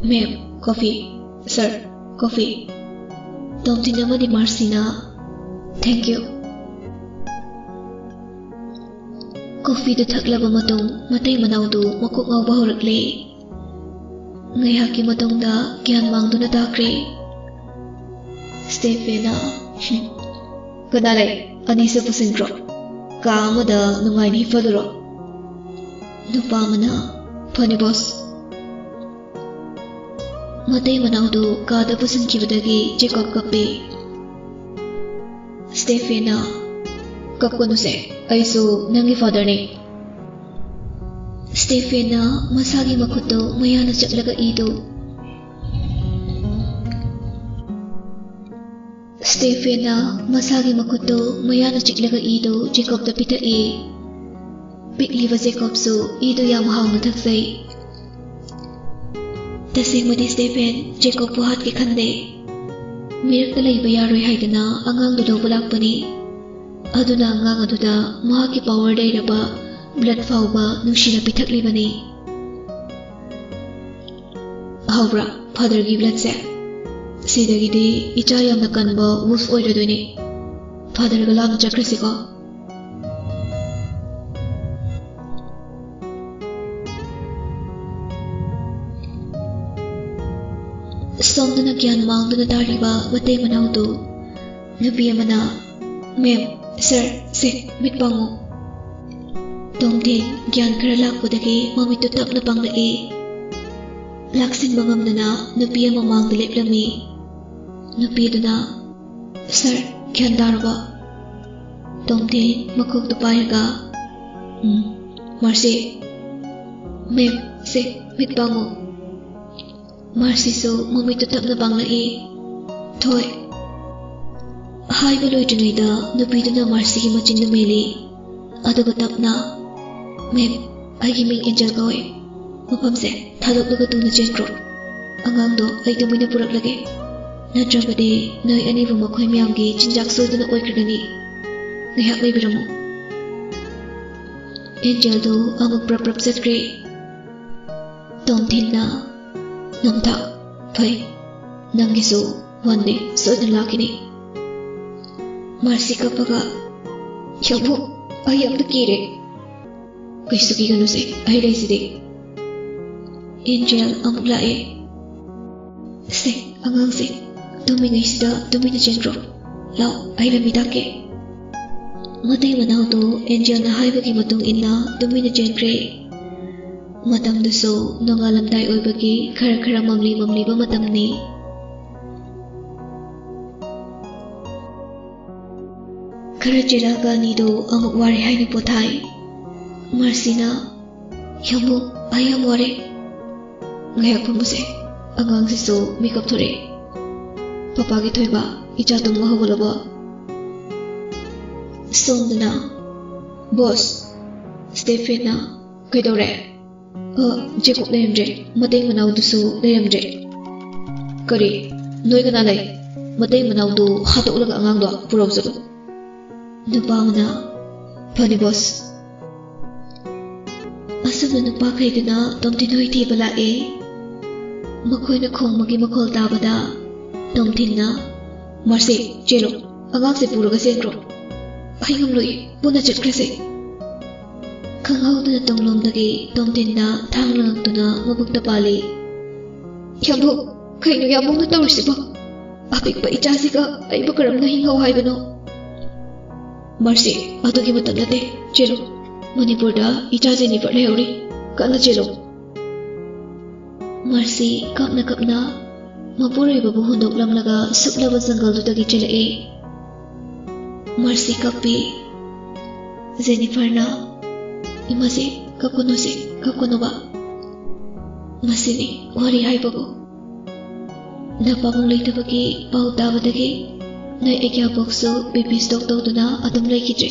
"ꯃꯦꯝ, ꯀꯣꯐꯤ꯫ Sir, coffee." ꯇꯣꯝꯊꯤꯟ ꯑꯃꯗꯤ ꯃꯥꯔꯁꯤꯅ, "Thank you꯫" ꯀꯣꯐꯤꯗꯨ ꯊꯛꯂꯕ ꯃꯇꯨꯡ, ꯃꯇꯩ ꯃꯅꯥꯎꯗꯨ ꯃꯀꯣꯛ ꯉꯥꯎꯕ ꯍꯧꯔꯛꯂꯦ꯫ ꯉꯥꯏꯍꯥꯛꯀꯤ ꯃꯇꯨꯡꯗ ꯒ꯭ꯌꯥꯟ ꯃꯥꯡꯗꯨꯅ ꯇꯥꯈ꯭ꯔꯦ꯫ ꯁ꯭ꯇꯦꯐꯦꯟꯅ, "ꯀꯅꯥ ꯂꯩ? ꯑꯅꯤꯁꯨ ꯄꯨꯁꯤꯟꯈ꯭ꯔꯣ꯫ ꯀꯥ ꯑꯃꯗ ꯅꯨꯡꯉꯥꯏꯅ ꯍꯤꯞꯐꯜꯂꯨꯔꯣ꯫" ꯅꯨꯄꯥ ꯑꯃꯅ, "ꯐꯅꯤ, ꯕꯣꯁ꯫" ꯃꯇꯩ ꯃꯅꯥꯎꯗꯨ ꯀꯥꯗ ꯄꯨꯁꯤꯟꯈꯤꯕꯗꯒꯤ ꯖꯦꯀꯣꯕ ꯀꯞꯄꯤ꯫ ꯁ꯭ꯇꯦꯐꯦꯟꯅ, "ꯀꯞꯀꯅꯨꯁꯦ, ꯑꯩꯁꯨ ꯅꯪꯒꯤ ꯐꯥꯗꯔꯅꯤ꯫" ꯁ꯭ꯇꯦꯐꯦꯟꯅ ꯃꯁꯥꯒꯤ ꯃꯈꯨꯠꯇꯣ ꯃꯌꯥꯅ ꯆꯠꯂꯒ ꯏꯗꯨ꯫ ꯁ꯭ꯇꯦꯐꯦꯟꯅ ꯃꯁꯥꯒꯤ ꯃꯈꯨꯠꯇꯣ ꯃꯌꯥꯅ ꯆꯤꯛꯂꯒ ꯏꯗꯨ ꯖꯦꯀꯣꯕꯇ ꯄꯤꯊꯛꯏ꯫ ꯄꯤꯛꯂꯤꯕ ꯖꯦꯀꯣꯕꯁꯨ ꯏꯗꯨ ꯌꯥꯝ ꯍꯥꯎꯅ ꯊꯛꯆꯩ꯫ ꯇꯁꯦꯡꯕꯗꯤ ꯁ꯭ꯇꯦꯐꯦꯟ ꯖꯦꯀꯣꯕꯄꯨ ꯍꯥꯠꯀꯦ ꯈꯟꯗꯦ꯫ ꯃꯤꯔꯛꯇ ꯂꯩꯕ ꯌꯥꯔꯣꯏ ꯍꯥꯏꯗꯅ ꯑꯉꯥꯡꯗꯨ ꯂꯧꯕ ꯂꯥꯛꯄꯅꯤ꯫ ꯑꯗꯨꯅ ꯑꯉꯥꯡ ꯑꯗꯨꯗ ꯃꯍꯥꯛꯀꯤ ꯄꯥꯋꯔ ꯂꯩꯔꯕ ꯕ꯭ꯂꯗ ꯐꯥꯎꯕ ꯅꯨꯡꯁꯤꯅ ꯄꯤꯊꯛꯂꯤꯕꯅꯤ꯫ ꯍꯧꯕ꯭ꯔꯥ ꯐꯥꯗꯔꯒꯤ ꯕ꯭ꯂꯗꯁꯦ? ꯁꯤꯗꯒꯤꯗꯤ ꯏꯆꯥ ꯌꯥꯝꯅ ꯀꯟꯕ ꯋꯨꯜꯐ ꯑꯣꯏꯔꯗꯣꯏꯅꯤ꯫ ꯐꯥꯗꯔꯒ ꯂꯥꯞꯅ ꯆꯠꯈ꯭ꯔꯁꯤꯀꯣ꯫ ꯁꯣꯝꯗꯅ ꯒ꯭ꯌꯥꯟ ꯃꯥꯡꯗꯨꯅ ꯇꯥꯔꯤꯕ ꯃꯇꯩ ꯃꯅꯥꯎꯗꯨ ꯅꯨꯄꯤ ꯑꯃꯅ, "ꯃꯦꯝ, ꯁꯔ, ꯁꯦ, ꯃꯤꯠ ꯄꯥꯡꯉꯨ꯫" ꯇꯣꯝꯊꯤꯟ ꯒ꯭ꯌꯥꯟ ꯈꯔ ꯂꯥꯛꯄꯗꯒꯤ ꯃꯃꯤꯠꯇꯨ ꯇꯞꯅ ꯄꯥꯡꯂꯛꯏ꯫ ꯂꯥꯛꯁꯤꯟꯕ ꯉꯝꯗꯅ ꯅꯨꯄꯤ ꯑꯃ ꯃꯥꯡꯗ ꯂꯦꯞꯂꯝꯃꯤ꯫ ꯅꯨꯄꯤꯗꯨꯅ, "ꯁꯔ, ꯒ꯭ꯌꯥꯟ ꯇꯥꯔꯕꯣ?" ꯇꯣꯝꯊꯤꯟ ꯃꯀꯣꯛꯇꯨ ꯄꯥꯏꯔꯒ, "ꯎꯝ, ꯃꯥꯔꯁꯤ, ꯃꯦꯝ, ꯁꯦ, ꯃꯤꯠ ꯄꯥꯡꯉꯨ꯫" ꯃꯥꯔꯁꯤꯁꯨ ꯃꯃꯤꯠꯇꯨ ꯇꯞꯅ ꯄꯥꯡꯂꯛꯏ꯫ "ꯊꯣꯏ꯫" ꯍꯥꯏꯕ ꯂꯣꯏꯗ꯭ꯔꯤꯉꯩꯗ ꯅꯨꯄꯤꯗꯨꯅ ꯃꯥꯔꯁꯤꯒꯤ ꯃꯆꯤꯟꯗꯨ ꯃꯦꯜꯂꯤ꯫ ꯑꯗꯨꯒ ꯇꯞꯅ, "ꯃꯦꯝ, ꯑꯩꯒꯤ ꯃꯤꯡ ꯑꯦꯟꯖꯦꯜ ꯀꯧꯏ꯫ ꯃꯐꯝꯁꯦ ꯊꯥꯗꯣꯛꯂꯒ ꯊꯨꯅ ꯆꯦꯟꯈ꯭ꯔꯣ꯫ ꯑꯉꯥꯡꯗꯣ ꯑꯩ ꯇꯨꯃꯤꯟꯅ ꯄꯨꯔꯛꯂꯒꯦ꯫ ꯅꯠꯇ꯭ꯔꯕꯗꯤ ꯅꯣꯏ ꯑꯅꯤꯕꯨ ꯃꯈꯣꯏ ꯃꯌꯥꯝꯒꯤ ꯆꯤꯟꯖꯥꯛ ꯁꯣꯏꯗꯅ ꯑꯣꯏꯈ꯭ꯔꯒꯅꯤ꯫ ꯉꯥꯏꯍꯥꯛ ꯂꯩꯕꯤꯔꯝꯃꯨ꯫" ꯑꯦꯟꯖꯦꯜꯗꯨ ꯑꯃꯨꯛ ꯄ꯭ꯔꯞ ꯄ꯭ꯔꯞ ꯆꯠꯈ꯭ꯔꯦ꯫ ꯇꯣꯝꯊꯤꯟꯅ, "ꯅꯝꯊꯥꯛ, ꯐꯩ, ꯅꯪꯒꯤꯁꯨ ꯋꯥꯟ ꯗꯦ ꯁꯣꯏꯗꯅ ꯂꯥꯛꯈꯤꯅꯤ꯫" ꯃꯥꯔꯁꯤ ꯀꯞꯄꯒ, "ꯌꯥꯝꯕꯨꯡ, ꯑꯩ ꯌꯥꯝꯅ ꯀꯤꯔꯦ꯫" "ꯀꯩꯁꯨ ꯀꯤꯒꯅꯨꯁꯦ, ꯑꯩ ꯂꯩꯁꯤꯗꯤ꯫" ꯑꯦꯟꯖꯦꯜ ꯑꯃꯨꯛ ꯂꯥꯛꯑꯦ꯫ "ꯁꯦ, ꯑꯉꯥꯡꯁꯦ, ꯇꯨꯝꯃꯤꯉꯩꯁꯤꯗ ꯇꯨꯃꯤꯟꯅ ꯆꯦꯟꯈ꯭ꯔꯣ꯫ ꯂꯥꯎ, ꯑꯩ ꯂꯝꯕꯤ ꯇꯥꯛꯀꯦ꯫" ꯃꯇꯩ ꯃꯅꯥꯎꯗꯨ ꯑꯦꯟꯖꯦꯜꯅ ꯍꯥꯏꯕꯒꯤ ꯃꯇꯨꯡ ꯏꯟꯅ ꯇꯨꯃꯤꯟꯅ ꯆꯦꯟꯈ꯭ꯔꯦ꯫ ꯃꯇꯝꯗꯨꯁꯨ ꯅꯣꯡꯉꯥꯜꯂꯝꯗꯥꯏ ꯑꯣꯏꯕꯒꯤ ꯈꯔ ꯈꯔ ꯃꯝꯂꯤ ꯃꯝꯂꯤꯕ ꯃꯇꯝꯅꯤ꯫ ꯈꯔ ꯆꯦꯜꯂꯛꯑꯒ ꯑꯅꯤꯗꯣ ꯑꯃꯨꯛ ꯋꯥꯔꯦ ꯍꯥꯏꯅ ꯄꯣꯊꯥꯏ꯫ ꯃꯥꯔꯁꯤꯅ, "ꯌꯥꯝꯕꯨꯡ, ꯑꯩ ꯌꯥꯝ ꯋꯥꯔꯦ꯫ ꯉꯥꯏꯍꯥꯛ ꯐꯝꯃꯨꯁꯦ꯫ ꯑꯉꯥꯡꯁꯤꯁꯨ ꯃꯤꯀꯞ ꯊꯣꯔꯛꯑꯦ꯫ ꯄꯄꯥꯒꯤ ꯊꯣꯏꯕ, ꯏꯆꯥ ꯇꯨꯝꯕ ꯍꯧꯒꯠꯂꯕꯣ?" ꯁꯣꯝꯗꯅ, "ꯕꯣꯁ, ꯁ꯭ꯇꯦꯐꯦꯟꯅ ꯀꯩꯗꯧꯔꯦ?" "ꯑ, ꯖꯦꯀꯣꯕ ꯂꯩꯔꯝꯗ꯭ꯔꯦ, ꯃꯇꯩ ꯃꯅꯥꯎꯗꯨꯁꯨ ꯂꯩꯔꯝꯗ꯭ꯔꯦ꯫" "ꯀꯔꯤ? ꯅꯣꯏ ꯀꯅꯥ ꯂꯩ? ꯃꯇꯩ ꯃꯅꯥꯎꯗꯨ ꯍꯥꯠꯇꯣꯛꯂꯒ ꯑꯉꯥꯡꯗꯣ ꯄꯨꯔꯛꯎ ꯆꯠꯂꯨ꯫" ꯅꯨꯄꯥ ꯑꯃꯅ, "ꯐꯅꯤ ꯕꯣꯁ꯫" ꯑꯁꯨꯝꯅ ꯅꯨꯄꯥꯈꯩꯗꯨꯅ ꯇꯣꯝꯊꯤꯟ ꯍꯣꯏ ꯊꯤꯕ ꯂꯥꯛꯑꯦ꯫ ꯃꯈꯣꯏꯅ ꯈꯣꯡꯕꯒꯤ ꯃꯈꯣꯜ ꯇꯥꯕꯗ ꯇꯣꯝꯊꯤꯟꯅ, "ꯃꯥꯔꯁꯤ, ꯆꯦꯜꯂꯣ, ꯑꯉꯥꯡꯁꯦ ꯄꯨꯔꯒ ꯆꯦꯟꯈ꯭ꯔꯣ꯫ ꯑꯩ ꯉꯝꯂꯣꯏ, ꯄꯨꯟꯅ ꯆꯠꯈ꯭ꯔꯁꯦ꯫" ꯈꯪꯍꯧꯗꯅ ꯇꯨꯡꯂꯣꯝꯗꯒꯤ ꯇꯣꯝꯊꯤꯟꯅ ꯊꯥꯡ ꯂꯪꯉꯛꯇꯨꯅ ꯃꯕꯨꯛꯇ ꯄꯥꯜꯂꯤ꯫ "ꯌꯥꯝꯕꯨꯡ, ꯀꯩꯅꯣ ꯌꯥꯝꯕꯨꯡꯅ ꯇꯧꯔꯤꯁꯤꯕꯣ? ꯑꯄꯤꯛꯄ ꯏꯆꯥꯁꯤꯒ ꯑꯩꯕꯨ ꯀꯔꯝꯅ ꯍꯤꯡꯍꯧ ꯍꯥꯏꯕꯅꯣ?" "ꯃꯥꯔꯁꯤ, ꯑꯗꯨꯒꯤ ꯃꯇꯝ ꯅꯠꯇꯦ, ꯆꯦꯜꯂꯨ꯫ ꯃꯅꯤꯄꯨꯔꯗ ꯏꯆꯥ ꯖꯦꯅꯤꯐꯔ ꯂꯩꯍꯧꯔꯤ, ꯀꯟꯅ ꯆꯦꯜꯂꯨ꯫" ꯃꯥꯔꯁꯤ ꯀꯞꯅ ꯀꯞꯅ ꯃꯄꯨꯔꯣꯏꯕꯕꯨ ꯍꯨꯟꯗꯣꯛꯂꯝꯂꯒ ꯁꯨꯞꯂꯕ ꯖꯪꯒꯜꯗꯨꯗꯒꯤ ꯆꯦꯜꯂꯛꯑꯦ꯫ ꯃꯥꯔꯁꯤ ꯀꯞꯄꯤ꯫ ꯖꯦꯅꯤꯐꯔꯅ, "ꯏꯃꯥꯁꯤ, ꯀꯞꯀꯅꯨꯁꯦ, ꯀꯞꯀꯅꯨꯕ꯫ ꯃꯁꯤꯅꯤ ꯋꯥꯔꯤ ꯍꯥꯏꯕꯕꯨ꯫" ꯅꯄꯥꯕꯨꯡ ꯂꯩꯇꯕꯒꯤ ꯄꯥꯎ ꯇꯥꯕꯗꯒꯤ ꯅꯣꯏ ꯑꯩꯒꯤ ꯑꯕꯣꯛꯁꯨ ꯕꯤ ꯄꯤ ꯁ꯭ꯇꯣꯛ ꯇꯧꯗꯨꯅ ꯑꯗꯨꯝ ꯂꯩꯈꯤꯗ꯭ꯔꯦ꯫